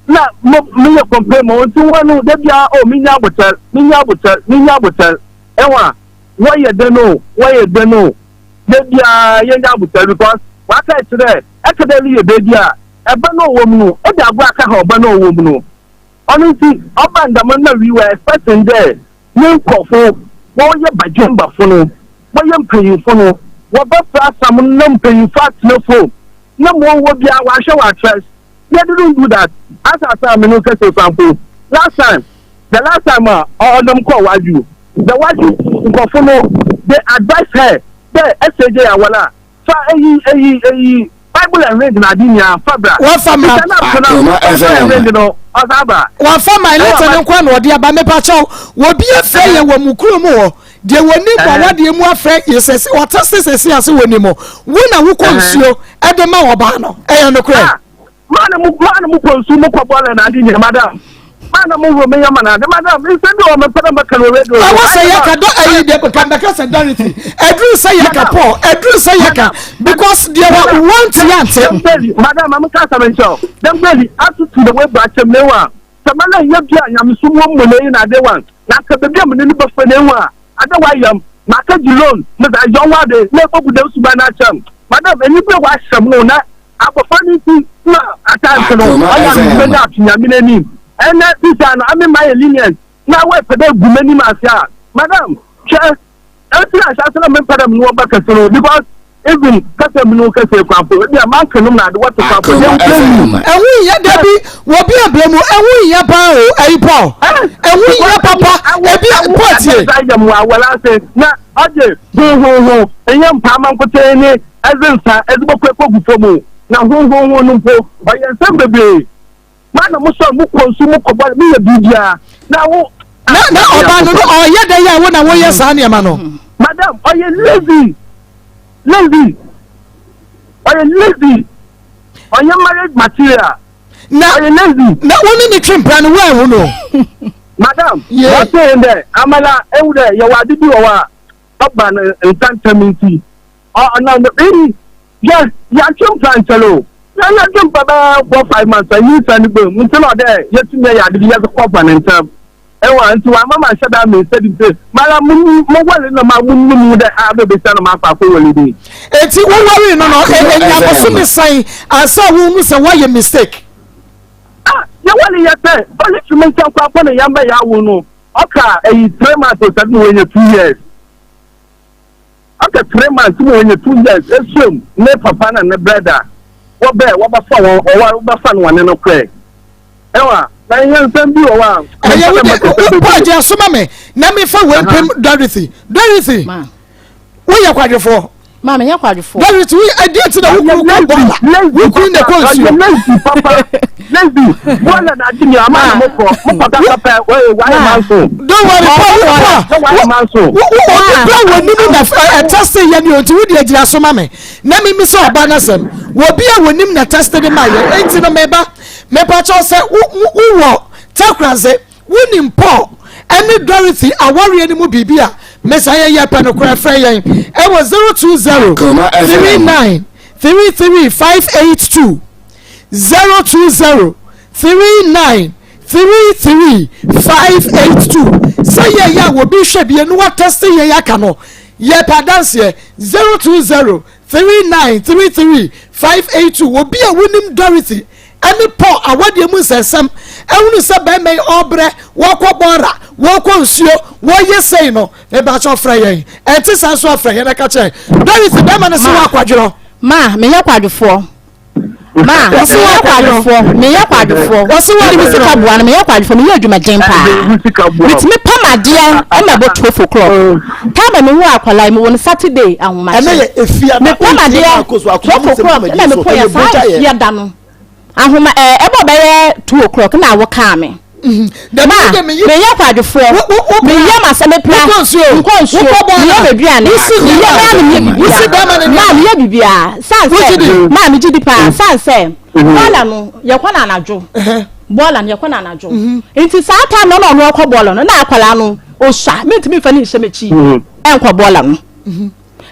[SPEAKER 10] na mo meyɛ complain ma hɔn ntsi hɔn no da biara oh minya abotar, minya abotar, minya abotar. Ehu a, wɔyɛ dɛn o, wɔyɛ dɛn o, da biara yenya abotar because wɔaka akyerɛ dɛ ɛka dɛ ereyɛ beebi a ɛba no a ɔwɔ mu no, edze agor aka ha ɔba no a ɔwɔ mu no. Ɔno ntsi ɔba no dɛm no na we were expecting dɛ Ne nkorɔfo, wɔyɛ badwembafo no, wɔyɛ mpanyimfo no, wɔbɛfrɛ asam no na mpanyimfo atsena famu na ma ɔwɔ biara wɔahwɛ wɔatrɛs. They didn't do that. As at a me no kɛse koraa mpo, last time, the last time a ɔdɔm kɔɔ Wagyu, the Wagyu nkorɔfo no, they advised her dɛ ɛsɛ gye awar a, Fa eyi, eyi, eyi, Bible and ring na ade nyinaa fa bra.
[SPEAKER 3] Wafa ma.
[SPEAKER 10] Sika na
[SPEAKER 9] Akoma
[SPEAKER 10] Bible and
[SPEAKER 9] FM.
[SPEAKER 10] ring no ɔsan aba.
[SPEAKER 3] Wafa my letter no nkoa na ɔde aba mepa kyɛw wɔbi afrɛ yɛn wɔ mo kurom hɔ deɛ wɔnim wɔ awadeɛ mu afrɛ yɛ sɛsi wɔte se sɛsi ase wɔnim wo na wokɔ nsuo ɛde ma ɔbaa no ɛyɛ nokorɛ.
[SPEAKER 10] Ah, maa na mo maa na mo kɔ nsu mo kɔ bɔɔlɛ na ade nyina madam maa na mo wuro me yam na ade madam nsɛm bi wɔ me mpɛ dɛ mɛka no radio.
[SPEAKER 3] Ɛwɔ sɛ yɛka dɔ ɛyi deɛ nka mɛka sɛ Dorothy ɛduru sɛ yɛka Paul ɛduru sɛ yɛka because deɛ wɔ wɔn ti ante.
[SPEAKER 10] Dɛm madam maame ka asɛm nkyɛw dɛm bɛli atutu de wei ba kyɛm ne wa sɛ mɛlɛ nyɛ bi a nyamesom wɔ mu na eyi na ade wa na aka beebi a mene ne bɛfɛ ne wa ade wa yam maka gyi loan mɛ dza yɔn wa de na ebogu dɛm suban na akyɛm madam enyi bi wa ahyɛ mu na Abɔfra no nti na at times no ɔyɛ a mebɛda ato Nyame n'anim. Ɛnɛ sisi ano ame mayɛ lenient na wɔpɛ dɛ gu m'anim ase a madam hwɛ ɛnti na ahyɛase na mempɛ dɛ mene wɔba kɛse no because even kasa mu no kɛse koraa mpo ebi a manka nom na ade wɔte koraa mpo they will blame you.
[SPEAKER 3] Ɛho nhia dabi wɔ bi abira mu ɛho nhia paa o ɛyi Paul ɛho nhia papa ebi Paul tie.
[SPEAKER 10] Ɛdza yɛ mu awɔla ase na ɔgye hohoho ɛnyɛ mpaama nkotee ne Edze nsa edze bɔkɔ ekogu famu o, na honhonhon no mpo, ɔyɛ nsɛm beberee. Maa na mosoɛr mokɔ nsu, mokɔ bɔr, meyɛ biribiara, na wo.
[SPEAKER 3] Na na ɔbaa no no ɔyɛ dɛn a wo na woyɛ saa nneɛma no?
[SPEAKER 10] Madam, ɔyɛ lazy, lazy, ɔyɛ lazy, ɔnyɛ marriage material,
[SPEAKER 3] Na
[SPEAKER 10] ɔyɛ lazy.
[SPEAKER 3] Na wo ne ne twe mpena no woanhu no?
[SPEAKER 10] Madam,
[SPEAKER 3] Yeah.
[SPEAKER 10] wɔsee dɛ, amala ehu dɛ yɛwɔ ade bi wɔ hɔ a ɔba no ntɛmntɛm ntsi, Ɔ na no eyi yɛ yɛatwe mpa nkyɛr o, na yɛatwe mpa bɛyɛ four five months a nyinsɛn no baa mu ntsi na ɔwɔ dɛ yɛtum yɛyɛ ade bi yɛdze kɔfa no ntsɛm. Ehu a, ntsi ɔamma mannhyɛ da ammisa bi ntsi mara mowar no na munnum dɛ ah mebesi na makɔ akɔwar bi.
[SPEAKER 3] Enti wowaree no no enya bosome sɛn ansa wohu sɛ woayɛ mistake?
[SPEAKER 10] Ah, yɛwaree yɛ sɛ ɔretwe me nkyɛn koraa mpo na yɛmmbɛyɛ awo no ɔka eyi three months o sɛ na oenya 2 years. After 3 months mu wɔnyɛ 2 years esuom ne papa na ne brother wɔbɛ wɔbɛfa wɔn ɔwɔ wɔbɛfa no wɔne no korɛ ɛwɔ na yɛn nsɛm bi wɔ hɔ a.
[SPEAKER 3] Ɛyɛ wo de wo paul gye asoma me na mefa wei mpem Dorothy Dorothy woyɛ kwadwofoɔ.
[SPEAKER 8] Maa menyɛ kwadwofoɔ.
[SPEAKER 3] Dorothy wo ɛdeɛ nti na wo kunu kɔ bɔɔla wo kunu na ɛkɔ nsuo.
[SPEAKER 10] Ɔyɛ lazy papa lazy bɔɔla na adi mi ama na mo kɔ mo kɔ kasa pɛ oye wayɛ manso.
[SPEAKER 3] Don't worry Paul wo
[SPEAKER 10] wayɛ manso.
[SPEAKER 3] Wo wo obi kura wɔ nim na ɛtɛste yɛ ni o nti wo deɛ gyina so ma me na mi mi sɛ ɔba n'asɛm wɔ bi a wɔ nim na tɛste de ma yɛ nti no meba mepa kyɛw sɛ wo wo wɔ takuranze. Wonim Paul ne Dorothy awareɛ no mu biribi a, mesa yɛn yɛ pɛ nokorɛ frɛ yɛn ɛwɔ 020 39 33 582. 020 39 33 582 sɛ yɛyɛ a wɔbi hwɛ bie no watɛste yɛn aka no yɛpɛ adanseɛ 020 39 33 582 obi a wonim Dorothy ɛne Paul awadeɛ mu nsɛnsɛm ɛhunu sɛ bɛrima yi ɔbrɛ wɔkɔ bɔra wɔkɔ nsuo wɔyɛ sei no mebakyɛ ɔfrɛ yɛn ɛnte saa nso afrɛ yɛn ɛka kyerɛ Dorothy bɛrima no sɛ wɔ akwadworɔ.
[SPEAKER 8] Ma meyɛ kwadwofoɔ Ma, meyɛ kwadwofoɔ, meyɛ kwadwofoɔ. Mede me sika boa no, meyɛ kwadwofoɔ, meyɛ adwumaden paa. Metumi pam adeɛ ma ɛbɔ 12 o'clock. Time a mewo akwadaa yi, mewo no Saturday ahomakye. Mepam adeɛ 12 o'clock na mekɔ yɛ saa efia da no. Ahoma ɛɛ ɛbɔ bɛyɛ 2 o'clock na awo kaa me. Ma, meyɛ kwadwofoɔ, meyɛ m'asɛ mepra, nkɔ nsuo, meyɛ m'aduane, meyɛ maa meyɛ biribiara, maa meyɛ biribiara, san sɛ, maa megye di paa, san sɛ, bɔɔla no, yɛkɔ no anadwo, bɔɔla no yɛkɔ no anadwo, nti saa time no na ɔno ɔkɔ bɔɔla no, na akwadaa no, ɔsua, mentumi mfa no nhyɛ m'akyi, ɛnkɔ bɔɔla no,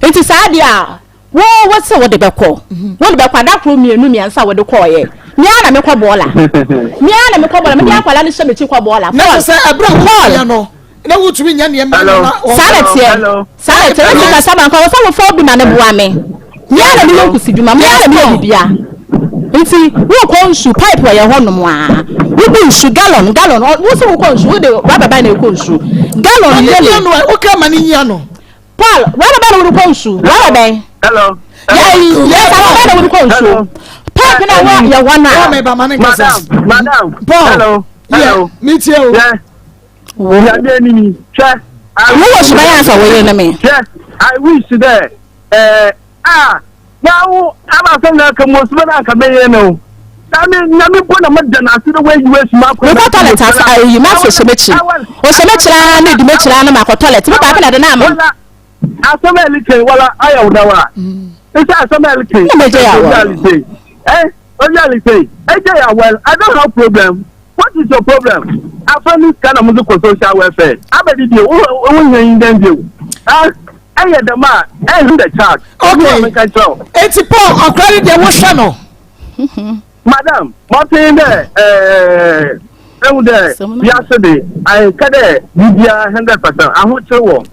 [SPEAKER 8] nti saa deɛ a, Wo wo se wode bɛkɔ. Wode bɛkɔ ada koro mmienu mmiɛnsa a wode kɔɔyɛ. Me ara na mekɔ bɔɔla. Me ara na mekɔ bɔɔla. Mede akwadaa no hyɛ m'akyi kɔ bɔɔla.
[SPEAKER 3] Na kyerɛ sɛ ɛberɛ a woyɛ no na wotumi nyɛ nneɛma
[SPEAKER 8] no. Saa na teɛ. Saa na teɛ. Wotumi kasa ma nkwa wɔ sɛ wofa obi ma no boa me. Me ara na meyɛ nkusi dwuma. Me ara na meyɛ bibia. Nti wokɔ nsu pipe wɔ yɛn hɔ nom a wobu nsu gallon gallon wo sɛ wokɔ nsu wode rubber band na ɛkɔ nsu gallon yellow.
[SPEAKER 3] Wokra ma ne nyia no.
[SPEAKER 8] Paul, rɔba bɛn na wode kɔ nsu? Rɔba bɛn?
[SPEAKER 10] Hello.
[SPEAKER 8] Yɛ yɛ rɔba bɛn na wode kɔ nsu? Pipe na wɔ yɛ hɔ na.
[SPEAKER 3] Paul mɛba ma ne nkasa.
[SPEAKER 10] Madam, madam.
[SPEAKER 3] Paul.
[SPEAKER 10] Hello.
[SPEAKER 3] Hello. Mi tie o.
[SPEAKER 10] Yɛ. Nyame ni ni. Hwɛ.
[SPEAKER 8] Wo wɔ suban ansa wo yere ne me.
[SPEAKER 10] Hwɛ. I wish dɛ ɛɛ ah yawo aba sɛ na ka mo suban anka mɛyɛ no. Sami nyame mpo na meda no ase dɛ wayi wo efi m'akwan
[SPEAKER 8] Mekɔ toilet asa ayi ma sɛ ɔhyɛ m'akyiri. Ɔhyɛ m'akyiri ara na edi m'akyiri ara na makɔ toilet. Me baako na ɛde no ama me.
[SPEAKER 10] Asɛm a ɛleke wala ayɛ wo dawa. Nsɛ asɛm a ɛleke.
[SPEAKER 8] Na megye yɛ awɔ.
[SPEAKER 10] Eh, obi aleke. Egye yɛ awɔ. I don't have problem. What is your problem? Afa ni sika na mo de kɔ social welfare. Abɛdi bio, wo wo hia yi dɛn bio? Ah, ɛyɛ dɛm a, ɛnhwɛ the child.
[SPEAKER 3] Okay. Eti Paul, akora ne deɛ wohwɛ no.
[SPEAKER 10] Madam, mɔtee dɛ ɛɛ ehu dɛ wiase de ayɛka dɛ biribiara 100% ahokyer wɔ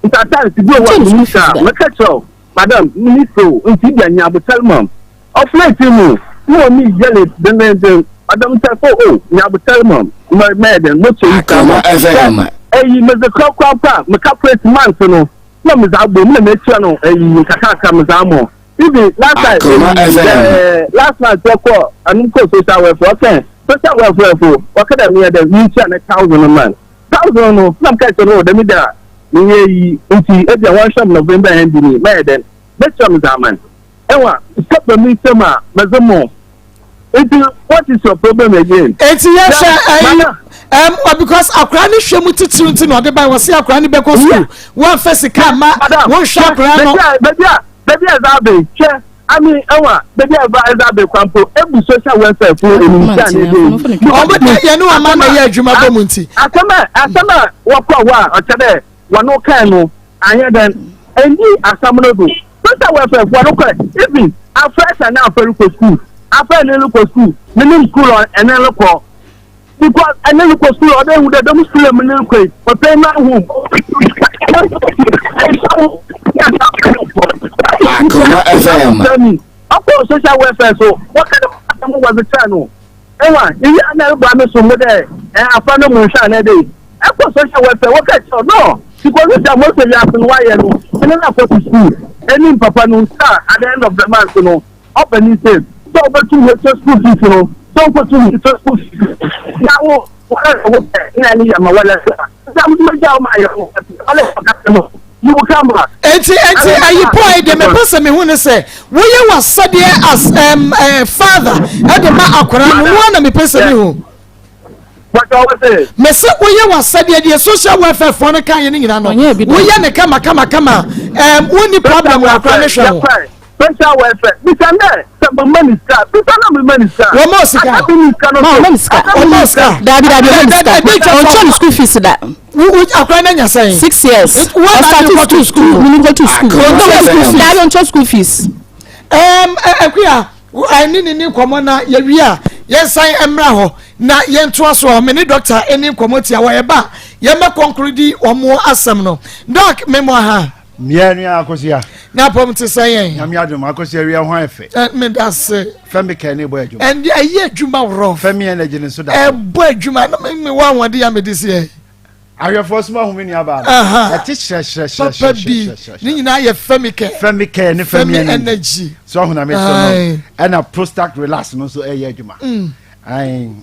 [SPEAKER 10] nti at times bi wɔ hɔ a menni sika a mɛka kyerɛ wo madam menni sika o nti bia nya abotar ma m ɔfrɛ ti mu na wɔ me yɛle dendenden madam sɛ fo o nya abotar ma m mɛyɛ dɛn mokyɛ yi sika ma sɛ ɛyi medze korakorakora a meka press month no na medze abɔ mu na metua no ɛyi nkakrankra medze ama Even last time,
[SPEAKER 9] Akoma FM.
[SPEAKER 10] eh, last month wɔkɔ anum kɔ social welfare ɔkɛ social welfare fo wɔkɛ dɛ meyɛ dɛ mentua ne thousand man thousand no na meka kyerɛ no wɔ dɛm da a meyɛ yi nti ebia wɔnhwɛ m November end ni mɛyɛ dɛn mɛtua me dza aman ɛwa sika ba mi nsam a mɛdze mo nti what is your problem again.
[SPEAKER 3] Eti yɛhwɛ ɛyi ɛm because akora ne hwɛ mu titiriw nti na ɔde ba wɔsi akora ne bɛkɔ sukuu wɔnfɛ sika ma wɔnhwɛ akora no.
[SPEAKER 10] Baabi a Baabi a ɛdze aba yi, hwɛ, ame ewa, baabi a ɛdze aba yi koraa mpo, ebu social welfare fo enyimtsia na ebe yi.
[SPEAKER 3] Ɔmo de yɛne wɔn ama na ɛyɛ adwuma bɔ mu nti.
[SPEAKER 10] Asɛm a asɛm a wɔkɔ hɔ a ɔkyɛ dɛ wɔn kae no anyɛ dɛn enyi asɛm no do. Social welfare fo no kɔ even afrɛ sɛ na afrɛ rekɔ school, afrɛ ne rekɔ school, menim school ɛne rekɔ. Because ɛne no kɔ sukuu ɔbɛ hu dɛ dɛm sukuu mu ne kɔ yi ɔpɛ ma hu.
[SPEAKER 9] Akoma FM.
[SPEAKER 10] Ɔkɔ social welfare so wɔka dɛ asɛm wɔdze kyerɛ no ewa eyi ana ɛbɔ ame so mo dɛ ɛ afa no mu nhwɛ ana dɛ ɛkɔ social welfare wɔka kyerɛ no because sɛ mo sɛ wiase no wayɛ no ɛne no akɔ to sukuu ɛne papa no nsa at the end of the month no. Ɔba ni sɛ, sɛ wobɛtum atua school fees no, sɛ wokɔtum atua school fees na wo wɔlɛ wo pɛ na ɛne yɛ ma wɔlɛ sɛ sɛ wotumi gya wo ma yɛ wɔlɛ ɔka no you will come back.
[SPEAKER 3] Eti eti ayi pɔi deɛ mepɛ sɛ mehu ne sɛ woyɛ w'asɛdeɛ as um, uh, father ɛde ma akwadaa no noa na mepɛ sɛ mehu. Mese woyɛ w'asɛdeɛ deɛ social welfare foɔ no ka yɛ no nyinaa no woyɛ ne kama kama kama um, wonni problem wɔ akwadaa no hwɛ ho.
[SPEAKER 10] Social welfare bisa ndɛ sɛ mo ma ni sika bisa na mo ma ni sika.
[SPEAKER 3] Wɔn ma sika.
[SPEAKER 10] Aka mi ni sika no so.
[SPEAKER 8] Ma ɔma ni sika.
[SPEAKER 3] Wɔn sika.
[SPEAKER 8] Daabi daabi ɔma ni sika. Ɔnkyɛn ni school fees da.
[SPEAKER 3] Wo akora na nya sɛn.
[SPEAKER 8] Six years.
[SPEAKER 3] Wɔn na de kɔtu school.
[SPEAKER 8] Mini kɔtu school. Ɔnkyɛn school fees. Daabi ɔnkyɛn school fees.
[SPEAKER 3] Ɛɛm ɛkuya. Ɛne ne ni nkɔmmɔ na yɛwie a yɛnsan mmra hɔ na yɛntoa so. Me ne dɔkta ɛni nkɔmmɔ tia wɔ yɛba a yɛmmɛ kɔnkoro di wɔn asɛm no. Dɔk, memmɔ ha.
[SPEAKER 15] Mmea nua Akosua.
[SPEAKER 3] Na apɔm te sɛ yɛn.
[SPEAKER 15] Nyame adom Akosua wia ho ayɛ fɛ.
[SPEAKER 3] Ɛ meda se.
[SPEAKER 15] Fɛmi kɛ ne bɔ adwuma.
[SPEAKER 3] Ɛnde ɛyɛ adwuma worɔ.
[SPEAKER 15] Fɛmi energy ne nso da.
[SPEAKER 3] Ɛbɔ adwuma na me wɔ ahoɔden ya mede seɛ.
[SPEAKER 15] Ahwɛfoɔ soma hu me nua baa no. Ɛte hyerɛhyerɛhyerɛ.
[SPEAKER 3] Papa bi ne nyinaa yɛ Fɛmi kɛ.
[SPEAKER 15] Fɛmi kɛ ne Fɛmi energy. So ahun na me sɔ no. Ɛna prostate relax no nso ɛyɛ adwuma. Mm. Ayi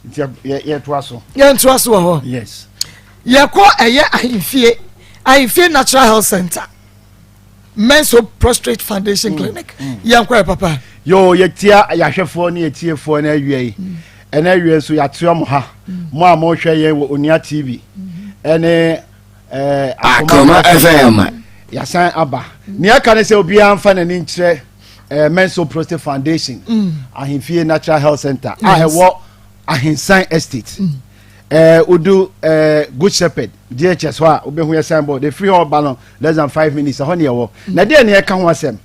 [SPEAKER 15] nti yɛ yɛ to aso.
[SPEAKER 3] Yɛn to aso wɔ hɔ.
[SPEAKER 15] Yes.
[SPEAKER 3] Yɛkɔ ɛyɛ ahemfie ahemfie natural health center menso prostrate foundation mm, clinic mm. yɛnkɔ yɛ papa.
[SPEAKER 15] Yoo yɛtia yɛahwɛfoɔ ne yɛtiefoɔ no awia yi mm. ɛna awia nso yɛatoa mo ha mo a mohwɛ yɛn wɔ Onua TV ɛne ɛɛ
[SPEAKER 9] Akoma FM
[SPEAKER 15] yɛasan aba nea ɛka ne sɛ obiara mfa n'ani nkyerɛ ɛɛ Menso Prostate Foundation Ahemfie Natural Health Center a ɛwɔ Ahensan Estate. Mm. Eh, wodu eh, Good Shepherd GHS hɔ a wobɛhu yɛ signboard ɛfiri hɔ ba no less than five minutes ɛhɔ ne yɛwɔ mm. na deɛ ne yɛka ho asɛm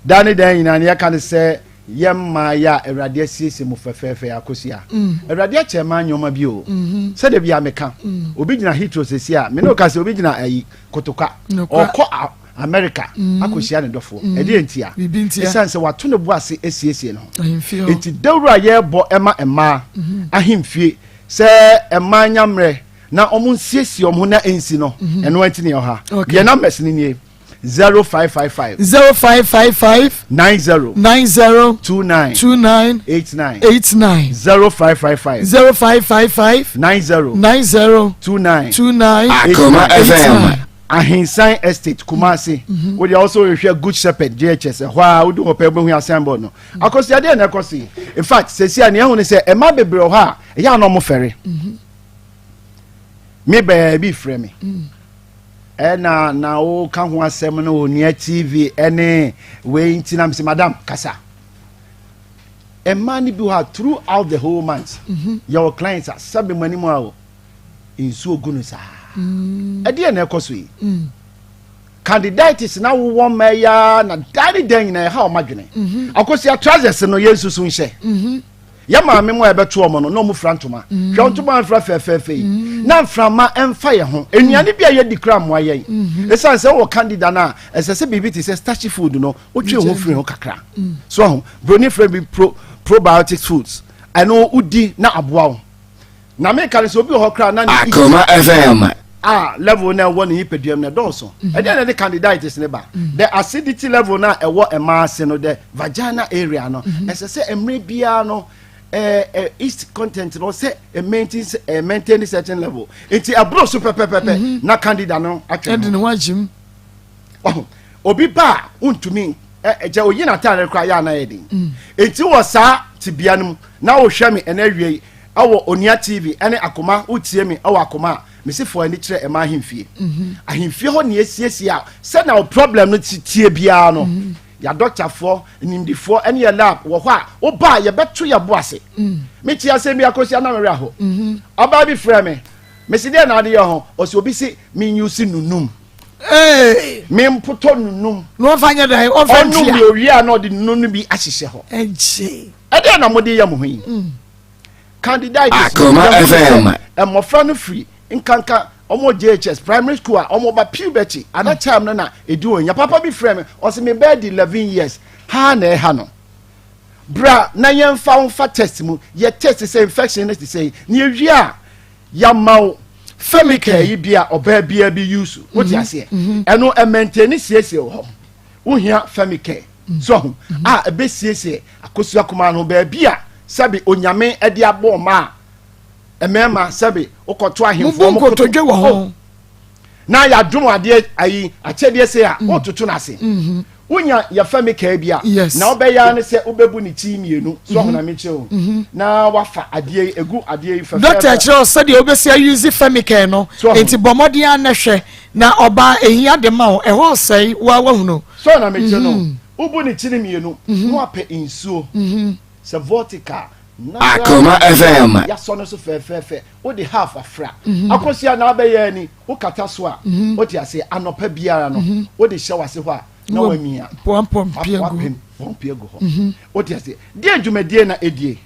[SPEAKER 15] daa ne dan nyinaa ne yɛka ne sɛ yɛ mmaa yɛ a awurade asiesie mu fɛfɛɛfɛ akosua mm. awurade akyɛ mmaa nneɛma bi o mm-hmm. sɛdeɛ bi a meka mm. obi gyina hitro sɛsi a me ne woka sɛ obi gyina ayi kotoka ɔkɔ America mm. akɔhyia ne dɔfoɔ mm. ɛdeɛ ntia ɛsiane sɛ wato ne bo ase asiesie no ho nti dawuro a yɛrebɔ ɛma mmaa mm-hmm. ahemfie sɛ mmaa nya mmerɛ na wɔn nsiesie wɔn ho na nsi no mhm. ɛno nti ne ɔha yɛn numbers ni nie 0555.
[SPEAKER 3] 0555.
[SPEAKER 15] 90.
[SPEAKER 3] 90.
[SPEAKER 15] 29.
[SPEAKER 3] 29.
[SPEAKER 15] 89.
[SPEAKER 3] 89.
[SPEAKER 15] 0555.
[SPEAKER 3] 0555.
[SPEAKER 15] 90.
[SPEAKER 3] 90.
[SPEAKER 15] 29.
[SPEAKER 3] 29.
[SPEAKER 9] Akoma FM.
[SPEAKER 15] Ahinsan Estate, Kumasi. Mhm. Wode also hwehwɛ Good Shepherd JHS ɛhɔ a wode hɔ pɛ wobɛhu asɛmbɔ no. Mhm. Akɔsi adeɛ na ɛkɔ so yi. In fact, sɛsi a nea ɛho ne sɛ ɛma bebree wɔ hɔ a ɛyɛ a na ɔmo fɛre. Mhm. Me baabi frɛ me. Mm. Ɛna na woka ho asɛm no onua TV ɛne wei nti na mesɛ madam kasa. Mmaa no bi hɔ a throughout the whole month yɛwɔ clients a sɛbe mo anim a o nsuo gu no saa mm. ɛdeɛ na ɛkɔ so yi mm. candiditis na wowɔ mmaa yi ara na daa ne dan nyinaa ɛha wɔn adwene mhm. akosua trousers no yɛn nsusu nhyɛ mhm. yɛ maame mu a ɛbɛto wɔn no na wɔn fira ntoma mm. hwɛ ntoma nfira fɛfɛɛfɛ yi na nframa mfa yɛn ho nnuane bi a yɛdi kura mmoa yɛn esan sɛ wɔ candida no a ɛsɛ sɛ biribi te sɛ starchy food no wotwe ho firi ho kakra so aho broni fira bi pro probiotic foods ɛno wodi na aboa wo Na meka no sɛ obi wɔ hɔ koraa na ne
[SPEAKER 9] Akoma FM.
[SPEAKER 15] A level na ɛwɔ ne nipadua mu na ɛdɔɔso. Mhm. Ɛdeɛ na ɛde candidiatis ne ba. Mhm. The acidity level na ɛwɔ mmaa ase no the vagina area no. Mhm. Ɛsɛ sɛ mmerɛ biara no ɛɛ eh, yeast content no sɛ maintain eh, maintain certain level. Nti ɛboro so pɛpɛpɛpɛ na candida no atwe
[SPEAKER 3] ne ho. Ɛde ne ho agyim.
[SPEAKER 15] Obi ba a wontumi ɛkyɛ oyi n'ataare koraa yɛ anan yɛ den. Nti wɔ saa tibea no mu na wohwɛ me ɛna awie yi ɛwɔ Onua TV ɛne Akoma wotie me ɛwɔ Akoma a mesi fo ani kyerɛ ɛma ahemfie. Mhm. Ahemfie hɔ ne esiesie a sɛnea wo problem no tie biara no mhm. yɛ adɔktafoɔ nimdifoɔ ɛne yɛ lab wɔ hɔ a woba a yɛbɛto yɛ bo ase. Mm. Mete asɛm bi akɔsi anam werɛ aho. Mhm. Ɔbaa bi frɛ me mesi deɛ na ade yɛ ho ɔsi obi si menyusi nunum. Mempotɔ nunum.
[SPEAKER 3] Na ɔmfa nyɛ dɛn ɔmfa ntua.
[SPEAKER 15] Ɔnum yɛ owie a na ɔde nunum no bi ahyehyɛ hɔ.
[SPEAKER 3] Ɛgye.
[SPEAKER 15] Ɛdeɛ na mode yɛ mo ho yi. Mm. Candidiatis
[SPEAKER 9] Akoma FM.
[SPEAKER 15] Mmɔfra no firi nkanka wɔn JHS primary school a wɔn ba puberty at that time no na edi wɔn nya papa bi frɛ me ɔsɛ me bɛɛ di 11 years ha na ɛha no bra na yɛn fa wɔn fa test mu yɛ test sɛ infection no te sɛ na yɛwie a yɛama wo femicare yi bi a ɔbaa biara bi use wote mhm, aseɛ mhm. ɛno ɛmɛntɛni siesie wɔ hɔ wohia femicare mhm. so ho a ɛbɛsiesie akosua kumaa no baabi a sɛbi onyame de abɔ ɔma a mmarima sɛbi wokɔto ahemfo
[SPEAKER 3] wɔn koto wɔ ho oh.
[SPEAKER 15] na yɛadom adeɛ ayi akyɛdeɛ sɛ a wototo no ase Wonya yɛfɛ me kaa bi a, na wobɛyɛ ara ne sɛ wobɛbu ne ti mmienu, so ɔho na mekyerɛ o, mhm. na wafa adeɛ yi, egu adeɛ yi fɛfɛɛfɛ.
[SPEAKER 3] Dɔkta kyerɛ wo sɛdeɛ wobɛsi ayuzi Femicare no, enti bɔ mmɔden ara na hwɛ, na ɔbaa ehia de ma wo, ɛhɔ ɔsɛe, wo ara woahunu.
[SPEAKER 15] So na mekyerɛ no, mhm. wobu ne ti no mmienu, mhm. na wapɛ nsuo, sɛ vortica,
[SPEAKER 9] Akoma FM.
[SPEAKER 15] Yasɔ no so fɛfɛɛfɛ, wode half afra. Akosua na abɛyɛ ani, wokata so a, wote aseɛ, anɔpa biara no, wode hyɛ w'ase hɔ a, na wamia.
[SPEAKER 3] Wapem.
[SPEAKER 15] Pɔmpe agu hɔ. Mhm. Wote aseɛ? Deɛ dwumadie na ɛdie.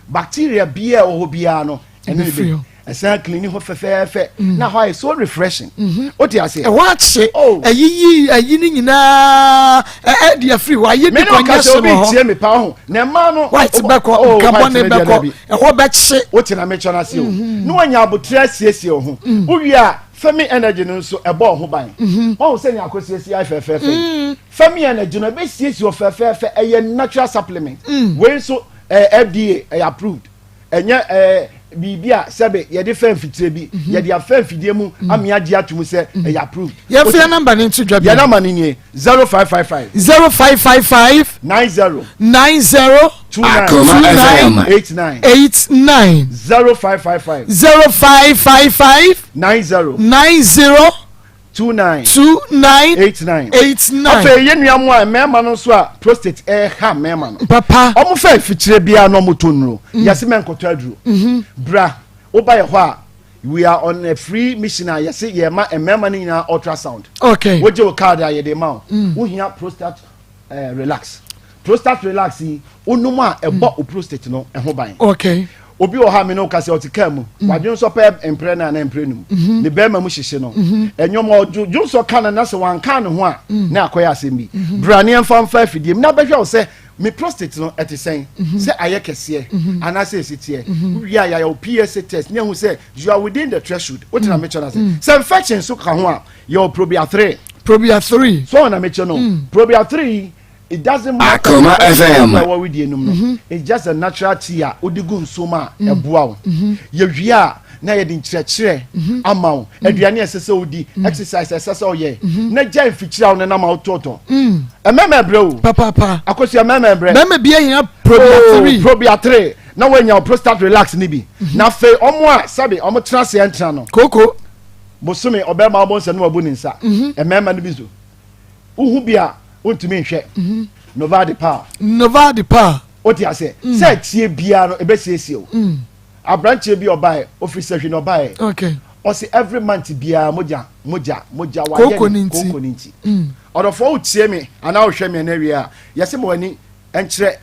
[SPEAKER 15] Bacteria biara ɛwɔ hɔ biara no, ɛne ne bɛ. Ɛsan clean hɔ fɛfɛɛfɛ. Mm. Na hɔ ayɛ so refreshing. Mhm. Wote aseɛ?
[SPEAKER 3] Ɛhɔ akye. Oh. Ɛyiyi ɛyi ne nyinaa ɛde afiri hɔ. Ayɛ bi kɔ nyɛ so wɔ hɔ.
[SPEAKER 15] Mene ɔka sɛ obi tie me paa ho. Na mmaa no.
[SPEAKER 3] White bɛkɔ, oh, nkabɔne bɛkɔ, ɛhɔ bɛkye.
[SPEAKER 15] Wote na mekyɛ no ase o. Mhm. Na wanya abotrɛ asiesie wo ho. Mm. Wowie a, Femi energy no nso ɛbɔ ho ban. Mhm. Wɔn sɛ nea akosiesie ayɛ fɛfɛɛfɛ yi. Mm. Femi energy no ɛbɛsiesie wɔ fɛfɛɛfɛ ɛyɛ natural supplement. Mm. Wei nso ɛyɛ FDA ɛyɛ approved. Ɛnyɛ ɛɛ biribi a sɛbe yɛde fɛ mfitire bi mhm. yɛde afɛ mfidie mu mm. ame agye ato mu sɛ ɛyɛ approved.
[SPEAKER 3] Yɛn fi yɛn namba ne nto dwa bi.
[SPEAKER 15] Yɛn namba ne nie 0555.
[SPEAKER 3] 0555.
[SPEAKER 15] 90.
[SPEAKER 3] 90.
[SPEAKER 15] 29.
[SPEAKER 3] 29.
[SPEAKER 15] 89.
[SPEAKER 3] 89.
[SPEAKER 15] 0555.
[SPEAKER 3] 0555.
[SPEAKER 15] 90.
[SPEAKER 3] 90.
[SPEAKER 15] 29.
[SPEAKER 3] 29.
[SPEAKER 15] 89.
[SPEAKER 3] 89.
[SPEAKER 15] Afei yɛn nua mu a mmarima no nso a prostate ɛha mmarima no.
[SPEAKER 3] Papa.
[SPEAKER 15] Wɔn fɛ mfikyire biara na wɔn tɔ nnuro. Mm. Yɛsi mɛ nkɔtɔ aduro. Mm-hmm. Bra woba yɛ hɔ a we are on a free mission a yɛsi yɛ ma mmarima no nyinaa ultrasound.
[SPEAKER 3] Okay.
[SPEAKER 15] Wogye wo card a yɛde ma wo. Mm. Wohia prostate eh, relax. Prostate relax yi wonom a ɛbɔ mm. wo prostate no ho ban.
[SPEAKER 3] Okay.
[SPEAKER 15] Obi wɔ hɔ a me ne wo kasa ɔte kaa mu. Mm. Wadwonsɔ pɛ mprɛ no anaa mprɛ num. Mm-hmm. Ne bɛrima mu hyehye no. Mm-hmm. Ɛnwom ɔdwonsɔ ka no na sɛ wanka ne ho a mm. na akɔyɛ asɛm bi. Mm-hmm. Bra ne ɛmfa mfa afidie mu na bɛhwɛ wo sɛ me prostate no ɛte sɛn sɛ ayɛ kɛseɛ anaasɛ ɛsi teɛ. Wowie a yɛayɛ wo PSA test ne ahu sɛ you are within the threshold. Wote na mekyɛ no ase. Sɛ infection so ka ho a yɛwɔ probia 3.
[SPEAKER 3] Probia 3.
[SPEAKER 15] So na mekyɛ no. Probia 3 it doesn't matter.
[SPEAKER 9] Akoma FM.
[SPEAKER 15] Ɛwɔ wedeɛ nom no. Mm-hmm. It's just a natural tea a wode gu nsuo mu a mm. ɛboa wo. Mm-hmm. Yɛwie a na yɛde nkyerɛkyerɛ mm-hmm. ama wo. Aduane a ɛsɛ sɛ wodi, exercise a ɛsɛ sɛ woyɛ. Na gya mfikyiri a wo nenam a wotɔɔtɔ. Mmarima ɛbrɛ o.
[SPEAKER 3] Papaapa.
[SPEAKER 15] Akosua mmarima ɛbrɛ.
[SPEAKER 3] Mmarima bi ahia probia 3.
[SPEAKER 15] Oh, probia 3. Na woanya wo prostate relax ne bi. Na afei ɔmo a sɛbe ɔmo tena aseɛ ntena no.
[SPEAKER 3] Koko.
[SPEAKER 15] Bosome ɔbɛrima ɔbɔ nsa no wabu ne nsa. Mmarima no bi nso. Wohu bi a wontumi nhwɛ. Mhm. Novadi pa.
[SPEAKER 3] Novadi pa.
[SPEAKER 15] O ti ase. Mm. Sɛ tie biara no ebesiesie o. Mm. Aberanteɛ bi ɔbaeɛ ofiri sahwi na ɔbaeɛ.
[SPEAKER 3] Okay.
[SPEAKER 15] Ɔsi every month biara mogya mogya mogya wayɛ ne koko ne nti. Mm. Ɔdɔfoɔ wo tie me anaa wohwɛ me ɛna wie a yɛsɛ ma w'ani nkyerɛ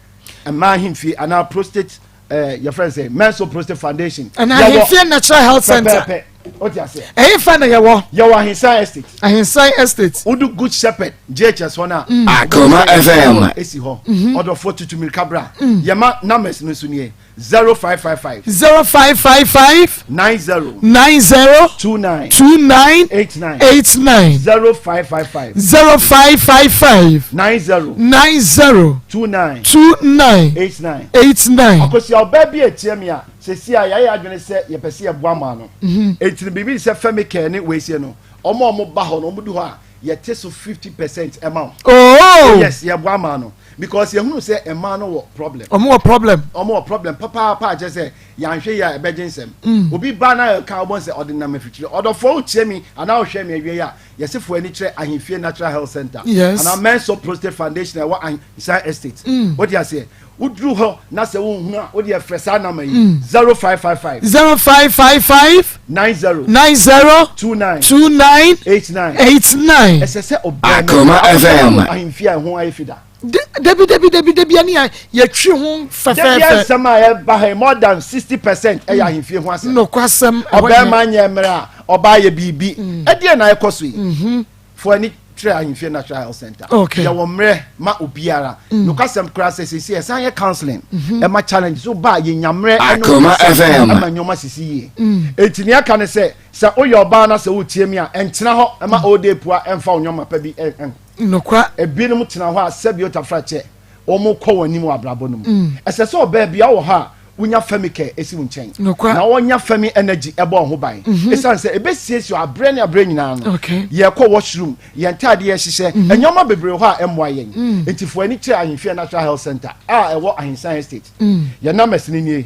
[SPEAKER 15] mmaa ahemfie anaa prostate eh, yɛfrɛ no sɛ Menso Prostate Foundation.
[SPEAKER 3] Ɛna Ahemfie Natural Health Center.
[SPEAKER 15] Pɛpɛɛpɛ. O ti aseɛ.
[SPEAKER 3] Ɛyɛ fa na yɛwɔ.
[SPEAKER 15] Yɛwɔ Ahinsan Estate.
[SPEAKER 3] Ahinsan Estate.
[SPEAKER 15] Wodu Good Shepherd JHS hɔ na.
[SPEAKER 9] Mm. Akoma FM.
[SPEAKER 15] Esi hɔ. Mhm. Ɔdɔfoɔ tutu mirika bra. Mm. Yɛma numbers no nso nie. 0555.
[SPEAKER 3] 0555.
[SPEAKER 15] 90.
[SPEAKER 3] 90.
[SPEAKER 15] 29.
[SPEAKER 3] 29.
[SPEAKER 15] 89.
[SPEAKER 3] 89.
[SPEAKER 15] 0555.
[SPEAKER 3] 0555.
[SPEAKER 15] 90.
[SPEAKER 3] 90.
[SPEAKER 15] 29.
[SPEAKER 3] 29.
[SPEAKER 15] 89.
[SPEAKER 3] 89.
[SPEAKER 15] Akosua ɔbaa bi etie mi a sɛsi a yɛayɛ adwene sɛ yɛpɛ sɛ yɛboa maa no. Mhm. Enti no biribi sɛ Femicare ne weisie no ɔmo a ɔmo ba hɔ no ɔmo du hɔ a yɛte so 50% ɛma wo.
[SPEAKER 3] Oh.
[SPEAKER 15] oh yes yɛboa maa no because yɛhunu sɛ mmaa no wɔ problem.
[SPEAKER 3] Ɔmo wɔ problem.
[SPEAKER 15] Ɔmo wɔ problem papaapa akyɛ sɛ yɛanhwɛ yie a ɛbɛgye nsɛm. Mm. Obi ba na ɛka ɔbɔn sɛ ɔde nam afikyire ɔdɔfoɔ wotie mi anaa ɔhwɛ mi awie a Yɛse fo ani kyerɛ Ahemfie Natural Health Center
[SPEAKER 3] yes.
[SPEAKER 15] anaa Menso Prostate Foundation a ɛwɔ Ahinsan Estate. Mm. Wode aseɛ woduru hɔ na sɛ wonhunu a wode frɛ saa nama yi mm. 0555
[SPEAKER 3] 0555
[SPEAKER 15] 90
[SPEAKER 3] 90
[SPEAKER 15] 29
[SPEAKER 3] 29
[SPEAKER 15] 89
[SPEAKER 3] 89
[SPEAKER 15] ɛsɛ sɛ ɔbɛn
[SPEAKER 9] Akoma FM
[SPEAKER 15] ahemfie a ɛho ayɛ fida.
[SPEAKER 3] Dabi dabi dabi dabi ɛne a yɛtwi ho fɛfɛɛfɛ.
[SPEAKER 15] Dabi nsɛm a ɛba ha more than 60% ɛyɛ ahemfie ho asɛm.
[SPEAKER 3] Nokwasɛm.
[SPEAKER 15] Ɔbɛrima nyɛ mmerɛ a ɔbaa yɛ biribi. Mm. Ɛdeɛ na ɛkɔ so yi. Mm-hmm. Fo ani kyerɛ ahemfie natural health center.
[SPEAKER 3] Okay.
[SPEAKER 15] Yɛwɔ mmerɛ ma obiara. Mm. Nokwasɛm koraa sɛ sɛsi ɛsan yɛ counseling.
[SPEAKER 3] Mm-hmm.
[SPEAKER 15] Ɛma challenge so ba yɛnya mmerɛ ɛne
[SPEAKER 9] Akoma FM.
[SPEAKER 15] ɛma nneɛma sisi yie.
[SPEAKER 3] Mm.
[SPEAKER 15] Enti nea ɛka ne sɛ sɛ woyɛ ɔbaa na sɛ wotie mi a ɛntena hɔ ɛma ɔde pua ɛmfa wo nneɛma pa bi ɛn.
[SPEAKER 3] Nokwa.
[SPEAKER 15] Ebinom tena hɔ a sɛbi otafrakyɛ wɔn kɔ wɔn anim wɔ abrabɔ no mu. Mm. Ɛsɛ sɛ ɔbaa bi wɔ hɔ a wonya Femicare esi wo nkyɛn.
[SPEAKER 3] Nokwa.
[SPEAKER 15] Na wɔnya Femi Energy ɛbɔ wɔn ho ban.
[SPEAKER 3] Mm -hmm.
[SPEAKER 15] Esiane sɛ ebesiesie abrɛ ne abrɛ nyinaa no.
[SPEAKER 3] Okay.
[SPEAKER 15] Yɛkɔ washroom, yɛn ntaade yɛ hyehyɛ, mm -hmm. nneɛma bebree hɔ a ɛmmoa yɛn.
[SPEAKER 3] Mm.
[SPEAKER 15] Nti fo ani kyerɛ Ahemfie Natural Health Center a ɛwɔ Ahinsan Estate.
[SPEAKER 3] Mm.
[SPEAKER 15] Yɛn numbers ni nie.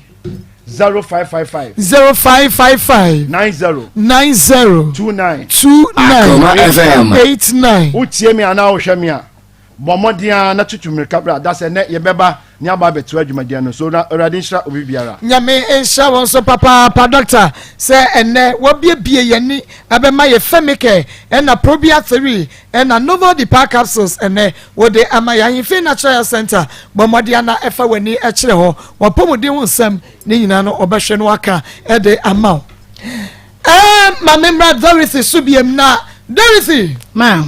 [SPEAKER 15] 0555.
[SPEAKER 3] 0555.
[SPEAKER 15] 90.
[SPEAKER 3] 90.
[SPEAKER 15] 29.
[SPEAKER 3] 29.
[SPEAKER 9] Akoma FM.
[SPEAKER 3] 89.
[SPEAKER 15] Wotie me anaa wohwɛ me a. Bɔ mmɔden ara na tutu mmirika bra da sɛ nnɛ yɛbɛba ne aba abɛtoa dwumadie no so na Awurade nhyira obi biara.
[SPEAKER 3] Nyame nhyira wo nso papaapa Doctor sɛ ɛnɛ wabiebie yɛni abɛma yɛ Femicare ɛna Probia 3 ɛna Novel Depar Capsules ɛnɛ wode ama yɛ Ahemfie Natural Health Center bɔ mmɔden ana ɛfa w'ani kyerɛ hɔ w'apɔmuden ho nsɛm ne nyinaa no ɔbɛhwɛ no waka ɛde ama wo. Ɛɛ ma me mmra Dorothy so biem na Dorothy.
[SPEAKER 8] Ma.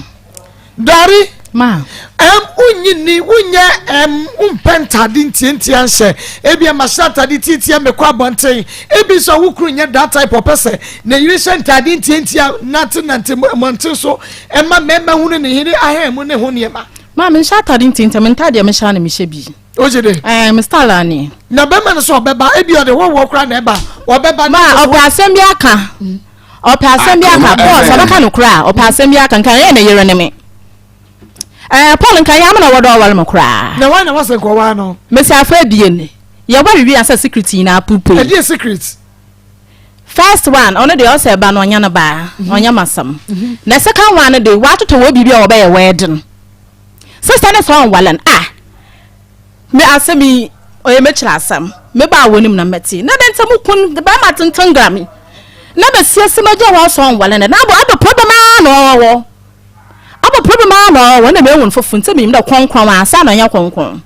[SPEAKER 3] Dari.
[SPEAKER 8] Ma.
[SPEAKER 3] Ɛm wonyi ni wonyɛ ɛm wompɛ ntade ntiantia nhyɛ ebi ɛma hyɛ ntade tiatia mekɔ abɔnten ebi nso a wo kunu nyɛ that type ɔpɛ sɛ ne yere hyɛ ntade ntiantia nante nante mmɔnten so ɛma mmarima hunu ne yere ahɛn mu ne ho nneɛma.
[SPEAKER 8] Ma menhyɛ atade ntiantia me ntadeɛ mehyɛ a na mehyɛ bi.
[SPEAKER 3] O gye de.
[SPEAKER 8] Ɛɛ me style ani.
[SPEAKER 3] Na bɛrima no sɛ ɔbɛba ebi ɔde wɔwɔ koraa na ɛba ɔbɛba.
[SPEAKER 8] Ma ɔpɛ asɛm bi aka. Ɔpɛ asɛm bi aka Paul sɛ ɔbɛka no koraa ɔpɛ asɛm bi aka nka ɛyɛ ne yere ne me. Ɛɛ Paul nka yɛ ama na wɔdɔ ɔware me koraa.
[SPEAKER 3] Na wɔn na wɔsɛ nkɔwaa no.
[SPEAKER 8] Mesi afɔ ebien yɛware wie ansa secret nyinaa puepue.
[SPEAKER 3] Ɛdeɛ secret?
[SPEAKER 8] First one ɔno deɛ ɔsɛ ɛba no ɔnyɛ no baa ɔnyɛ masɛm. Na second one no de watotɔ wɔ biribi a wɔbɛyɛ wedding. Sister ne sɛ ɔnwale no ah me asɛm yi ɔyɛ m'akyiri asɛm me baa wɔn nim na mɛte na dɛn nti mo kun bɛrima tenten gra me na bɛsiesie ma gya wɔn sɛ ɔnwale no na abɔ abɔ problem ara na ɔwɔ abɔ problem ara na ɔwɔ na mehu no fofo nti menim dɛ kɔnkɔn a saa na ɔnyɛ kɔnkɔn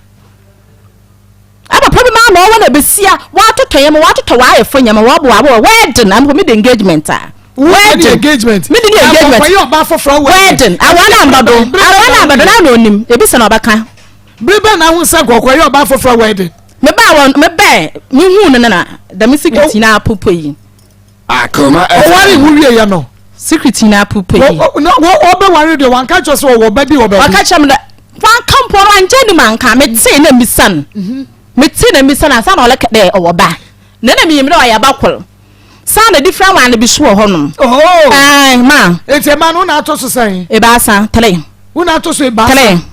[SPEAKER 8] abɔ problem ara na ɔwɔ na bɛsia wɔatotɔ yɛn ma wɔatotɔ wɔayɛfo nyɛma wɔabɔ wɔabɔ wɔɛden ampo me de engagement a
[SPEAKER 3] wedding engagement
[SPEAKER 8] mi di ni engagement
[SPEAKER 3] akɔyɛ ɔbaa foforɔ
[SPEAKER 8] wedding awa na amba do awa na amba do na na onim ebi sɛ na ɔbɛka.
[SPEAKER 3] bere bɛn na ahun sɛ nkɔkɔyɛ ɔbaa foforɔ wedding.
[SPEAKER 8] me ba wɔ me bɛn me hu no na dɛm secret nyinaa popo yi.
[SPEAKER 9] Akoma
[SPEAKER 3] FM. Ɔware wo wie yɛ no.
[SPEAKER 8] Secret nyinaa popo yi.
[SPEAKER 3] Ɔbɛware deɛ wanka kyerɛ sɛ ɔwɔ ba bi wɔ baabi.
[SPEAKER 8] Waka kyerɛ me dɛ wanka mpo ɔno ankyɛ ni ma nka me tee na misa no me tee na misa no ansa na ɔlɛkɛ dɛ ɔwɔ ba na na meyim dɛ ɔyɛ ba kor. Saa na different one bi so wɔ hɔnom.
[SPEAKER 3] Oh.
[SPEAKER 8] Ɛɛ ma.
[SPEAKER 3] Eti ɛma no na ato so sɛn?
[SPEAKER 8] Ebaasa, three.
[SPEAKER 3] Wo na ato so ebaasa.
[SPEAKER 8] Three.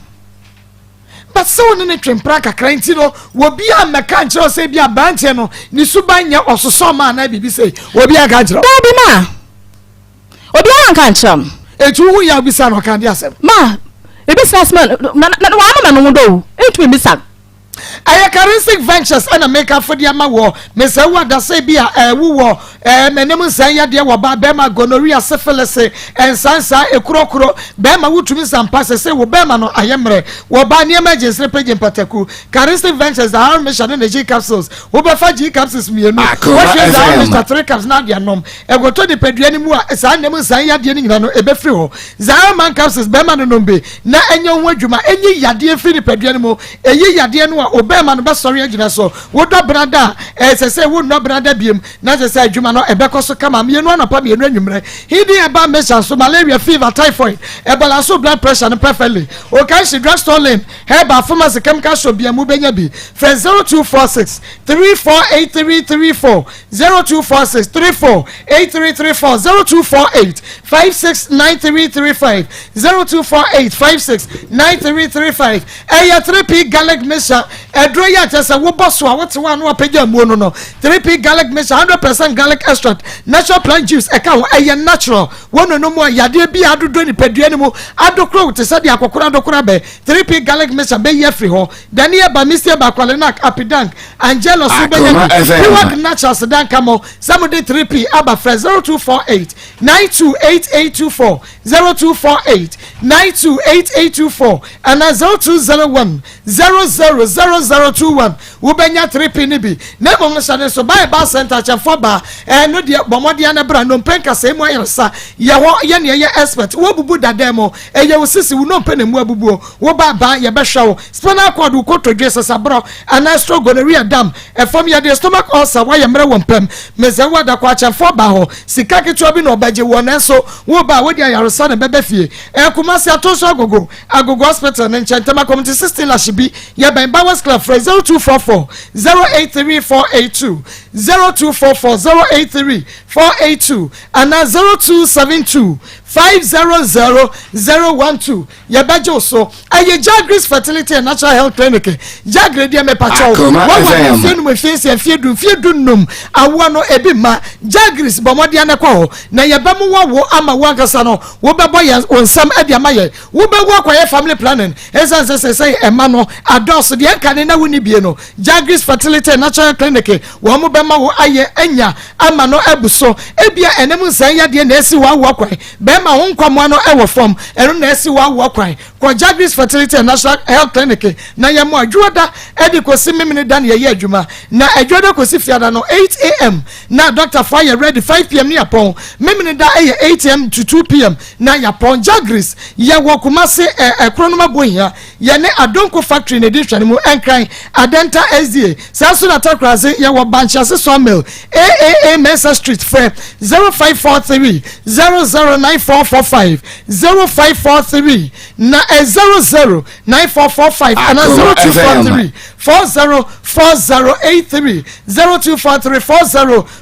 [SPEAKER 3] But sɛ wo ne ne twe mpra kakra nti no, obi a mmɛka nkyerɛ sɛ bi aberanteɛ no ne suban nyɛ ɔsosɔ ma anaa biribi sɛ obi anka nkyerɛ.
[SPEAKER 8] Daabi ma. Obiara anka nkyerɛ m.
[SPEAKER 3] Eti wo ho yɛ abisa na ɔka de asɛm.
[SPEAKER 8] Ma ebisa asɛm na na na wama ma no ho dɔ o. Ntumi mbisa.
[SPEAKER 3] Ɛyɛ Charistic Ventures ɛna mekafo de ama wɔ mesɛ wo adasɛ bi a ɛwo wɔ ɛɛ m'anim nsɛn yadeɛ wɔ ba bɛrima gonorrhea syphilis nsansa ekurokuro bɛrima wotumi nsampa sese wo bɛrima no ayɛ mmerɛ wɔ ba nneɛma agyensere pagye mpataku Charistic Ventures Zahar Misha ne ne G capsules wobɛfa G capsules mmienu wɔhwie Zahar Misha 3 caps na ade anom ɛkɔtɔ nipadua no mu a saa nneɛma nsɛn yadeɛ no nyina no ɛbɛfiri hɔ Zahar Man capsules bɛrima no nom bi na ɛnyɛ ho adwuma ɛnyi yadeɛ mfiri nipadua no mu Eyi yadeɛ no a obɛɛma no bɛsɔre agyina so. Wodɔ benada a, ɛsɛ sɛ wonnɔ benada biom, na kyerɛ sɛ adwuma no ɛbɛkɔ so kama. Mmienu anɔpa, mmienu anwummerɛ. Hidden herbal mixture nso, malaria, fever, typhoid, ɛbalanse blood pressure no perfectly. Okaishie Drugstore Lane, herbal pharmacy, chemical shop biara mu wobɛnya bi. Frɛ 0246 348334. 0246 34 8334 0248 56 9335 0248 56 9335 Ɛyɛ 3P garlic mixture aduro yi a kyerɛ sɛ wobɔ so a wote hɔ a na wapagya amuo no no 3P garlic mixture 100% garlic extract natural plant juice ɛka ho ɛyɛ natural wɔn no mu a yadeɛ bi a adodɔ nipadua no mu adokoro te sɛ deɛ akɔkora adokoro abɛ 3P garlic mixture bɛyi afiri hɔ Daniel ba Misia ba Kwalenak Apidank Angelo so bɛnya bi Piwak Naturals danka mo sɛ mode 3P aba frɛ 0248 928824 0248 928824 anaa 0201 000021 wobɛnya 3P no bi na mmom no hyɛ ne nso Bae Ba Center Akyɛmfoɔ baa ɛno deɛ bɔ mmɔden na bra nnompe nkasɛɛ mu ayaresa yɛ hɔ yɛ neɛ yɛ expert woabubu dadan mu ɛyɛ wo sisi wo nnompe na mu abubuo Wo ba baa yɛbɛhwɛ wo. Spinal cord, wo kotodwe, sesaborɔ, anaa stroke, gonorrhea, dam, ɛfam yadeɛ, stomach ulcer, woayɛ mmerɛ wɔ mpam. Mesrɛ wo ada kɔ akyɛmfoɔ baa hɔ. Sika ketewa bi na ɔbɛgye woɔ nanso wo ba a wode ayaresa na ɛbɛba fie. Ɛyɛ Kumasi Atonso Agogo, Agogo Hospital no nkyɛn, Tema Community 16 Lashibi, yɛbɛn Bowers Club, frɛ 0244 083482. 0244 083 482 anaa 0272 500 012. Yɛbɛgye wo so. Ɛyɛ Jagris Fertility and Natural Health Clinic. Jagre deɛ mepakyɛw.
[SPEAKER 9] Akoma
[SPEAKER 3] Wɔwɔ
[SPEAKER 9] FM.
[SPEAKER 3] mfie num, mfie nsia, mfie du, mfie du num. Awoɔ no ebi mma. Jagris bɔ mmɔden na kɔ hɔ na yɛbɛmo wawo ama wo ankasa no wobɛbɔ yɛn wo nsam de ama yɛn. Wobɛwu akɔyɛ family planning. Ɛsiane sɛ sɛsɛi ɛma no adɔɔso deɛ ɛnka ne na wonni bie no, Jagris Fertility and Natural Clinic wɔn bɛma wo ayɛ anya ama no abu so. Ebia ɛnam nsɛn yadeɛ na asi w'awoɔ kwan. Bɛrima wo nkwammoa no wɔ fam, ɛno na asi w'awoɔ kwan. Kɔ Jagris Fertility and Natural Health Clinic na yɛn Adwoada de kɔsi Memeneda na yɛyɛ adwuma. Na Adwoada kɔsi Fiada no 8am na dɔktafoɔ ayɛ ready, 5pm ne yɛapɔn. Memeneda yɛ 8am to 2pm na yɛapɔn. Jagris yɛwɔ Kumasi ɛ Kronom Abohia. Yɛne Adonko Factory na ɛdi nhwɛne mu, Nkran, Adenta SDA. Saa nso na Takorase yɛwɔ Bankyease Sawmill, AAA Mensah Street. Frɛ 0543 009445, 0543 na 009445 anaa
[SPEAKER 9] Akoma
[SPEAKER 3] 0243 404083, 0243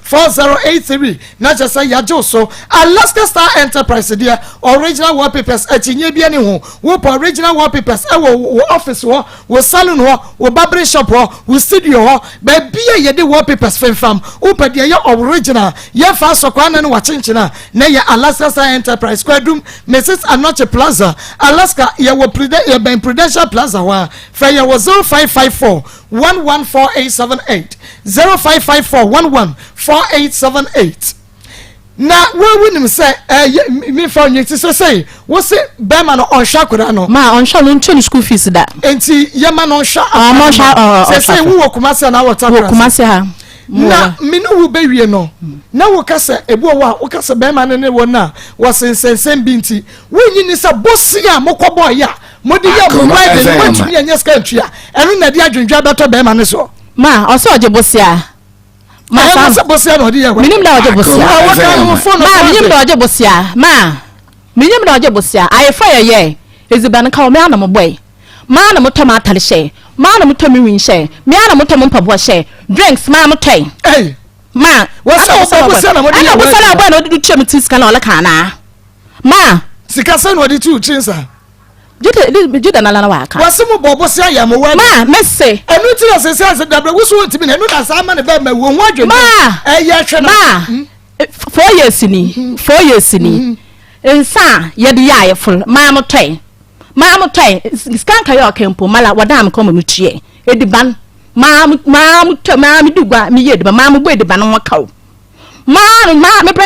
[SPEAKER 3] 404083 na kyerɛ sɛ yɛagye wo so. Alaska Star Enterprise deɛ original wallpapers akyinnye bi ne ho. Wopɛ original wallpapers ɛwɔ wo office hɔ, wo salon hɔ, wo barbering shop hɔ, wo studio hɔ, baabi a yɛde wallpapers femfam, wopɛ deɛ ɛyɛ original, yɛmfa asɔkwa na ne wakyenkyene a, na ɛyɛ Alaska Star Enterprise. Kwadum, Mrs Anokye Plaza, Alaska, yɛwɔ Pruden yɛbɛn Prudential Plaza hɔ a. Frɛ yɛn wɔ 0554 114878, 0554 114878. Na wo wonim sɛ ɛyɛ mefa nwi ti sɛ sɛi wo se bɛrima no ɔnhwɛ akwadaa no.
[SPEAKER 8] Ma ɔnhwɛ no ntua ne school fees da.
[SPEAKER 3] Nti yɛma no nhwɛ akwadaa no. Sɛ sɛ wo wɔ Kumasi anaa wɔ Takoradi.
[SPEAKER 8] Wɔ Kumasi ha.
[SPEAKER 3] Na me ne wo bɛwie no na wo ka sɛ ebi wɔ hɔ a wo ka sɛ bɛrima no ne wɔn a wɔsensɛnsɛn bi nti wonyi ni sɛ bosia a mokɔbɔɔ yɛ a mode yɛ mo wedding no moantumi anya sika ntua ɛno na ɛde adwendwen abɛtɔ bɛrima no soɔ.
[SPEAKER 8] Ma ɔsɛ ɔgye bosea. Ma
[SPEAKER 3] saa sɛ bosea na ɔde yɛ wedding.
[SPEAKER 8] Menim na ɔgye bosea. Ma menim na ɔgye bosea. Ma menim na ɔgye bosea. Ayefo yɛ yɛ edziban ka wɔ me ana mo bɔe. Ma na motɔ m'atar hyɛ. Ma na motɔ me win hyɛ. Me ana motɔ mo mpaboa hyɛ. Drinks ma motɔe.
[SPEAKER 3] Hey.
[SPEAKER 8] Ma
[SPEAKER 3] wɔsɛ wɔbɔ bosea na mode yɛ
[SPEAKER 8] wedding. Ɛna bosea na ɔbɔe na ɔde tua me ti sika na ɔleka anaa. Ma.
[SPEAKER 3] Sika sɛ na ɔde tu tiri nsa.
[SPEAKER 8] Juda nala na waka.
[SPEAKER 3] Wɔsi mo bɔ bosia yɛ mo wɛ.
[SPEAKER 8] Ma mese.
[SPEAKER 3] Ɛnu ti na sese ase dabrɛ wusu wɔn ti mi na ɛnu na saa ama ne bɛɛ ma wo ho adwene.
[SPEAKER 8] Ma
[SPEAKER 3] ɛyɛ hwɛ na.
[SPEAKER 8] Ma 4 years ni 4 years ni nsa a yɛde yɛ ayɛfo maa mo tɔe maa mo tɔe sika nka yɛ ɔkɛ mpo mala wɔdan mo kɔn mo tuɛ ediban maa mo maa mo tɔ maa mo di gua mi yɛ ediban maa mo bɔ ediban ho kaw maa maa me brɛ.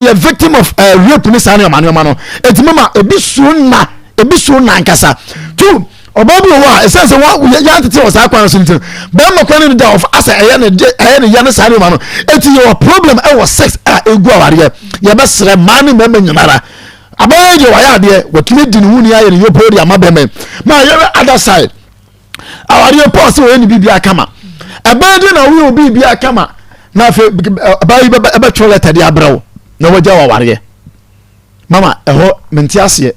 [SPEAKER 2] Yɛ victim of uh, rape ne saa nneɛma nneɛma no eti mama ebi suro nna ebi suro nna ankasa two ɔbaa bi wɔ hɔ a ɛsɛn sɛ wɔn yɛn tete wɔ saa kwan so nti bɛrima kwan ne da ɔfa asɛ ɛyɛ ne de ɛyɛ ne ya ne saa nneɛma no eti yɛ wɔ problem ɛwɔ sex a egu awareɛ yɛbɛsrɛ mmaa ne mmarima nyinara abɛyɛ deɛ wɔayɛ adeɛ wɔtumi di ne ho ni ayɛ ne yopoo de ama bɛrima maa yɛrɛ other side. Awadeɛ Paul sɛ ɔyɛ ne biribiara kama. Ɛbɛyɛ de na woyɛ obi biribiara kama na afei ɔbaa yi bɛtwerɛ lɛtɛ de abrɛ wo na wagya wɔ awareɛ. Mama ɛhɔ mente aseɛ.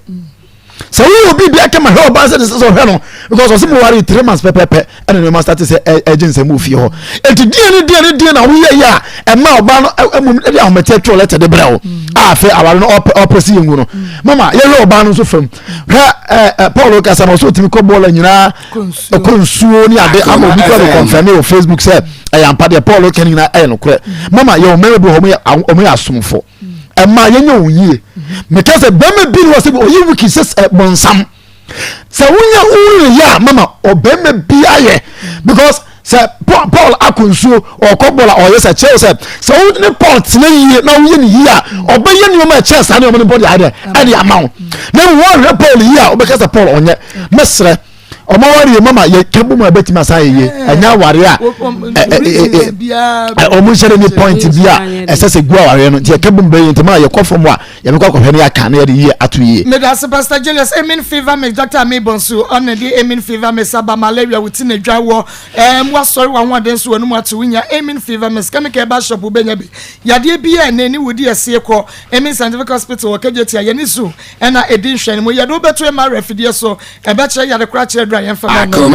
[SPEAKER 2] Sɛ woyɛ obi biribiara kama hwɛ ɔbaa sɛ de sɛ ɔhwɛ no because ɔsɛ mo ware three months pɛpɛpɛ ɛna nneɛma start sɛ ɛgye nsɛm wɔ fie hɔ. Eti deɛ ne deɛ ne deɛ na woyɛ yɛ a ɛma ɔbaa no ɛmum ɛde ahometeɛ twerɛ lɛtɛ de brɛ wo a afei aware no ɔpɛ sɛ yɛngu no. Mama yɛhwɛ ɔbaa no nso fam. Hwɛ ɛ ɛ Paul kasa na ɔsɛ otumi kɔ bɔɔla nyinaa kɔ nsuo ne ade ama obi kɔ de kɔnfɛmi wɔ Facebook sɛ ɛyɛ ampa deɛ Paul ka ne nyinaa ɛyɛ nokorɛ. Mama yɛ ɔmɛrɛ bi wɔ hɔ ɔmo yɛ asomfo. Ɛma yɛnyɛ wɔn yie. Meka sɛ bɛrima bi wɔ sɛ ɔyɛ wiki sɛ bɔnsam. Sɛ wonya woyɛ yɛ a mama ɔbɛrima bi ayɛ because sɛ paul akɔ nsuo ɔkɔ bɔɔl a ɔyɛ sɛ kyerɛw sɛ sɛ wo ne paul tena yie na woyɛ ne yie a ɔbɛyɛ nneɛma a ɛkyɛn saa nneɛma no bɔ de ayɛ dɛ ɛde ama wo na mmom wɔhwɛ paul yie a wobɛka sɛ paul ɔnyɛ mɛsrɛ ɔma wareɛ mama yɛka bɔ mu a ɛbɛtumi asan yɛ yie ɛnyɛ awareɛ a ɔmo nhyɛ ne point bi a ɛsɛ sɛ gu awareɛ no nti yɛka bɔ mu bɛyɛ nti ma yɛkɔ fam a Yɛbɛkɔ akɔhwɛ ne yɛaka na yɛde yie ato yie.
[SPEAKER 3] Medase Pastor Julius Amen fever mix Doctor Ame Bonsu ɔna de Amen fever mix aba malaria wo ti na dwa wɔ ɛɛm wasɔre wahoɔden so wɔnum ato wonya Amen fever mix chemical ɛba shop wobɛnya bi yadeɛ bi a ɛnɛ ne wodi ɛseɛ kɔ Amen Scientific Hospital wɔ Kejetia yɛne zoo ɛna ɛdi nhwɛne mu yɛde wobɛto MRI afidie so ɛbɛkyerɛ yare kora kyerɛ dura yɛmfa ma no frɛ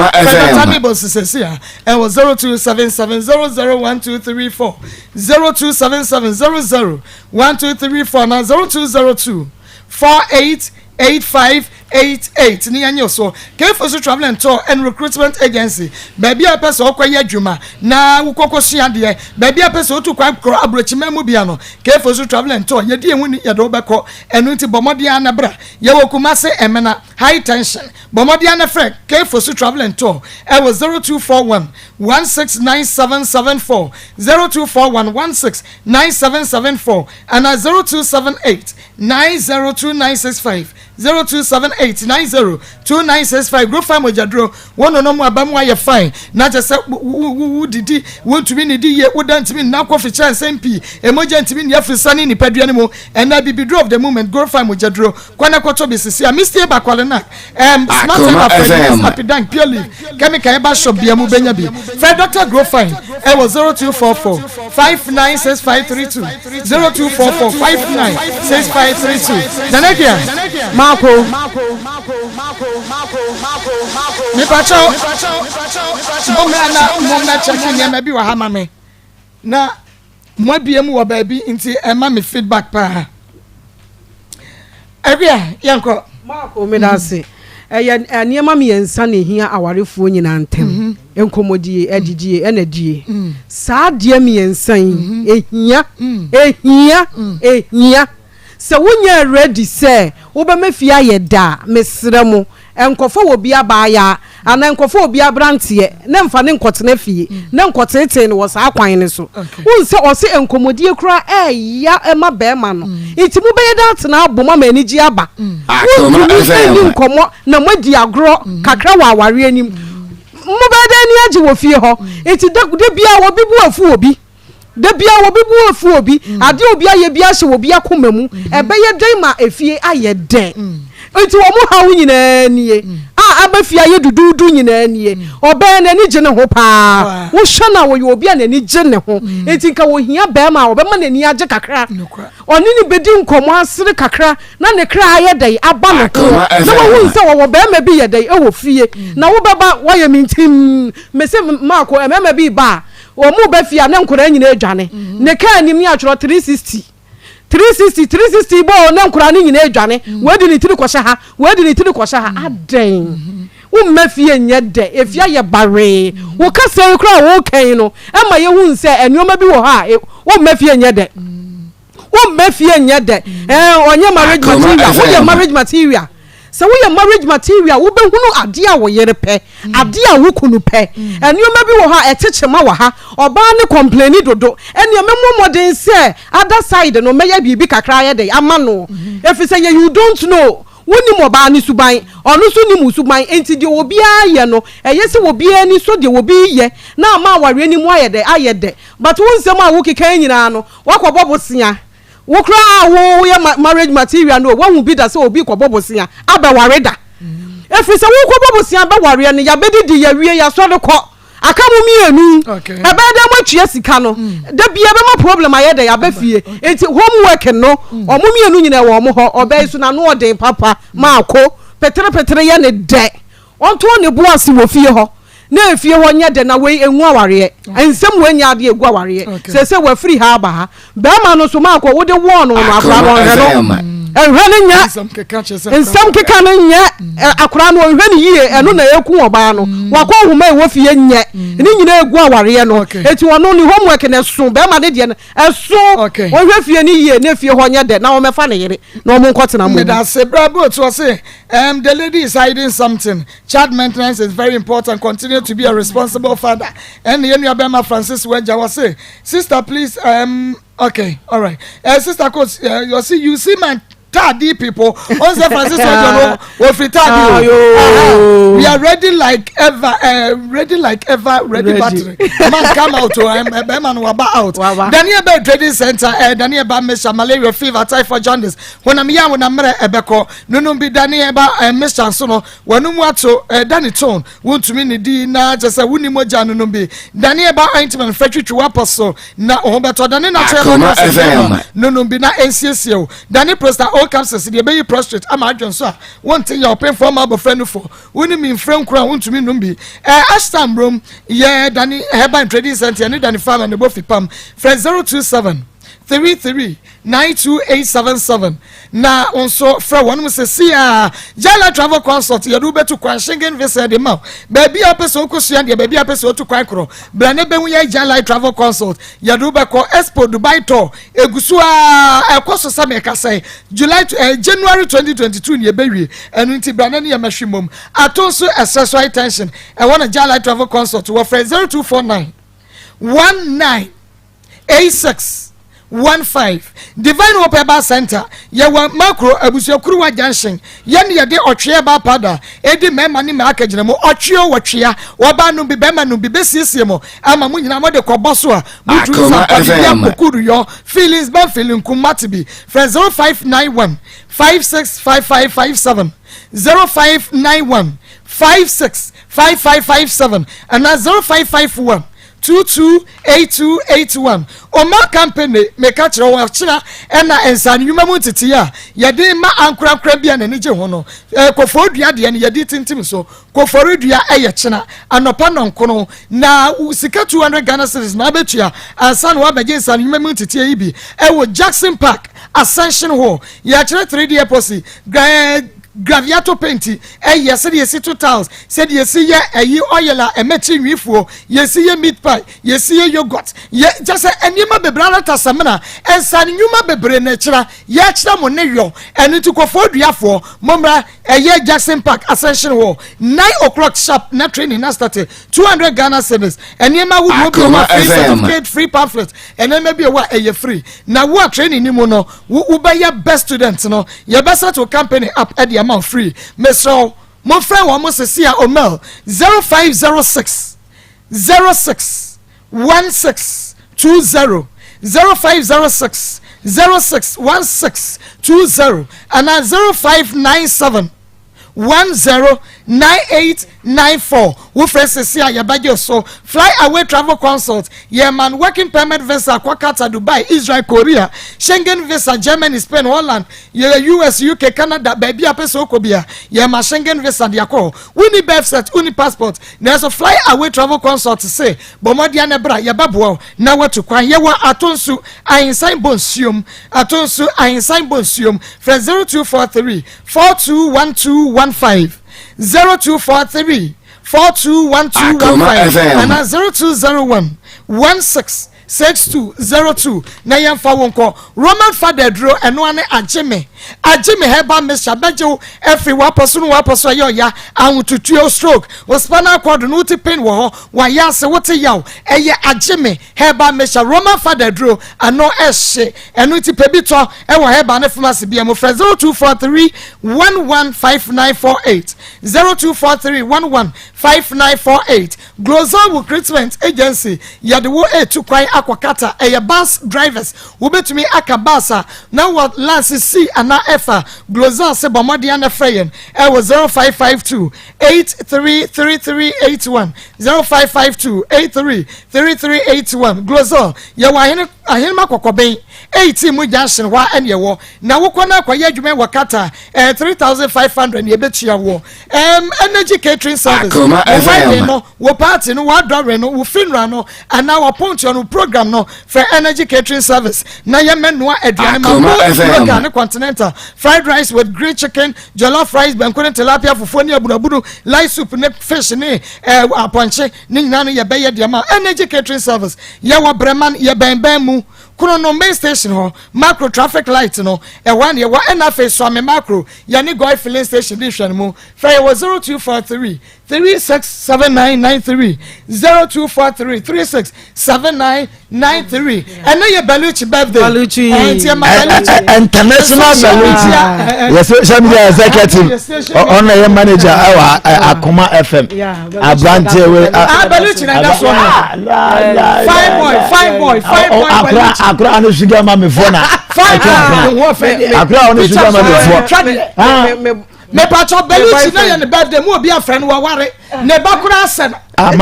[SPEAKER 3] Doctor Ame Bonsu sɛsi a ɛwɔ 0277 001234 0277 00 1234 anaa 0202 48 85 88 ne yɛnyɛ so. Kfo so Travel and Tour and Recruitment Agency, baabi a wopɛ sɛ wokɔyɛ adwuma na wokɔkɔsua adeɛ, baabi a wopɛ sɛ wotu kwan kɔ aburokyiman mu bia no, Kfo so Travel and Tour, yɛdi yɛn ho ni, yɛde wo bɛkɔ. Ɛno nti bɔ mmɔden ara na bra. Yɛwɔ Kumasi, Emena, High Tension. Bɔ mmɔden ara na frɛ Kfo so Travel and Tour ɛwɔ 0241 169774, 0241 16 9774 anaa 0278 902965, 0278 902965 Group Farm Mogyaduro, Wo nonom aba mu ayɛ fine na kyerɛ sɛ wo didi, wontumi nnidi yie, wo da ntumi nna, kɔ fikyerɛ nsɛm pii, mogya ntumi nni afiri ne nipadua no mu, ɛnna abibiduro of the moment, Group Farm Mogyaduro, Kɔ na kɔtɔ bi sisi a Misty Eba Kwalenak, um, Smart Eba Freddy Apidank, Pure Leaf, Chemical Eba Shop bia mu benya bi. Frɛ Dr. Grow Fine ɛwɔ 0244 596532 0244 596532. Nana Dua.
[SPEAKER 6] Marco.
[SPEAKER 3] Mepakyɛw, mommra na mommɛkyɛke nneɛma bi wɔ ha ma me. Na moabie mu wɔ baabi nti ɛma me feedback paa. Awia, yɛnkɔ.
[SPEAKER 6] Marco, meda ase. Ɛyɛ nneɛma mmiɛnsa na ehia awarefoɔ nyinaa ntam. Mhm. Nkɔmmɔdie, adidie, ɛna die. Mm. Saa adeɛ mmiɛnsa yi, mhm. ehia, mm. ehia, mm. ehia. Sɛ wonyɛ ready sɛ wobɛma fie ayɛ da a, mesrɛ mo, nkɔfa obi abaayaa anaa nkɔfa obi aberanteɛ na mfa no nkɔtena fie na nkɔteetee no wɔ saa kwan no so. Wohu sɛ ɔse nkɔmmɔdie koraa ɛɛya ma barima no. Nti mobɛyɛ dɛn atena abom ama anigyeɛ aba? Wontumi nni nkɔmmɔ na moadi agorɔ kakra wɔ awareɛ no mu. Mobɛyɛ dɛn ani agye wɔ fie hɔ? Nti da biara obi bo afu obi. Da biara obi bo afu obi, mm. Ade a obi ayɛ biara hyɛ obi akoma mu. Mm. Ɛbɛyɛ dɛn ma efie ayɛ dɛ? Mm. Nti wɔn haw nyinaa nie. A aba fie ayɛ duduudu nyinaa nie. Ɔbɛn n'ani gye ne ho paa. Wohwɛ no a wɔyɛ obi a n'ani gye ne ho. Nti nka wɔhia bɛrima a ɔbɛma n'ani agye kakra. Ɔne ne bɛdi nkɔmmɔ asere kakra na ne kra ayɛ dɛn aba ne ho na wahu sɛ wɔwɔ bɛrima bi yɛ dɛn ɛwɔ fie. Na wobɛba wɔyɛ me ntim. Mese maako mmarima bi ba a Wɔn ba fie a ne nkwadaa nyinaa adwane. Ne kaa anim ne atwerɛ 360. 360 360 bɔ o ne nkwadaa no nyinaa adwane. Wei de ne tiri kɔhyɛ ha, wei de ne tiri kɔhyɛ ha. Adɛn? Womma fie nyɛ dɛ, efie ayɛ bawee. Wo kasa yi koraa a woreka yi no, ɛma yɛhu sɛ nneɛma bi wɔ hɔ a womma fie nyɛ dɛ. Womma fie nyɛ dɛ. Ɛɛ ɔnyɛ marriage material, woyɛ marriage material. Sɛ woyɛ marriage material a, wobɛhunu adeɛ a wo yere pɛ, adeɛ a wo kunu pɛ. Nneɛma bi wɔ hɔ a ɛte kyema wɔ ha, ɔbaa no complaini dodo, ɛnneɛ mɛmmɔ mmɔden sɛ other side no mɛyɛ biribi kakra ayɛ dɛn ama no. Ɛfiri sɛ yɛ you don't know, wonnim ɔbaa no suban, ɔno nso nnim wo suban, enti deɛ obiara yɛ no, ɛyɛ sɛ obiara ani sɔ deɛ obi reyɛ na ama awareɛ no mu ayɛ dɛn, ayɛ dɛ. But wo nsɛm a wokeka yi nyinaa no, woakɔbɔ bosea. Wo koraa a wo woyɛ marriage material no o, woahu bi da sɛ obi rekɔbɔ bosea abɛware da? Ɛfiri sɛ worekɔbɔ bosea abɛwareɛ no, yɛabɛdidi, yɛawie, yɛasɔre kɔ. Aka mo mmienu. Ɛbɛyɛ dɛn moatua sika no? Da biara ɛbɛma problem ayɛ dɛn aba fie. Nti homework no, wɔn mmienu nyinaa ɛwɔ wɔn hɔ. Ɔbaa yi so n'ano ɔden papa, maako, petere petere yɛ ne dɛ. Ɔnto ne bo ase wɔ fie hɔ na efie hɔ nyɛ dɛ na wei engu awareɛ. Nsɛm wei nyɛ adeɛ egu awareɛ. Seesei wafiri ha aba ha. Bɛrima no nso maakɔ wode wɔɔ no no akora no ɔnhwɛ no. Nhwɛ no nyɛ. Nsɛm keka no nyɛ. Akora no ɔnhwɛ no yie ɛno na eku ɔbaa no. Wakɔ nhoma ɛwɔ fie nyɛ. Ne nyinaa egu awareɛ no. Eti ɔno ne homework no ɛso bɛrima no deɛ no ɛso. Ɔnhwɛ fie no yie na efie hɔ nyɛ dɛ na ɔmmɛfa ne yere na wɔn nkɔtena mmom.
[SPEAKER 3] Medase bra bi otu ɔse Um the lady is hiding something child maintenance is very important continue to be a responsible father ɛne yɛn nua bɛrima Francis Wagya wɔse sister please um okay alright uh, sister coach uh, you see you see my taadi people on sɛ Francis Wagya no wɔfiri taadi o we are ready like ever uh, ready like ever ready, ready. battery man come out o um, bɛrima no waba out Daniel bɛ trading center uh, Daniel ba mesha malaria fever typhoid jaundice honam yɛ honam mmerɛ ɛbɛkɔ Nonom bi da ne ɛba mixture nso no w'ano mu ato ɛda ne tone wontumi ne di na kyɛ sɛ wonni mogya nonom bi da ne ɛba ointment fɛ twitwi w'apɔ so na wo ho bɛtɔ da ne natural
[SPEAKER 9] Akoma
[SPEAKER 3] herbal
[SPEAKER 9] FM.
[SPEAKER 3] bɛma nonom bi na ɛnsiesie wo da ne prosta o capsules deɛ ɛbɛyi prostrate ama adwene so a wonte yɛ ɔpemfoɔ ma abɔfra nufo wo ne mi mfrɛ nkuro a wontumi nnom bi ɛ ashtam rom yɛ da ne herbal and trading center ne da ne farmer ne bɔ fipam frɛ 027 33 92877 na wo nso frɛ wɔn mu sɛsi a Jala Travel Consult yɛde wobɛtu kwan Schengen visa de ma wo baabi a wopɛ sɛ wokɔsua deɛ baabi a wopɛ sɛ wotu kwan korɔ bra ne bɛhu yɛ Jala Travel Consult yɛde wobɛkɔ Expo Dubai Tour ɛgu so a ɛkɔ so sɛ meka sɛ July to, eh, January 2022 ne yɛbɛwie ɛno nti bra na ne yɛmɛhwe mmom ato nso ɛsɛ so high tension ɛwɔ na Jala Travel Consult wɔfrɛ 0249 19 86 15 Divine Hope Herbal Center yɛwɔ Makro Abusuakuruwa Junction yɛne yɛde ɔtwe herbal powder edi mmarima ne mmaa akagyina mu ɔtwe o wɔtwea wɔbaa nom bi bɛrima nom bi bɛsiesie mo ama mo nyinaa mode kɔbɔ so a motumi
[SPEAKER 9] Akoma
[SPEAKER 3] sa mpa
[SPEAKER 9] FM.
[SPEAKER 3] biribi akokuru feelings bɛn feeling kumate bi frɛ 0591 565557 0591 565557 anaa 0551 228281 Omar Company meka kyerɛ wo ɔkyena ɛna nsaano nnwuma mu ntetee a yɛde ma ankorankora bi a n'ani gye ho no eh, kɔfɔɔ dua deɛ no yɛde tintim so kɔfɔre dua ɛyɛ kyena anɔpa nɔnkono na sika 200 Ghana cedis na abɛtua ansa na wabɛgye nsaano nnwuma mu ntetee yi bi ɛwɔ Jackson Park Ascension Hall yɛakyerɛ 3D epoxy Graviato paint yɛ sɛdeɛ yɛsi to tiles, sɛdeɛ yɛsi yɛ ɛyi oil a ɛma ti nwi fuo, yɛsi yɛ meat pie, yɛsi yɛ yogurt, yɛ kyɛ sɛ nneɛma bebree ara ta samina, nsa nnwuma bebree na ɛkyerɛ, yɛkyerɛ mo ne yɔ, ɛno nti kɔfoɔ duafoɔ, mommra ɛyɛ Jackson Park Ascension Hall, 9 o'clock sharp na training na start, 200 Ghana cedis, nneɛma ahodoɔ bi wɔ hɔ, free certificate, free pamphlet, nneɛma bi wɔ hɔ a ɛyɛ free, na wo a training ni mu no, Wo wobɛyɛ best student no yɛbɛ set wo company up de ama wo free mesrɛ wo monfrɛ wɔn mo sese a omel 0506 06 16 20 0506 06 16 20 anaa 0597 109894 Wofrɛ sese a yɛbɛgye wo so. Fly Away Travel Consult, Yɛma no working permit visa kɔ Qatar, Dubai, Israel, Korea, Schengen visa Germany, Spain, Holland, yɛyɛ US, UK, Canada, baabi a wopɛ sɛ wokɔ biara yɛma Schengen visa de akɔ hɔ. Wonni birth cert, wonni passport, nanso Fly Away Travel Consult se bɔ mmɔden na bra, yɛbɛboa wo na woatu kwan. Yɛwɔ Atonsu, Ahensan Bonsuom, Atonsu, Ahensan Bonsuom. Frɛ 0243 421215 0243 421215
[SPEAKER 9] Akoma FM.
[SPEAKER 3] anaa 0201 16 6202 na yɛmfa wo nkɔ. Roman Fada aduro, ɛno ara ne agye me. Agye me herbal mixture bɛgye wo afiri w'apɔ so ne w'apɔ so ɛyɛ ɔya, ahotutuo, stroke, wo spinal cord no wote pain wɔ hɔ, w'ayɛ ase wote yaw, ɛyɛ agye me herbal mixture. Roman Fada aduro ano ɛhye, ɛno nti pɛ bi tɔ ɛwɔ herbal ne pharmacy bia mu. Frɛ 0243 115948, 0243 115948. Glozal Recruitment Agency yɛde wo retu kwan akɔ Qatar, ɛyɛ bus drivers, wobɛtumi aka bus a na wɔ lance C anaa F a, Glozal se bɔ mmɔden a na frɛ yɛn ɛwɔ 0552 833381, 0552 833381. Glozal yɛwɔ ahene ahenema kɔkɔben 18 mu junction hɔ a ɛne ɛwɔ na wokɔ na akɔyɛ adwuma wɔ Qatar ɛyɛ 3500 na yɛbɛtua woɔ. Um, energy catering service.
[SPEAKER 9] Akoma
[SPEAKER 3] Wo
[SPEAKER 9] FM.
[SPEAKER 3] wedding no, wo party no, w'adɔre no, wo funeral no, anaa w'apontoɔ no, wo program no, frɛ energy catering service na yɛmmɛnoa aduane ma
[SPEAKER 9] Akoma
[SPEAKER 3] both
[SPEAKER 9] FM.
[SPEAKER 3] local ne continental. Fried rice with grilled chicken, jollof rice, banku ne tilapia, fufuo ne abunabunu, light soup ne fish ne eh, apɔnkye ne nyinaa no yɛbɛyɛ deɛ ma energy catering service. Yɛwɔ Breman, yɛbɛnbɛn mu. Kono no main station hɔ, Macro traffic light no, ɛhɔ ara na yɛwɔ, ɛna afei Suame Macro, yɛne Goil filling station di nhwɛnimu. Frɛ yɛn wɔ 0243 367993, 0243 367993. Ɛnɛ yɛ Baluchi birthday.
[SPEAKER 6] Baluchi.
[SPEAKER 3] Ɛnti ɛma Baluchi.
[SPEAKER 2] International Baluchi. Yɛ social media executive. Ɔno yɛ manager ɛwɔ Akoma FM. Aberanteɛ wei.
[SPEAKER 3] Ah, Baluchi na ɛda soɔ no. Fine boy, fine boy, fine boy.
[SPEAKER 2] Akora akora ano sugar mami fo na.
[SPEAKER 3] Fine boy.
[SPEAKER 2] Akora ano sugar mami fo.
[SPEAKER 3] Mepatɔ Baluchi na yɛ ne birthday mu obi afrɛ no waware ne ba kora asɛ no.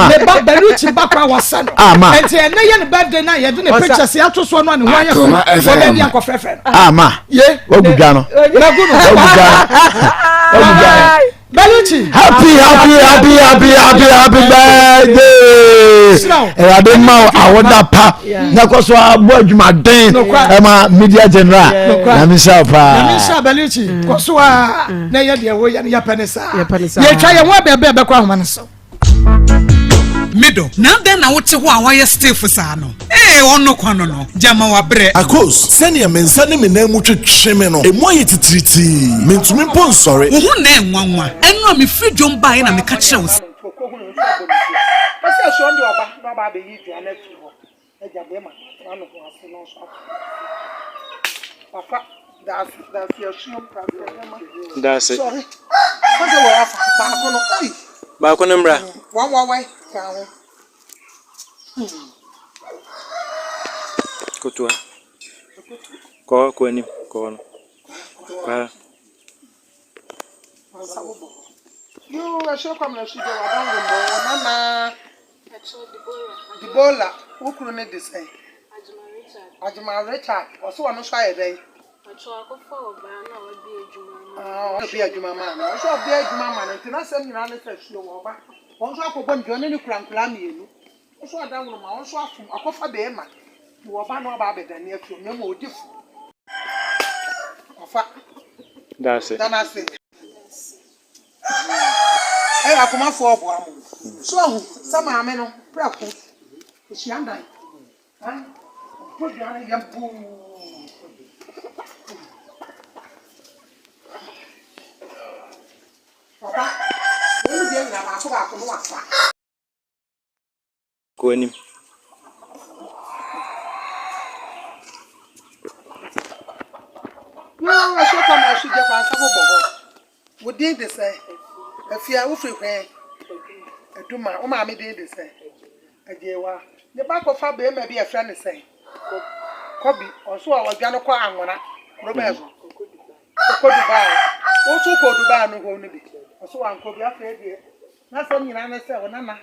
[SPEAKER 3] Ne ba Baluchi ba kora wasɛ no. Nti ɛnɛ yɛ ne birthday na yɛde ne pictures ato soɔ no a ne ho ayɛ fɛ. Wɔbɛ bi akɔfrɛfrɛ no.
[SPEAKER 2] Ama.
[SPEAKER 3] Ye.
[SPEAKER 2] Wagu dwa no.
[SPEAKER 3] Magu no.
[SPEAKER 2] Wagu dwa no. Wagu dwa no.
[SPEAKER 3] Baluchi.
[SPEAKER 2] Happy happy happy happy happy happy birthday. Awurade ma wo awoda pa na kɔ so abɔ adwumaden ɛma media general. Nyame nhyira wo paa.
[SPEAKER 3] Nyame nhyira Baluchi. Kɔ so a na yɛ deɛ woyɛ no yɛpɛ ne saa. Yɛtwa yɛn ho abɛɛbɛɛ bɛkɔ ahoma no so.
[SPEAKER 16] Me dɔ, na adɛn na wote hɔ a woayɛ stiff saa no? Ee, ɔno kwa no no, gyama wabrɛ.
[SPEAKER 17] Akos, sɛnea me nsa ne me nan mu twetwe me no, emu ayɛ titiritii. Mintumi mpo nsɔre.
[SPEAKER 16] Wo ho nnɛ nwanwa. Ɛno a mefiri dwom baeɛ na meka kyerɛɛ wo sɛ.
[SPEAKER 13] Agya bɛrima no atra ne ho ase na ɔnso ato ne ti. Papa, daase, daase asuom, daase nneɛma.
[SPEAKER 14] Daase.
[SPEAKER 13] Sɔre. Kɔsɛ wɔ afa baako no. Ei.
[SPEAKER 14] Baako no mmra.
[SPEAKER 13] Wɔn wɔwɛ ka ho.
[SPEAKER 14] Kotoa. Kɔ hɔ, kɔ anim, kɔ hɔ no. Kɔ ha.
[SPEAKER 13] Wansa wobɔ. Yoo, ɛhyɛ kwam na ɛhyɛ gya wadango mbɔ wɔ nana. Deborah, wo kunu no de sɛn? Agyeman Richard. Ɔse ɔno nso ayɛ dɛn? Ah, ɔbea adwuma maa no. Ɔnso ɔbea adwuma ma no nti n'asɛm nyinaa ne sɛ suo wɔ ɔba. Ɔno nso akɔbɔ ne dua, ɔne ne kura nkwadaa mmienu. Ɔnso ada nwoma, ɔno nso afom, akɔfa bɛrima. Nti ɔba na ɔba abɛdane afi hɔ, na mmom ɔdi fo. Ɔfa.
[SPEAKER 14] Da ase.
[SPEAKER 13] Da no ase. Ɛyɛ akomafoɔ ɔboa mo. So ahu sɛ maame no prɛko ɔhyia dan ɔbɔ dua no yam buu. Papa, wɔn mu deɛ nyinaa baako baako no wafa.
[SPEAKER 14] Kɔ anim.
[SPEAKER 13] Yoo, ɛso kɔ na ɛso gya kwan sɛ bobɔ hɔ. Wo din de sɛ? Afia, wofiri hwɛn? Aduma. Wo maame din de sɛ? Agyewa. Ne ba kɔfa barima bi a ɛfrɛ ne sɛn? Kɔbi. Ɔnso a ɔdwa no kɔ Anwona. Kuro bɛn so? Ɔkɔ Dubai. Wo nso wokɔɔ Dubai no hɔ no bi? Ɔso wankɔ bi. Afei deɛ N'asɛm nyinaa ne sɛ, Ɔnana,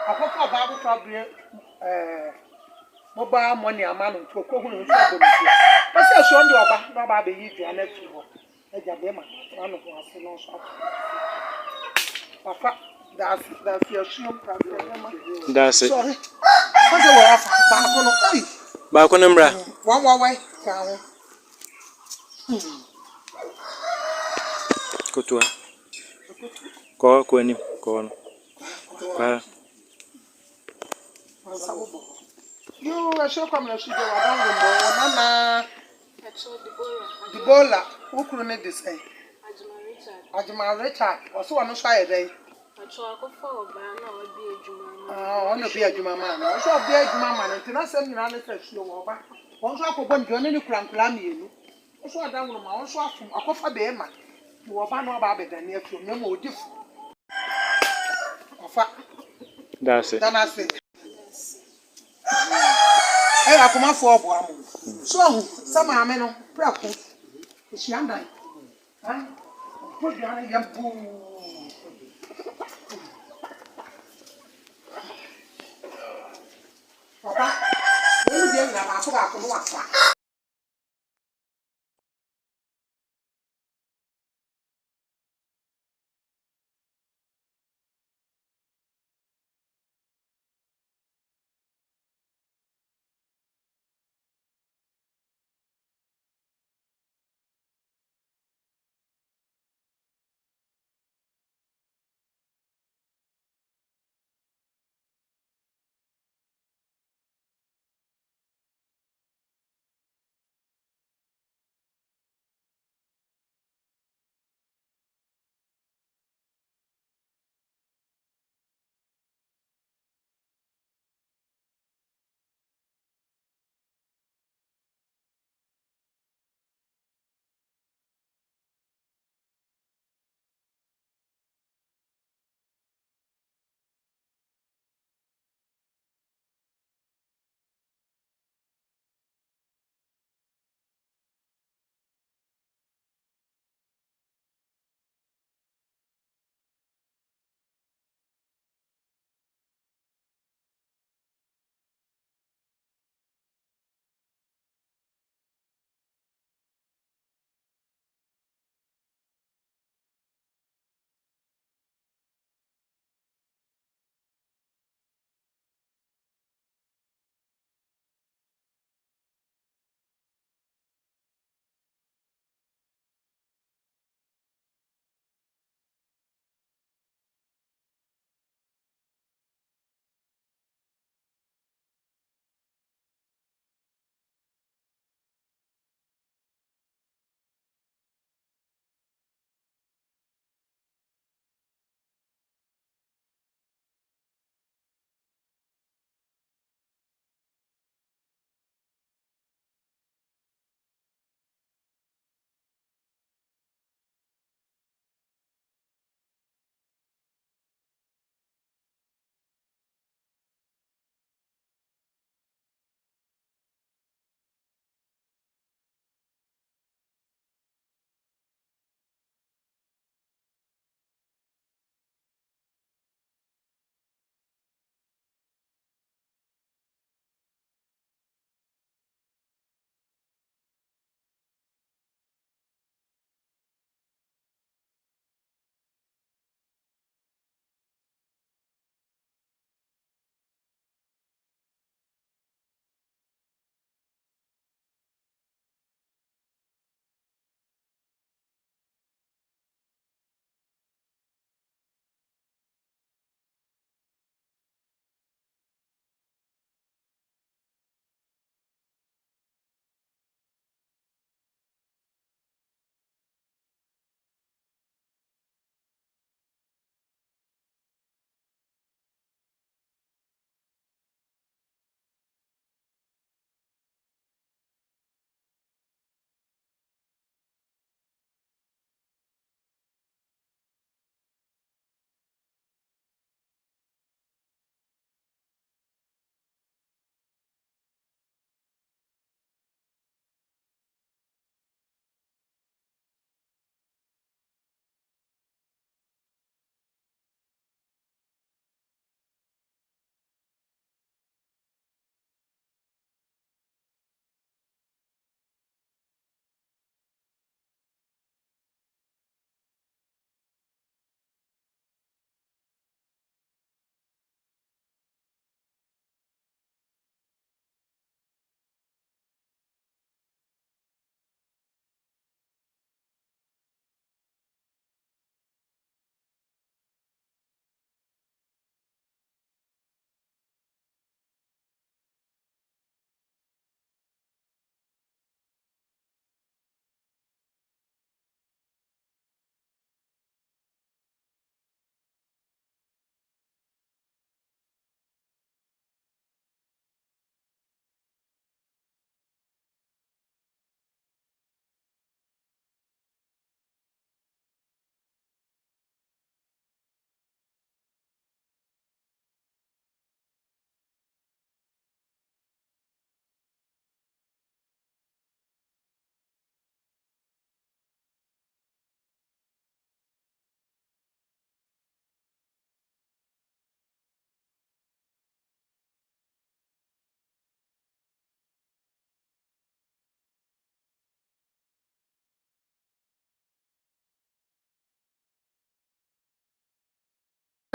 [SPEAKER 13] akɔfa ɔbaa foforɔ abue ɛɛ mobile money ama no nti ɔkɔhu no nso abɔ ne dua. Ɔsɛ ɛsoɔ no deɛ ɔba na ɔba abɛyi dua no afiri hɔ. Agya bɛrima no atena ne ho ase na ɔnso ato ne ti. Papa, daase, daase asuom, daase nneɛma.
[SPEAKER 14] Daase.
[SPEAKER 13] Sɔre. Ɔsɛ wɔ afa baako no, ei.
[SPEAKER 14] Baako no mmra.
[SPEAKER 13] Wɔn wɔwɛ ka ho.
[SPEAKER 14] Kotoa. Kɔ hɔ, kɔ anim, kɔ hɔ no. Kɔ ha.
[SPEAKER 13] Yoo, ɛhyɛ kwam na so gya w'adango mmɔ wo nana. Debola, wo kunu ne de sɛn? Agyema Richard. Ɔso ɔno nso ayɛ dɛn? Ah, ɔno bi adwuma ma no. Ɔnso ɔbea adwuma ma no nti n'asɛm nyinaa ne sɛ suo wɔ ɔba. Wɔn nso akɔbɔ ne dua ɔne ne kura nkwadaa mmienu. Ɔnso adango ma ɔnso afom akɔfa bɛrima. Nti ɔba na ɔba abɛdane afi ɔmo ma ɔdi fo. Ɔfa.
[SPEAKER 14] Daase.
[SPEAKER 13] Danase. Ɛyɛ akomafoɔ ɔboa mo. So ahu sɛ maame no prɛko ɔhyia dan. Ɔbɔ dua no yɛ buu. Papa, wɔn mu deɛ nyina baako baako no wafa.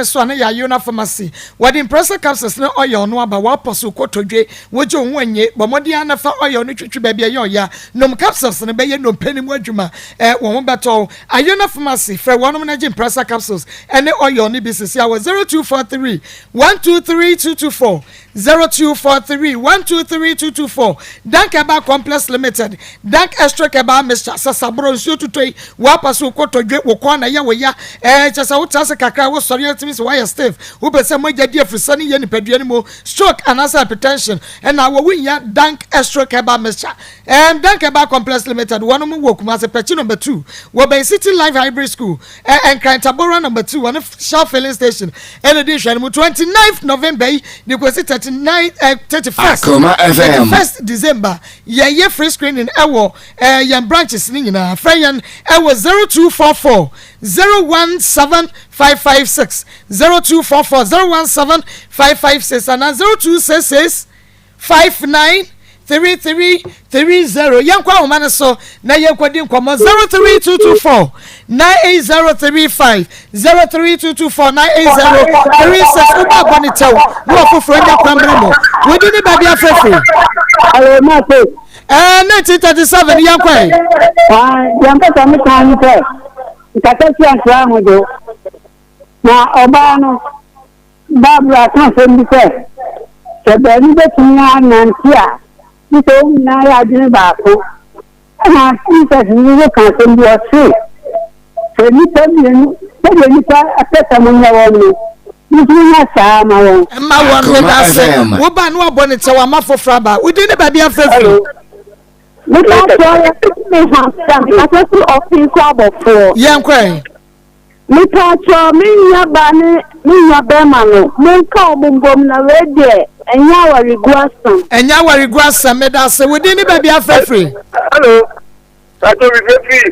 [SPEAKER 3] So a na yɛ Iona Pharmacy. Wɔde Impressa capsules ne oil no aba, wɔapɔ so kotodwe, wogye wo ho nnye, bɔ mmɔden ara na fa oil no twitwi baabi a ɛyɛ ɔya, nom capsules no, bɛyɛ nnompe no mu adwuma, ɛ, wo ho bɛtɔ wo. Iona Pharmacy, frɛ wɔnom na gye Impressa capsules ne oil no bi sisi a wɔ 0243 123 224. 0243 123 224 Dank Herbal Complex Limited, Dank Extract Herbal Mixture, Sasaboro, nsuo tutɔ yi, woapa so wokɔtɔ dwe, wo kɔn na ɛyɛ wo ya, ɛɛ kyɛ sɛ wotra ase kakra a wosɔre a wotumi sɛ woayɛ stiff, wopɛ sɛ mogya di afusane yɛ nipadua no mu, stroke anaasɛ hypertension, ɛna wɔ wohia Dank Extract Herbal Mixture. Ɛɛm Dank Herbal Complex Limited, wɔnom wɔ Kumasi, Pɛkyi No. 2, wɔ bɛn City Life Hybrid School, Ɛ Nkran Tabora number 2 wɔne Shell filling station ɛna di nhwɛne mu 29th November yi de kɔsi 39 ɛ 31st
[SPEAKER 9] Akoma FM.
[SPEAKER 3] 31st December yɛyɛ free screening ɛwɔ ɛ yɛn branches ne nyinaa frɛ yɛn ɛwɔ 0244 017 556 0244 017 556 anaa 0266 59 33 30 Yɛnkɔ ahoma no so na yɛnkɔdi nkɔmmɔ 03224 98035 03224 98036 Wobɔ abɔ ne kyɛw na wɔfoforɔ nya kwan mmere mo wodi ne baabi afrɛfiri.
[SPEAKER 18] Alo, Mate.
[SPEAKER 3] Ɛɛ 1937 yɛnkɔ ɛ.
[SPEAKER 18] Ah, yɛn pɛ sɛ mo kan sɛ nkata si ankra ho do na ɔbaa no Barbara ka asɛm bi sɛ, Sɛ baanu betumi anante a, gye sɛ wɔn nyinaa yɛ adwene baako. Ɛnna Jesus nso ka asɛm bi, ɔse, Sɛ nnipa mmienu, sɛdeɛ nnipa pɛ sɛ monyɛ wɔn no, mo nso monyɛ saa ara ma wɔn.
[SPEAKER 3] Mma wɔn meda ase. Wo ba no abɔ ne kyɛw ama foforɔ aba. Wo din ne baabi afrɛ firi.
[SPEAKER 19] Mepa kyɛw yɛfrɛ me Hamsa mekasa firi ɔfin so abɔfoɔ.
[SPEAKER 3] Yɛnkɔ ɛ.
[SPEAKER 19] Mepaakyɛw me nua baa ne me nua bɛɛma no monka ɔmo mbom na wei deɛ ɛnyɛ awaregu asɛm.
[SPEAKER 3] Ɛnyɛ awaregu asɛm medase wo din ne baabi afrɛ firi.
[SPEAKER 10] Hello, Pacho mi fɛ firi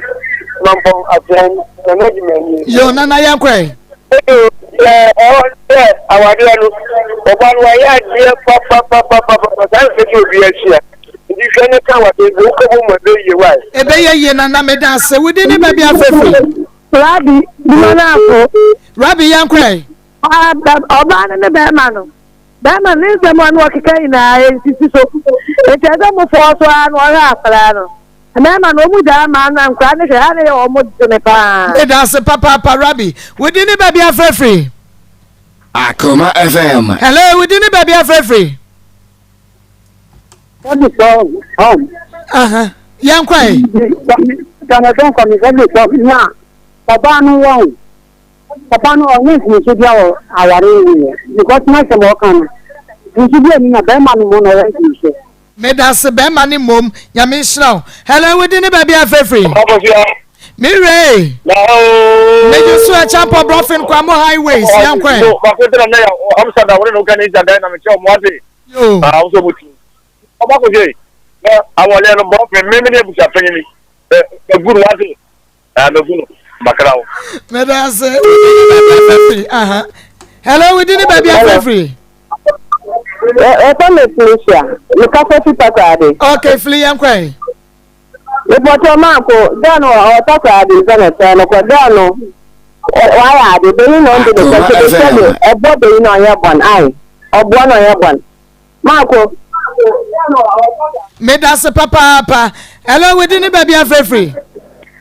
[SPEAKER 10] Mampong Akyɛn, Nana Dwumani.
[SPEAKER 3] Yo Nana yɛn kɔ ɛ.
[SPEAKER 10] Eyo yɛ ɔwɔ sɛ awadeɛ no ɔba no wayɛ adeɛ papapapapapa saa nsɛ sɛ obi ahyia nti hwɛ ne ka wade wokɔ bɔ mu ɛbɛyɛ yie wae.
[SPEAKER 3] Ɛbɛyɛ yie Nana medase wo din ne baabi afrɛ firi.
[SPEAKER 19] Rabi, dwuma no afo.
[SPEAKER 3] Rabi, yɛnkɔ ɛ.
[SPEAKER 19] Ɔbaa no ne bɛrima no. Bɛrima no ne nsɛm a na ɔkeka nyinaa ɛnsisi so. Nti ɛsɛ mo fɔɔ so ara na ɔhwɛ akwadaa no. Mmarima no, wɔn gyaa mmaa no a nkwadaa no hwɛ ha na ɛyɛ wɔn dene paa.
[SPEAKER 3] Meda ase papaapa Rabi. Wo din ne baabi afrɛ firi?
[SPEAKER 9] Akoma FM.
[SPEAKER 3] Hello, wo din ne baabi afrɛ firi? Yɛnkɔ ɛ.
[SPEAKER 18] Na ɔbaa no wɔn papa no ɔnyɛ mfomso bia wɔ aware no yɛ because na sɛm ɔka no mfomso bia ni na bɛrima no mu na ɔyɛ mfomso.
[SPEAKER 3] Medase bɛrima no mmom nyame nhyira wo. Hello wo din ne baabi a frɛfiri? Me wura Megye so Ɛkyampɔ Brɔfen Kwamo Highways yɛnkɔ ɛ.
[SPEAKER 10] Yo. Ah, wo sɛ mo ti. Ɔba kò se na awɔlɛ no bɔ fɛ mímí ne ebusa panyin ni ɛ mɛ gunu wa se ɛ mɛ gunu bakara o.
[SPEAKER 3] Mɛda ase wodi ne baabi afɛfiri aha hello wodi ne baabi afɛfiri.
[SPEAKER 19] Ɛfɛ mi Felicia mi kasa fi Takoradi.
[SPEAKER 3] Ok Fili yɛn kɔ yi.
[SPEAKER 19] Mepɔtɔ maako girl no ɔwɔ Takoradi sɛ na ɛtɛn no kɔ girl no wayɛ ade benyin na ɔndi ne kɛse de sɛbi ɛbɔ benyin na ɔnyɛ bɔn ayi ɔboa na ɔnyɛ bɔn maako.
[SPEAKER 3] Medase papaapa. Hello, wodi ne baabi afrɛfiri?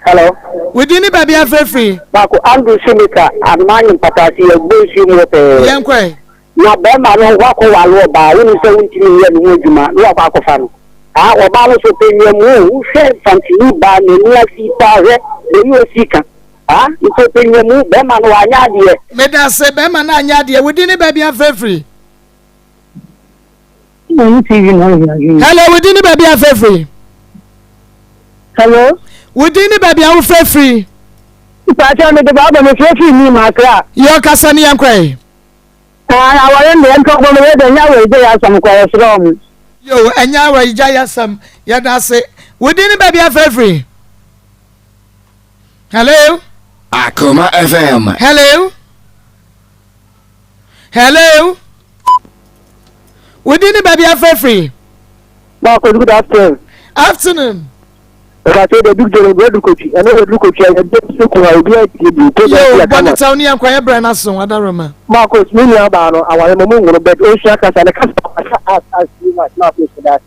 [SPEAKER 18] Hello.
[SPEAKER 3] Wodi ne baabi afrɛfiri?
[SPEAKER 18] Maako Andrew Simika anoma nye mpataase yɛ gbɔ nsuo mu wɔ pɛɛ.
[SPEAKER 3] Yɛn kɔɛ.
[SPEAKER 18] Na bɛrima no wakɔ wale ɔbaa wonim sɛ wontumi nyɛ ne ho adwuma na wakɔ akɔfa no. Ah ɔbaa no so pɛ nyiamu o wohwɛ mfantini baa n'ani asi paa hwɛ bɛyi osi ka. Ah nti ɔpɛ nyiamu bɛrima no wanyɛ adeɛ.
[SPEAKER 3] Medase bɛrima no anyɛ adeɛ. Wodi ne baabi afrɛfiri? Hello, wo din ne baabi a wofrɛ firi?
[SPEAKER 19] Hello.
[SPEAKER 3] Wo din ne baabi a wofrɛ firi?
[SPEAKER 19] Mpakyɛ mede baaba mefrɛ firi Nim Accra.
[SPEAKER 3] Yɛ ɔkasa ne yɛn kɔɛ.
[SPEAKER 19] Awɔre ndeɛ ntɔkwa mu yɛ dɛ nyɛ awɔregya yɛ asɛm kɔ yɛsrɛ ɔmo.
[SPEAKER 3] Yo, ɛnyɛ awɔregya yɛ asɛm yɛda ase. Wo din ne baabi a wofrɛ firi? Hello.
[SPEAKER 9] Akoma FM.
[SPEAKER 3] Hello. Hello. Wo din ne baabi afrɛfiri?
[SPEAKER 18] Baako, good afternoon.
[SPEAKER 3] Afternoon.
[SPEAKER 19] Mepakyɛw deɛ Duke Jones deɛ Duru Kotwi ɛno deɛ Duru Kotwi ɛyɛ deɛ sɛ kun a obi atie bi program
[SPEAKER 3] Yoo
[SPEAKER 19] bi a
[SPEAKER 3] bɔ
[SPEAKER 19] kama.
[SPEAKER 3] ne tɛw ne yɛn kɔ yɛ brɛ no aso adaworoma.
[SPEAKER 19] Marcos me nua baa no aware mo mo nworo but onsua kasa ne kasa ɔka as as too much Marcos meda ase.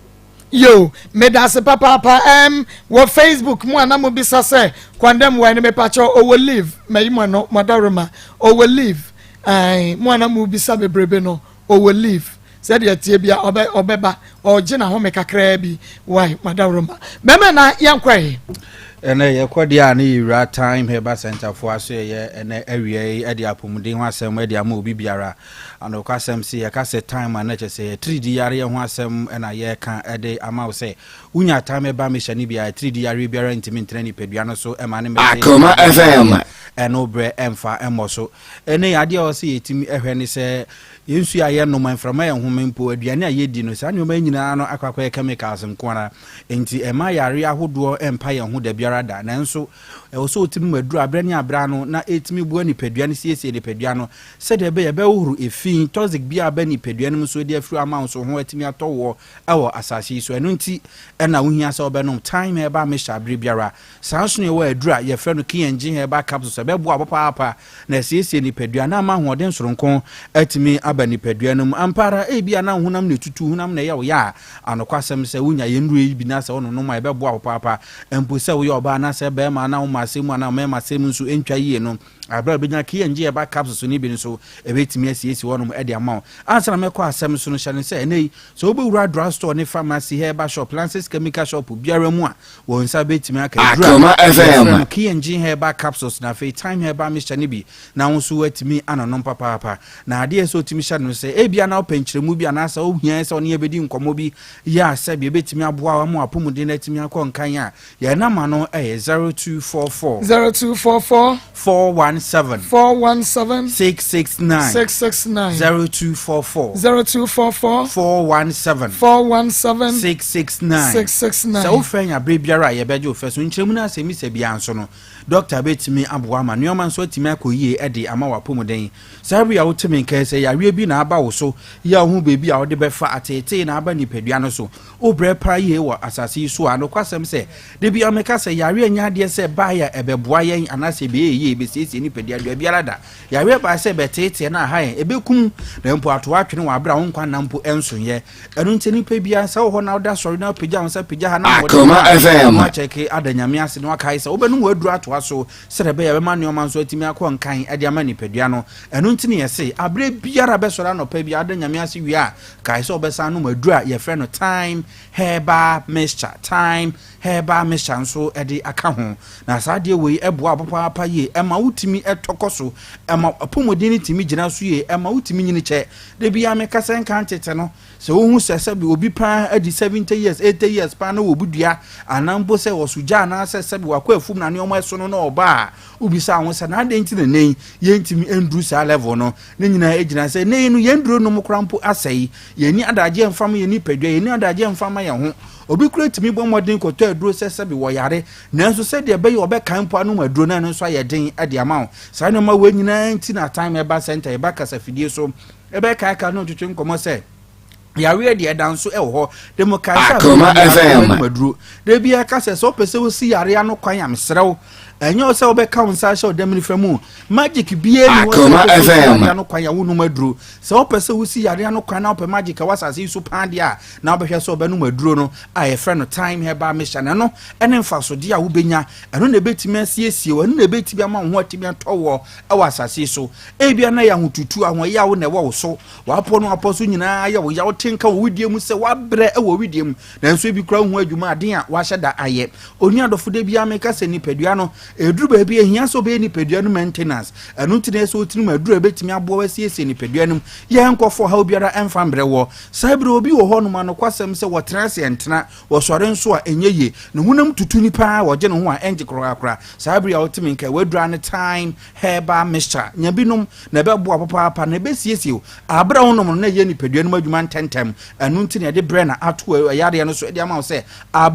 [SPEAKER 3] Yo, medase papaapa ɛɛm wɔ Facebook mo a na mo bisa sɛ kwandam wai no mepakyɛw ɔwɔ leave mayi mo ano mo adaworoma ɔwɔ leave ɛɛn mo a na mo bisa bebrebe no ɔwɔ leave sɛdeɛ ɛteɛ bia ɔbɛ ɔbɛba ɔgye n'ahome kakraa bi wai mo adaworoma bɛmɛ na yɛnkɔ ɛ.
[SPEAKER 20] Ɛnɛ yɛkɔ deɛ a ne yɛwura Time Herbal Center foɔ aso yɛyɛ ɛnɛ awia yi ɛde apɔmuden ho asɛm ɛde ama obi biara. Anokwasɛm se yɛka sɛ time a na kyerɛ sɛ atiridii yareɛ ho asɛm na yɛreka de ama wo sɛ wonya time ba mehyɛ no bi a atiridii yareɛ biara ntumi ntena nipadua no so ma ne mmɛte
[SPEAKER 9] Akoma FM.
[SPEAKER 20] ɛno berɛ ɛmfa mmɔ so. Ɛnɛ yi adeɛ a ɛwɔ sɛ yɛtumi hwɛ ne sɛ yɛn nsuo a yɛnom, mframa a yɛhome mpo, aduane a yɛdi no, saa nneɛma yi nyinaa no akɔ akɔyɛ chemicals nko ara. Enti ɛmma yareɛ ahodoɔ mpa yɛn ho dabiara da. Nanso ɛwɔ sɛ wotumi ma aduro aberɛ ne aberɛ ano na ɛtumi boa nipadua no siesie nipadua no Sɛdeɛ ɛbɛyɛ a ɛbɛhohoro efi, toxic, biara a aba nipadua no mu so de afiri hɔ ama wo nso wo ho atumi atɔ woɔ wɔ asase yi so. Ɛno nti na wohia sɛ wobɛnom Thyme Herbal Mixture berɛ biara. Saa nso na yɛwɔ aduro a yɛfrɛ no Keyengye Herbal Capsules a ɛbɛboa wo papaapa na asiesie nipadua na ama ahoɔden soronko atumi aba nipadua no mu. Ampa ara, ebia na wo honam na ɛtutu, honam na ɛyɛ wo ya a, anokwasɛm sɛ wonya yɛn nnuro yi bi na sɛ wononom a ɛbɛboa wo papaapa. Mpo sɛ woyɛ ɔbaa anaasɛ barima anaa wo mmaasɛm mu anaa wo mmarimasɛm mu nso ɛntwa yie no, Bere a wubenya KNG herbal capsules no bi nso, ebetumi asiesie hɔnom de ama wo. Ansa na mɛkɔ asɛm so no, hyɛ no sɛ ɛnnɛ yi, sɛ wobewura drugstore ne pharmacy, herbal shop, licensed chemical shop biara mu a, wo nsa betumi aka aduru
[SPEAKER 9] Akoma
[SPEAKER 20] a wɔfrɛ
[SPEAKER 9] FM.
[SPEAKER 20] no KNG herbal capsules na afei Thyme herbal mixture no bi na wo nso woatumi anonom papaapa. Na ade a ɛsɛ sɛ wotumi hyɛ no sɛ, ebia na wopɛ nkyerɛmu bi anaasɛ wohia sɛ wo ne yɛn bedi nkɔmmɔ bi yɛ a sɛbe ebetumi aboa wo ama w'apɔmuden no atumi akɔ nkan a, Yɛn nɔma no yɛ 0244.
[SPEAKER 3] 0244.
[SPEAKER 20] 417.
[SPEAKER 3] 417.
[SPEAKER 20] 669.
[SPEAKER 3] 669.
[SPEAKER 20] 0244.
[SPEAKER 3] 0244.
[SPEAKER 20] 417.
[SPEAKER 3] 417.
[SPEAKER 20] 669.
[SPEAKER 3] 669.
[SPEAKER 20] Sɛ wofrɛ yɛn abere biara a yɛbɛgye wo fɛ so nkyerɛmu no asɛmmisa biara nso no, dɔkta bɛtumi aboa ama nneɛma nso atumi akɔ yie de ama w'apɔmuden. Saa bere a wote me nka yi, sɛ yareɛ bi na aba wo so, yɛ a wohu baabi a wode bɛfa, ateetee na aba nipadua no so, Wobrɛ paa yie wɔ asase yi so a, nokwasɛm sɛ, da biara meka sɛ, yareɛ nyɛ adeɛ sɛ ɛbaeɛ a ɛbɛboa yɛn anaasɛ ɛbɛyɛ yie, ɛbɛsiesie nipadua, dabiara da. Yareɛ baeɛ sɛ ɛbɛteetee na aha yɛn, ɛbɛkum, na mpo ato atwene wɔ aberɛ a wo nkwa nna mpo nsoeɛ. Ɛno nti nipa biara, sɛ wowɔ hɔ na woda sɔre na wopagya wo nsa pagya ha na ahoɔden
[SPEAKER 9] Akoma
[SPEAKER 20] ba a,
[SPEAKER 9] FM.
[SPEAKER 20] na woakyɛke ada Nyame ase na woakae sɛ wobɛnom w'aduro atoa so sɛdeɛ ɛbɛyɛ a ɛbɛma nneɛma nso atumi akɔ nkan de ama nipadua no. Ɛno nti na yɛse, aberɛ biara bɛsɔre anɔpa biara da Nyame ase wie a, Kae sɛ wobɛsan anom aduru a yɛfrɛ no thyme herbal mixture, thyme herbal mixture nso de aka ho. Na saa adeɛ wei boa wo papaapa yie, ɛma wotumi tɔ kɔ so, ɛma w'apɔmuden no tumi gyina so yie, ɛma wotumi nyini kyɛ. Da biara meka sɛ nka tete no, sɛ wohu sɛ sɛbe obi paa adi 70 years, 80 years paa na ɔwɔ budua, anaa mpo sɛ ɔso gya anaasɛ sɛbe wakɔ afum na nneɛma ɛso no na ɔba a, wobisa wo ho sɛ na adɛn nti na nnɛ yi yɛntumi nduru saa level no. Ne nyinaa gyina sɛ nnɛ yi no yɛn duro nom koraa mpo asɛe. Yɛnni adagyeɛ mfa ma yɛn nipadua, yɛnni adagyeɛ mfa ma yɛn ho. Obi koraa tumi bɔ mmɔden kɔtɔ aduro sɛ sɛbe wɔyare, nanso sɛdeɛ ɛbɛyɛ ɔbɛkae mpo anom aduro no, ɛno nso ayɛ den de ama wo. Saa nneɛma wei nyinaa nti na Time Herbal Center yɛba kasafidie so bɛkaekae ne ɔtwetwe nkɔmmɔ sɛ, Yareɛ deɛ ɛda nso wɔ hɔ. De mo kae sɛ
[SPEAKER 9] Akoma
[SPEAKER 20] abere biara
[SPEAKER 9] FM.
[SPEAKER 20] wobɛnom aduro. Da biara ka sɛ sɛ wopɛ sɛ wosi yareɛ ano kwan a mesrɛ wo ɛnyɛ wo sɛ wobɛka wo nsa ahyɛ wo dam nifa mu. Magic biara nni hɔ sɛ
[SPEAKER 9] Akoma
[SPEAKER 20] wopɛ sɛ wosi
[SPEAKER 9] FM.
[SPEAKER 20] yareɛ ano kwan a wonom aduro. Sɛ wopɛ sɛ wosi yareɛ ano kwan na wopɛ magic a ɛwɔ asase yi so paa deɛ a na wobɛhwɛ sɛ wobɛnom aduro no a yɛfrɛ no Thyme Herbal Mixture no. Ɛno ne mfasodeɛ a wobɛnya. Ɛno na ɛbɛtumi asiesie wo. Ɛno na ɛbɛtumi ama wo ho atumi atɔ woɔ wɔ asase yi so. Ebia na ɛyɛ ahotutuo, ahoɔyaw na ɛwɔ wo so. W'apɔ no apɔ so nyinaa yɛ wo yaw te nka wɔ wo wedeɛ mu sɛ woabrɛ wɔ wo wedeɛ mu, nanso ebi koraa wohu adwuma aden a woahyɛ da ayɛ. Onua dɔfo, da biara meka sɛ nipadua no, ɛduru baabi a ɛhia sɛ wobɛyɛ nipadua no maintenance. Ɛno nti na ɛsɛ sɛ wotirim aduru a ɛbɛtumi aboa wo asiesie nipadua no mu. Yɛ nkɔfa ɔhaw biara mfa mbrɛ woɔ. Saa berɛ obi wɔ hɔnom a nokwasɛm sɛ wɔtena ase ɛntena, wɔsɔre nso a ɛnyɛ yie. Ne honam tutu nipa ara wɔgye ne ho a ɛngye korakora. Saa bere a wote me nka yi, w'aduru ara ne thyme herbal mixture. Nya bi nom na ɛbɛboa wo papaapa na ɛbɛsiesie wo. Bere a wonom no na ɛyɛ nipadua no mu adwuma ntɛmntɛm. Ɛno nti na yɛde brɛ na ato yareɛ no so de ama wo sɛ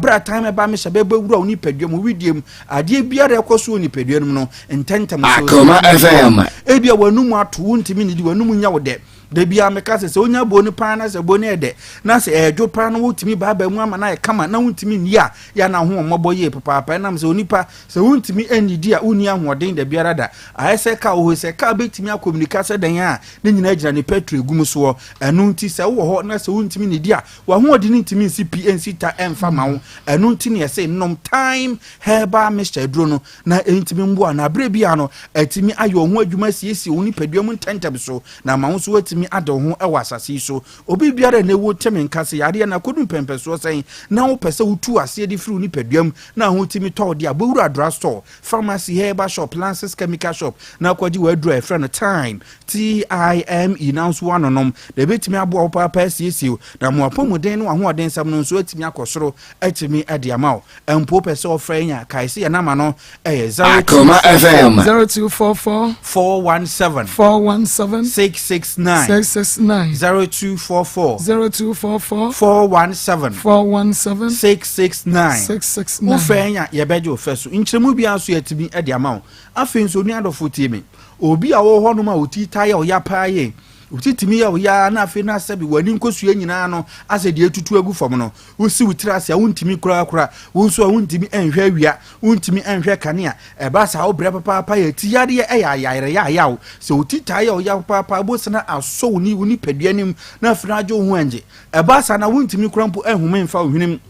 [SPEAKER 20] bere a thyme herbal mixture bɛbɛwura wo nipadua mu, wo wedeɛ mu, adeɛ biara a ɛkɔ so wɔ nipadua no mu no, ntɛmntɛm so.
[SPEAKER 9] Akoma FM.
[SPEAKER 20] Ebia w'anum ato, wontumi nnidi, w'anum nyɛ wo dɛ. Da biara meka sɛ, sɛ wonya buo no paa na sɛ buo no yɛ dɛ na sɛ ɛɛdwo paa na wotumi baabaa mu ama no ayɛ kama na wontumi nni a, yɛ a na ho mmɔbɔ yie papaapa. Ɛnam sɛ onipa, sɛ wontumi nnidi a, wonni ahoɔden da biara da. Ayɛ sɛ kaa wɔ hɔ yi, sɛ kaa bɛtumi akɔ mmirika sɛ dɛn a, ne nyinaa gyina ne pɛtro egu mu soɔ. Ɛno nti sɛ wowɔ hɔ na sɛ wontumi nnidi a, w'ahoɔden ntumi nsi pi nsi ta mfa ma wo. Ɛno nti na yɛse nom Thyme Herbal Mixture aduro no na ɛntumi mmoa na berɛ biara no atumi ayɛ wo ho adwuma asiesie wo nipadua mu ntɛmntɛm so na ama wo nso woatumi ade wo ho wɔ asase yi so. Obi biara a ɛnnɛ wote me nka sɛ yareɛ no akɔdu mpɛmpɛsoɔ sɛn na wopɛ sɛ wotu aseɛ de firi wo nipadua mu na ho tumi tɔ wo deɛ a, bɔwura drug store, pharmacy, herbal shop, Lances chemical shop na kɔgye w'aduro a yɛfrɛ no Thyme, T-I-M-E, na wo nso woanonom na ɛbɛtumi aboa wo paapa asiesie wo na ma w'apɔmuden ne w'ahoɔdensɛm no nso atumi akɔ soro atumi de ama wo. Mpo wopɛ sɛ ɔfrɛ yɛn a, kae sɛ yɛn nama no yɛ
[SPEAKER 9] Akoma FM.
[SPEAKER 3] 0244
[SPEAKER 20] 417
[SPEAKER 3] 417
[SPEAKER 20] 669
[SPEAKER 3] 669
[SPEAKER 20] 0244
[SPEAKER 3] 0244
[SPEAKER 20] 417
[SPEAKER 3] 417
[SPEAKER 20] 669
[SPEAKER 3] 669.
[SPEAKER 20] Wofrɛ yɛn a, yɛbɛgye wo fɛ so. Nkyerɛmu biara nso yɛatumi de ama wo. Afei nso, onua adɔfo tie me. Obi a ɔwɔ hɔnom a ɔti taa yɛ ɔya paa yie. Ɔti tumi yɛ ɔya na afei na sɛbi w'ani nkosua nyinaa no asɛ deɛ atutu agu fam no. Wosi wo tiri ase a, wontumi korakora. Wo nso a wontumi nhwɛ awia, wontumi nhwɛ kanea. Ɛba saa a, wobrɛ papaapa yɛ ti yadeɛ yɛ ayayerɛyaayaw. Sɛ wo ti taa yɛ wo yaw papaapa, wobɛsane asɔ wo ni wo nipadua no mu na afei no agye wo ho angye. Ɛba saa no a, wontumi kora mpo nhome mfa wo hwenem.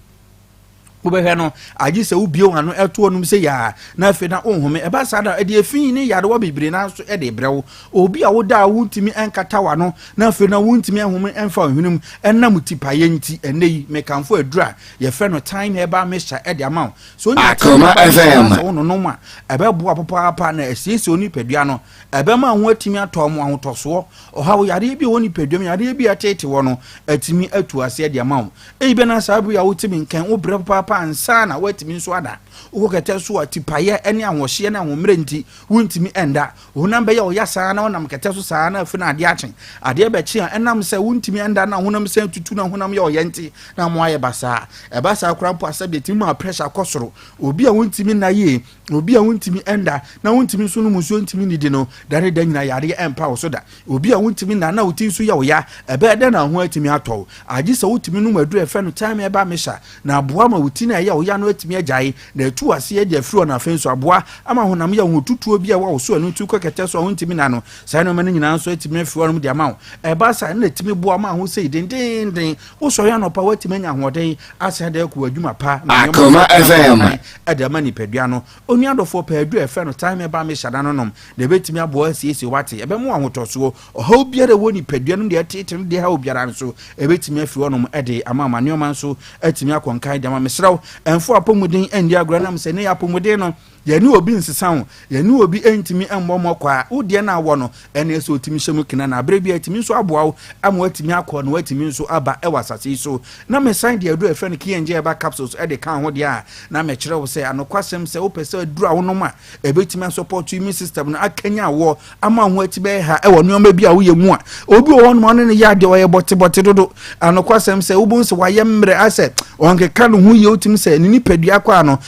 [SPEAKER 20] Wobɛhwɛ no, agye sɛ wobue w'ano to hɔnom sɛ yaa, na afei na wonhome. Ɛba saa na ɛde efi ne nyarewa bebree no ara nso de rebrɛ wo. Obi a woda a wontumi nkata w'ano, na afei na wontumi nhome mfa wo hwene mu ɛnam tipaeɛ nti, ɛnnɛ yi mekamfo aduru a yɛfrɛ no Thyme Herbal Mixture de ama wo. Sɛ wonya Thyme
[SPEAKER 9] Akoma
[SPEAKER 20] Herbal Mixture na
[SPEAKER 9] FM.
[SPEAKER 20] sɛ wononom a, ɛbɛboa papaapa na asiesie wo nipadua no. Ɛbɛma wo ho atumi atɔ wo, ahotɔsoɔ, ɔhaw, yareɛ bi a ɛwɔ nipadua mu, yareɛ bi a ɛteete wɔ no, atumi atu aseɛ de ama wo. Ebia na saa bere a wote me nka yi, wobrɛ papaapa ansa na woatumi nso ada. Wokɔ kɛtɛ so a, tipaeɛ ne ahoɔhyeɛ ne ahoɔmmerɛ nti, wontumi nda. Wo honam bɛyɛ wo ya saa na wonam kɛtɛ so saa na afei na adeɛ akye. Adeɛ bɛkye a, ɛnam sɛ wontumi nda na honam san tutu na honam yɛ ɔyɛ nti, na ama woayɛ basaa. Ɛba saa koraa mpo a, sɛdeɛ ɛtumi ma pressure kɔ soro. Obi a wontumi nna yie, obi a wontumi nda na wontumi nso nom nsuo ntumi nnidi no, da ne da nyinaa yareɛ mpa wo so da. Obi a wontumi nna na wo ti nso yɛ wo ya, ɛbɛyɛ dɛn na wo ho atumi atɔ wo? Agye sɛ wotumi nom aduru a yɛfrɛ no thyme herbal mixture na aboa ma wo ti no a ɛyɛ wo ya no atumi agyae na atu aseɛ de afiri hɔ na afei nso aboa ama honam yɛ ahotutuo bi a ɛwɔ wo so a ɛno nti wokɔ kɛtɛ so a wontumi nna no. Saa nneɛma no nyinaa nso atumi afiri hɔnom de ama wo. Ɛba saa na ɛtumi boa ma ho sei dendeenden. Wosɔre anɔpa woatumi anya ahoɔden asan de akɔ w'adwuma pa na nneɛma
[SPEAKER 9] Akoma
[SPEAKER 20] nso atumi akɔ
[SPEAKER 9] FM.
[SPEAKER 20] kan de ama nipadua no. Onua dɔfoɔ, pɛ aduru a yɛfrɛ no thyme herbal mixture na no nom na ɛbɛtumi aboa asiesie w'ate. Ɛbɛma wo ahotɔsoɔ. Ɔhaw biara a ɛwɔ nipadua no mu deɛ ɛteetee no deɛ ɛhaw biara nso, ɛbɛtumi afiri hɔnom de ama ama nneɛma nso atumi akɔ nkan de ama. Mesrɛ wo, ɛmfa w'apɔmuden nni agorɔ ɛnam sɛ ɛnnɛ yi apɔmuden no, yɛne obi nsesa wo, yɛne obi ntumi mmɔ mmɔ kwa. Wo deɛ no a wɔ no, ɛne sɛ ɔtumi hyɛ mu kena na berɛ bi a ɛtumi nso aboa wo ama woatumi akɔ na woatumi nso aba wɔ asase yi so. Na mesan de aduru a yɛfrɛ no KNJ Herbal Capsules de ka ho deɛ a, na mekyerɛ wo sɛ anokwasɛm sɛ wopɛ sɛ aduru a wonom a ɛbɛtumi asɔpɔto immune system no akanyan woɔ ama wo ho ati bɛyɛ ha wɔ nneɛma bi a woyɛ mu a obi wɔ hɔnom ɔne no yɛ adeɛ ɔyɛ bɔtebɔte dodo anokwasɛm sɛ wobɛhu sɛ wayɛ mmerɛ asɛ ɔnkeka ne ho yie wotumi sɛ ne nipadua kɔ a no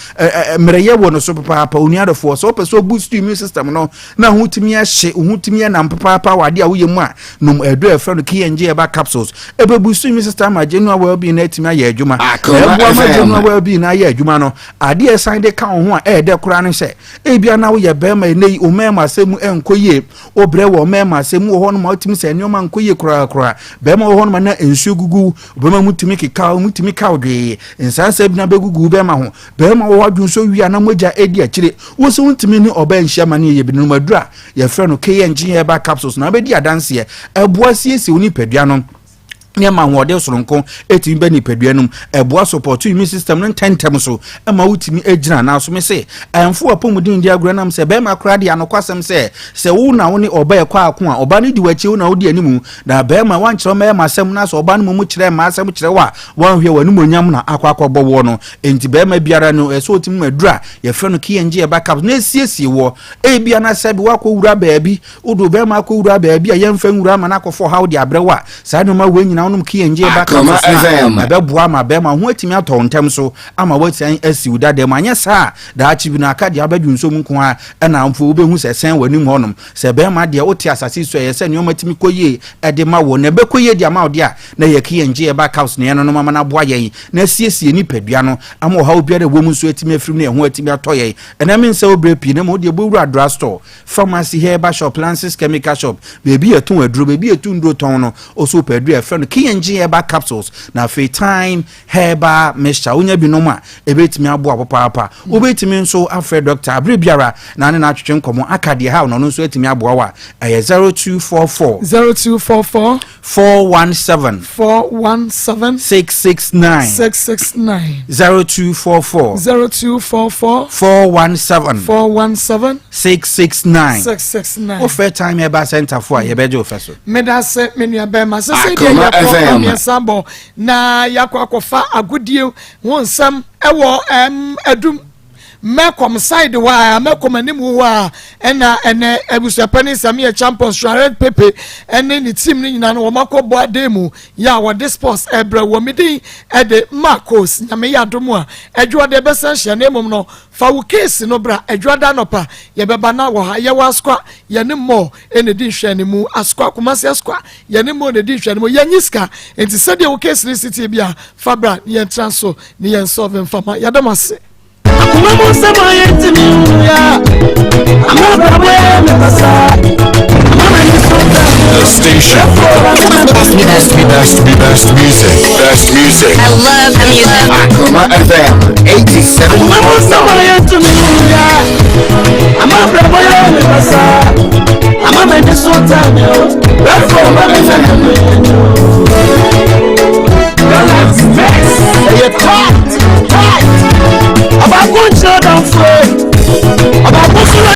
[SPEAKER 20] mmerɛyɛ wɔ no so papaapa onua dɔfoɔ sɛ wopɛ sɛ ɔboost immune system no na ho tumi ahye wo ho tumi ɛnam papaapa wɔ adeɛ a woyɛ mu a nom aduro a ɛfrɛ no KNG herbal capsules ɛbɛboost immune system ama general well-being no atumi ayɛ adwuma na ɛboa ma general well-being no ayɛ adwuma no adeɛ a ɛsan de ka wo ho a ɛyɛ dɛ koraa ne sɛ Ebia na woyɛ barima ɛnnɛ yi, wo mmarima asɛm mu nkɔ yie. Wobrɛ wɔ mmarima asɛm mu wɔ hɔnom a wotumi sɛ nneɛma nkɔ yie korakora. Barima wɔ hɔnom a na nsuo gugu wo, barima mu tumi keka wo, mu tumi ka wo dwee. Nsansa bi na bɛgugu wo bɛrima ho. Barima wɔ hɔ adwonsɔ wie a na mogya edi akyire. Wo nso wontumi ne ɔbaa nhyia ma ne yɛ binom aduru a yɛfrɛ no KNG herbal capsules na wobɛdi adanseɛ. Ɛboa siesie wo nipadua no. Nneɛma ahoɔden soronko tumi ba nipadua no mu. Ɛboa sɔpɔto immune system no ntɛmntɛm so ma wotumi gyina. Nanso me se, ɛmfo w'apɔmuden ndi agorɔ nam sɛ bɛrima koraa deɛ anokwasɛm sɛ, sɛ wo na wo ne ɔbaa ɛkɔ ako a, ɔbaa no di w'akyi, wo na wodi anim. Na bɛrima, woankyerɛ mmarima asɛm na sɛ ɔbaa no mmom kyerɛ mmaa asɛm kyerɛ wo a, woanhwɛ w'animuonyam na akɔ akɔbɔ woɔ no. Enti bɛrima biara no, ɛsɛ sɛ ɔtumi ma aduru a yɛfrɛ no KNG herbal capsules na ɛsiesie woɔ. Ebia na sɛbe woakɔwura baabi Wode wo barima akɔwura baabi a yɛmfa nwura ama no akɔfa ɔhaw de abrɛ wo a, saa nneɛma wei nyinaa na wonom K&J herbal
[SPEAKER 9] Akoma
[SPEAKER 20] capsules no a,
[SPEAKER 9] FM.
[SPEAKER 20] ɛbɛboa ma bɛrima ho atumi atɔ wo ntɛm so ama woasian asi wo dada mu. Anyɛ saa a, daakye bi no aka deɛ abɛdwo nsuo mu nko ara ɛna mpo wobɛhu sɛ ɛsɛn w'anim hɔnom. Sɛ bɛrima deɛ wote asase yi so a, ɛyɛ sɛ nneɛma tumi kɔ yie de ma wo. Na ɛbɛkɔ yie de ama wo deɛ a, na ɛyɛ K&J herbal capsules na yɛnonom ama no aboa yɛn na asiesie nipadua no ama ɔhaw biara a ɛwɔ mu nso atumi afiri mu na yɛn ho atumi atɔ yɛn. Ɛnɛ mensɛ wo berɛ pii na mmom wo deɛ bɔ wura drug store, pharmacy, herbal shop, Lances chemical shop, baabi a yɛtɔn aduro, baabi a yɛtu nnuro tɔn no, wo so wopɛ aduro a yɛfrɛ no K&J herbal capsules na afei thyme herbal mixture wonya bi nom a ɛbɛtumi aboa papaapa. Wobɛtumi nso afrɛ dɔkta berɛ biara na ne no atwetwe nkɔmmɔ aka deɛ ɛhaw no, ɔno nso atumi aboa wo a ɛyɛ 0244
[SPEAKER 3] 0244
[SPEAKER 20] 417
[SPEAKER 3] 417
[SPEAKER 20] 669
[SPEAKER 3] 669
[SPEAKER 20] 0244
[SPEAKER 3] 0244
[SPEAKER 20] 417
[SPEAKER 3] 417
[SPEAKER 20] 669
[SPEAKER 3] 669
[SPEAKER 20] Wofrɛ Time Herbal Center fo a yɛbɛgye wo fɛ so.
[SPEAKER 3] Meda ase me nua bɛrima sɛ sɛ deɛ
[SPEAKER 9] Akoma
[SPEAKER 3] yɛkɔ
[SPEAKER 9] FM.
[SPEAKER 3] mmiɛnsa bɔ na yɛakɔ akɔfa agodie ho nsɛm ɛwɔ ɛm adum Mɛkɔm side hɔ a mɛkɔm anim hɔ a ɛna ɛnɛ abusuapɛni Samia Champon Suarez Pepe ɛne ne team no nyinaa no wɔn akɔ bɔ adan mu yɛ a wɔde sports ɛbrɛ wɔ me din ɛde Marcos nyame yɛ adom a adwoa de ɛbɛsan hyia na mmom no fa wo case no bra adwoa da anɔpa yɛbɛba na wɔ ha yɛwɔ askwa yɛne mmɔ ɛna di nhwɛanimu askwa Kumasi askwa yɛne mmɔ na di nhwɛanimu yɛnyi sika nti sɛdeɛ wo case no si tie bi a fa bra ne yɛntra so ne yɛn solve mfama yɛda mo ase.
[SPEAKER 21] Akoma mu nsɛm a yɛntumi nhu ya ama abrabɔ yɛ me basa ama m'ani so da.
[SPEAKER 17] The station with the best, best, best, best music. Best music.
[SPEAKER 21] I love the music.
[SPEAKER 9] Akoma FM
[SPEAKER 21] Akoma mu nsɛm a
[SPEAKER 9] 87.9.
[SPEAKER 21] yɛntumi nhu ya ama abrabɔ yɛ me basa ama m'ani so da me o brɛfo ma me fɛ me. Galaxy Mix.
[SPEAKER 2] Ɛyɛ tight tight.
[SPEAKER 21] Ɔbaako nkyerɛ damfo.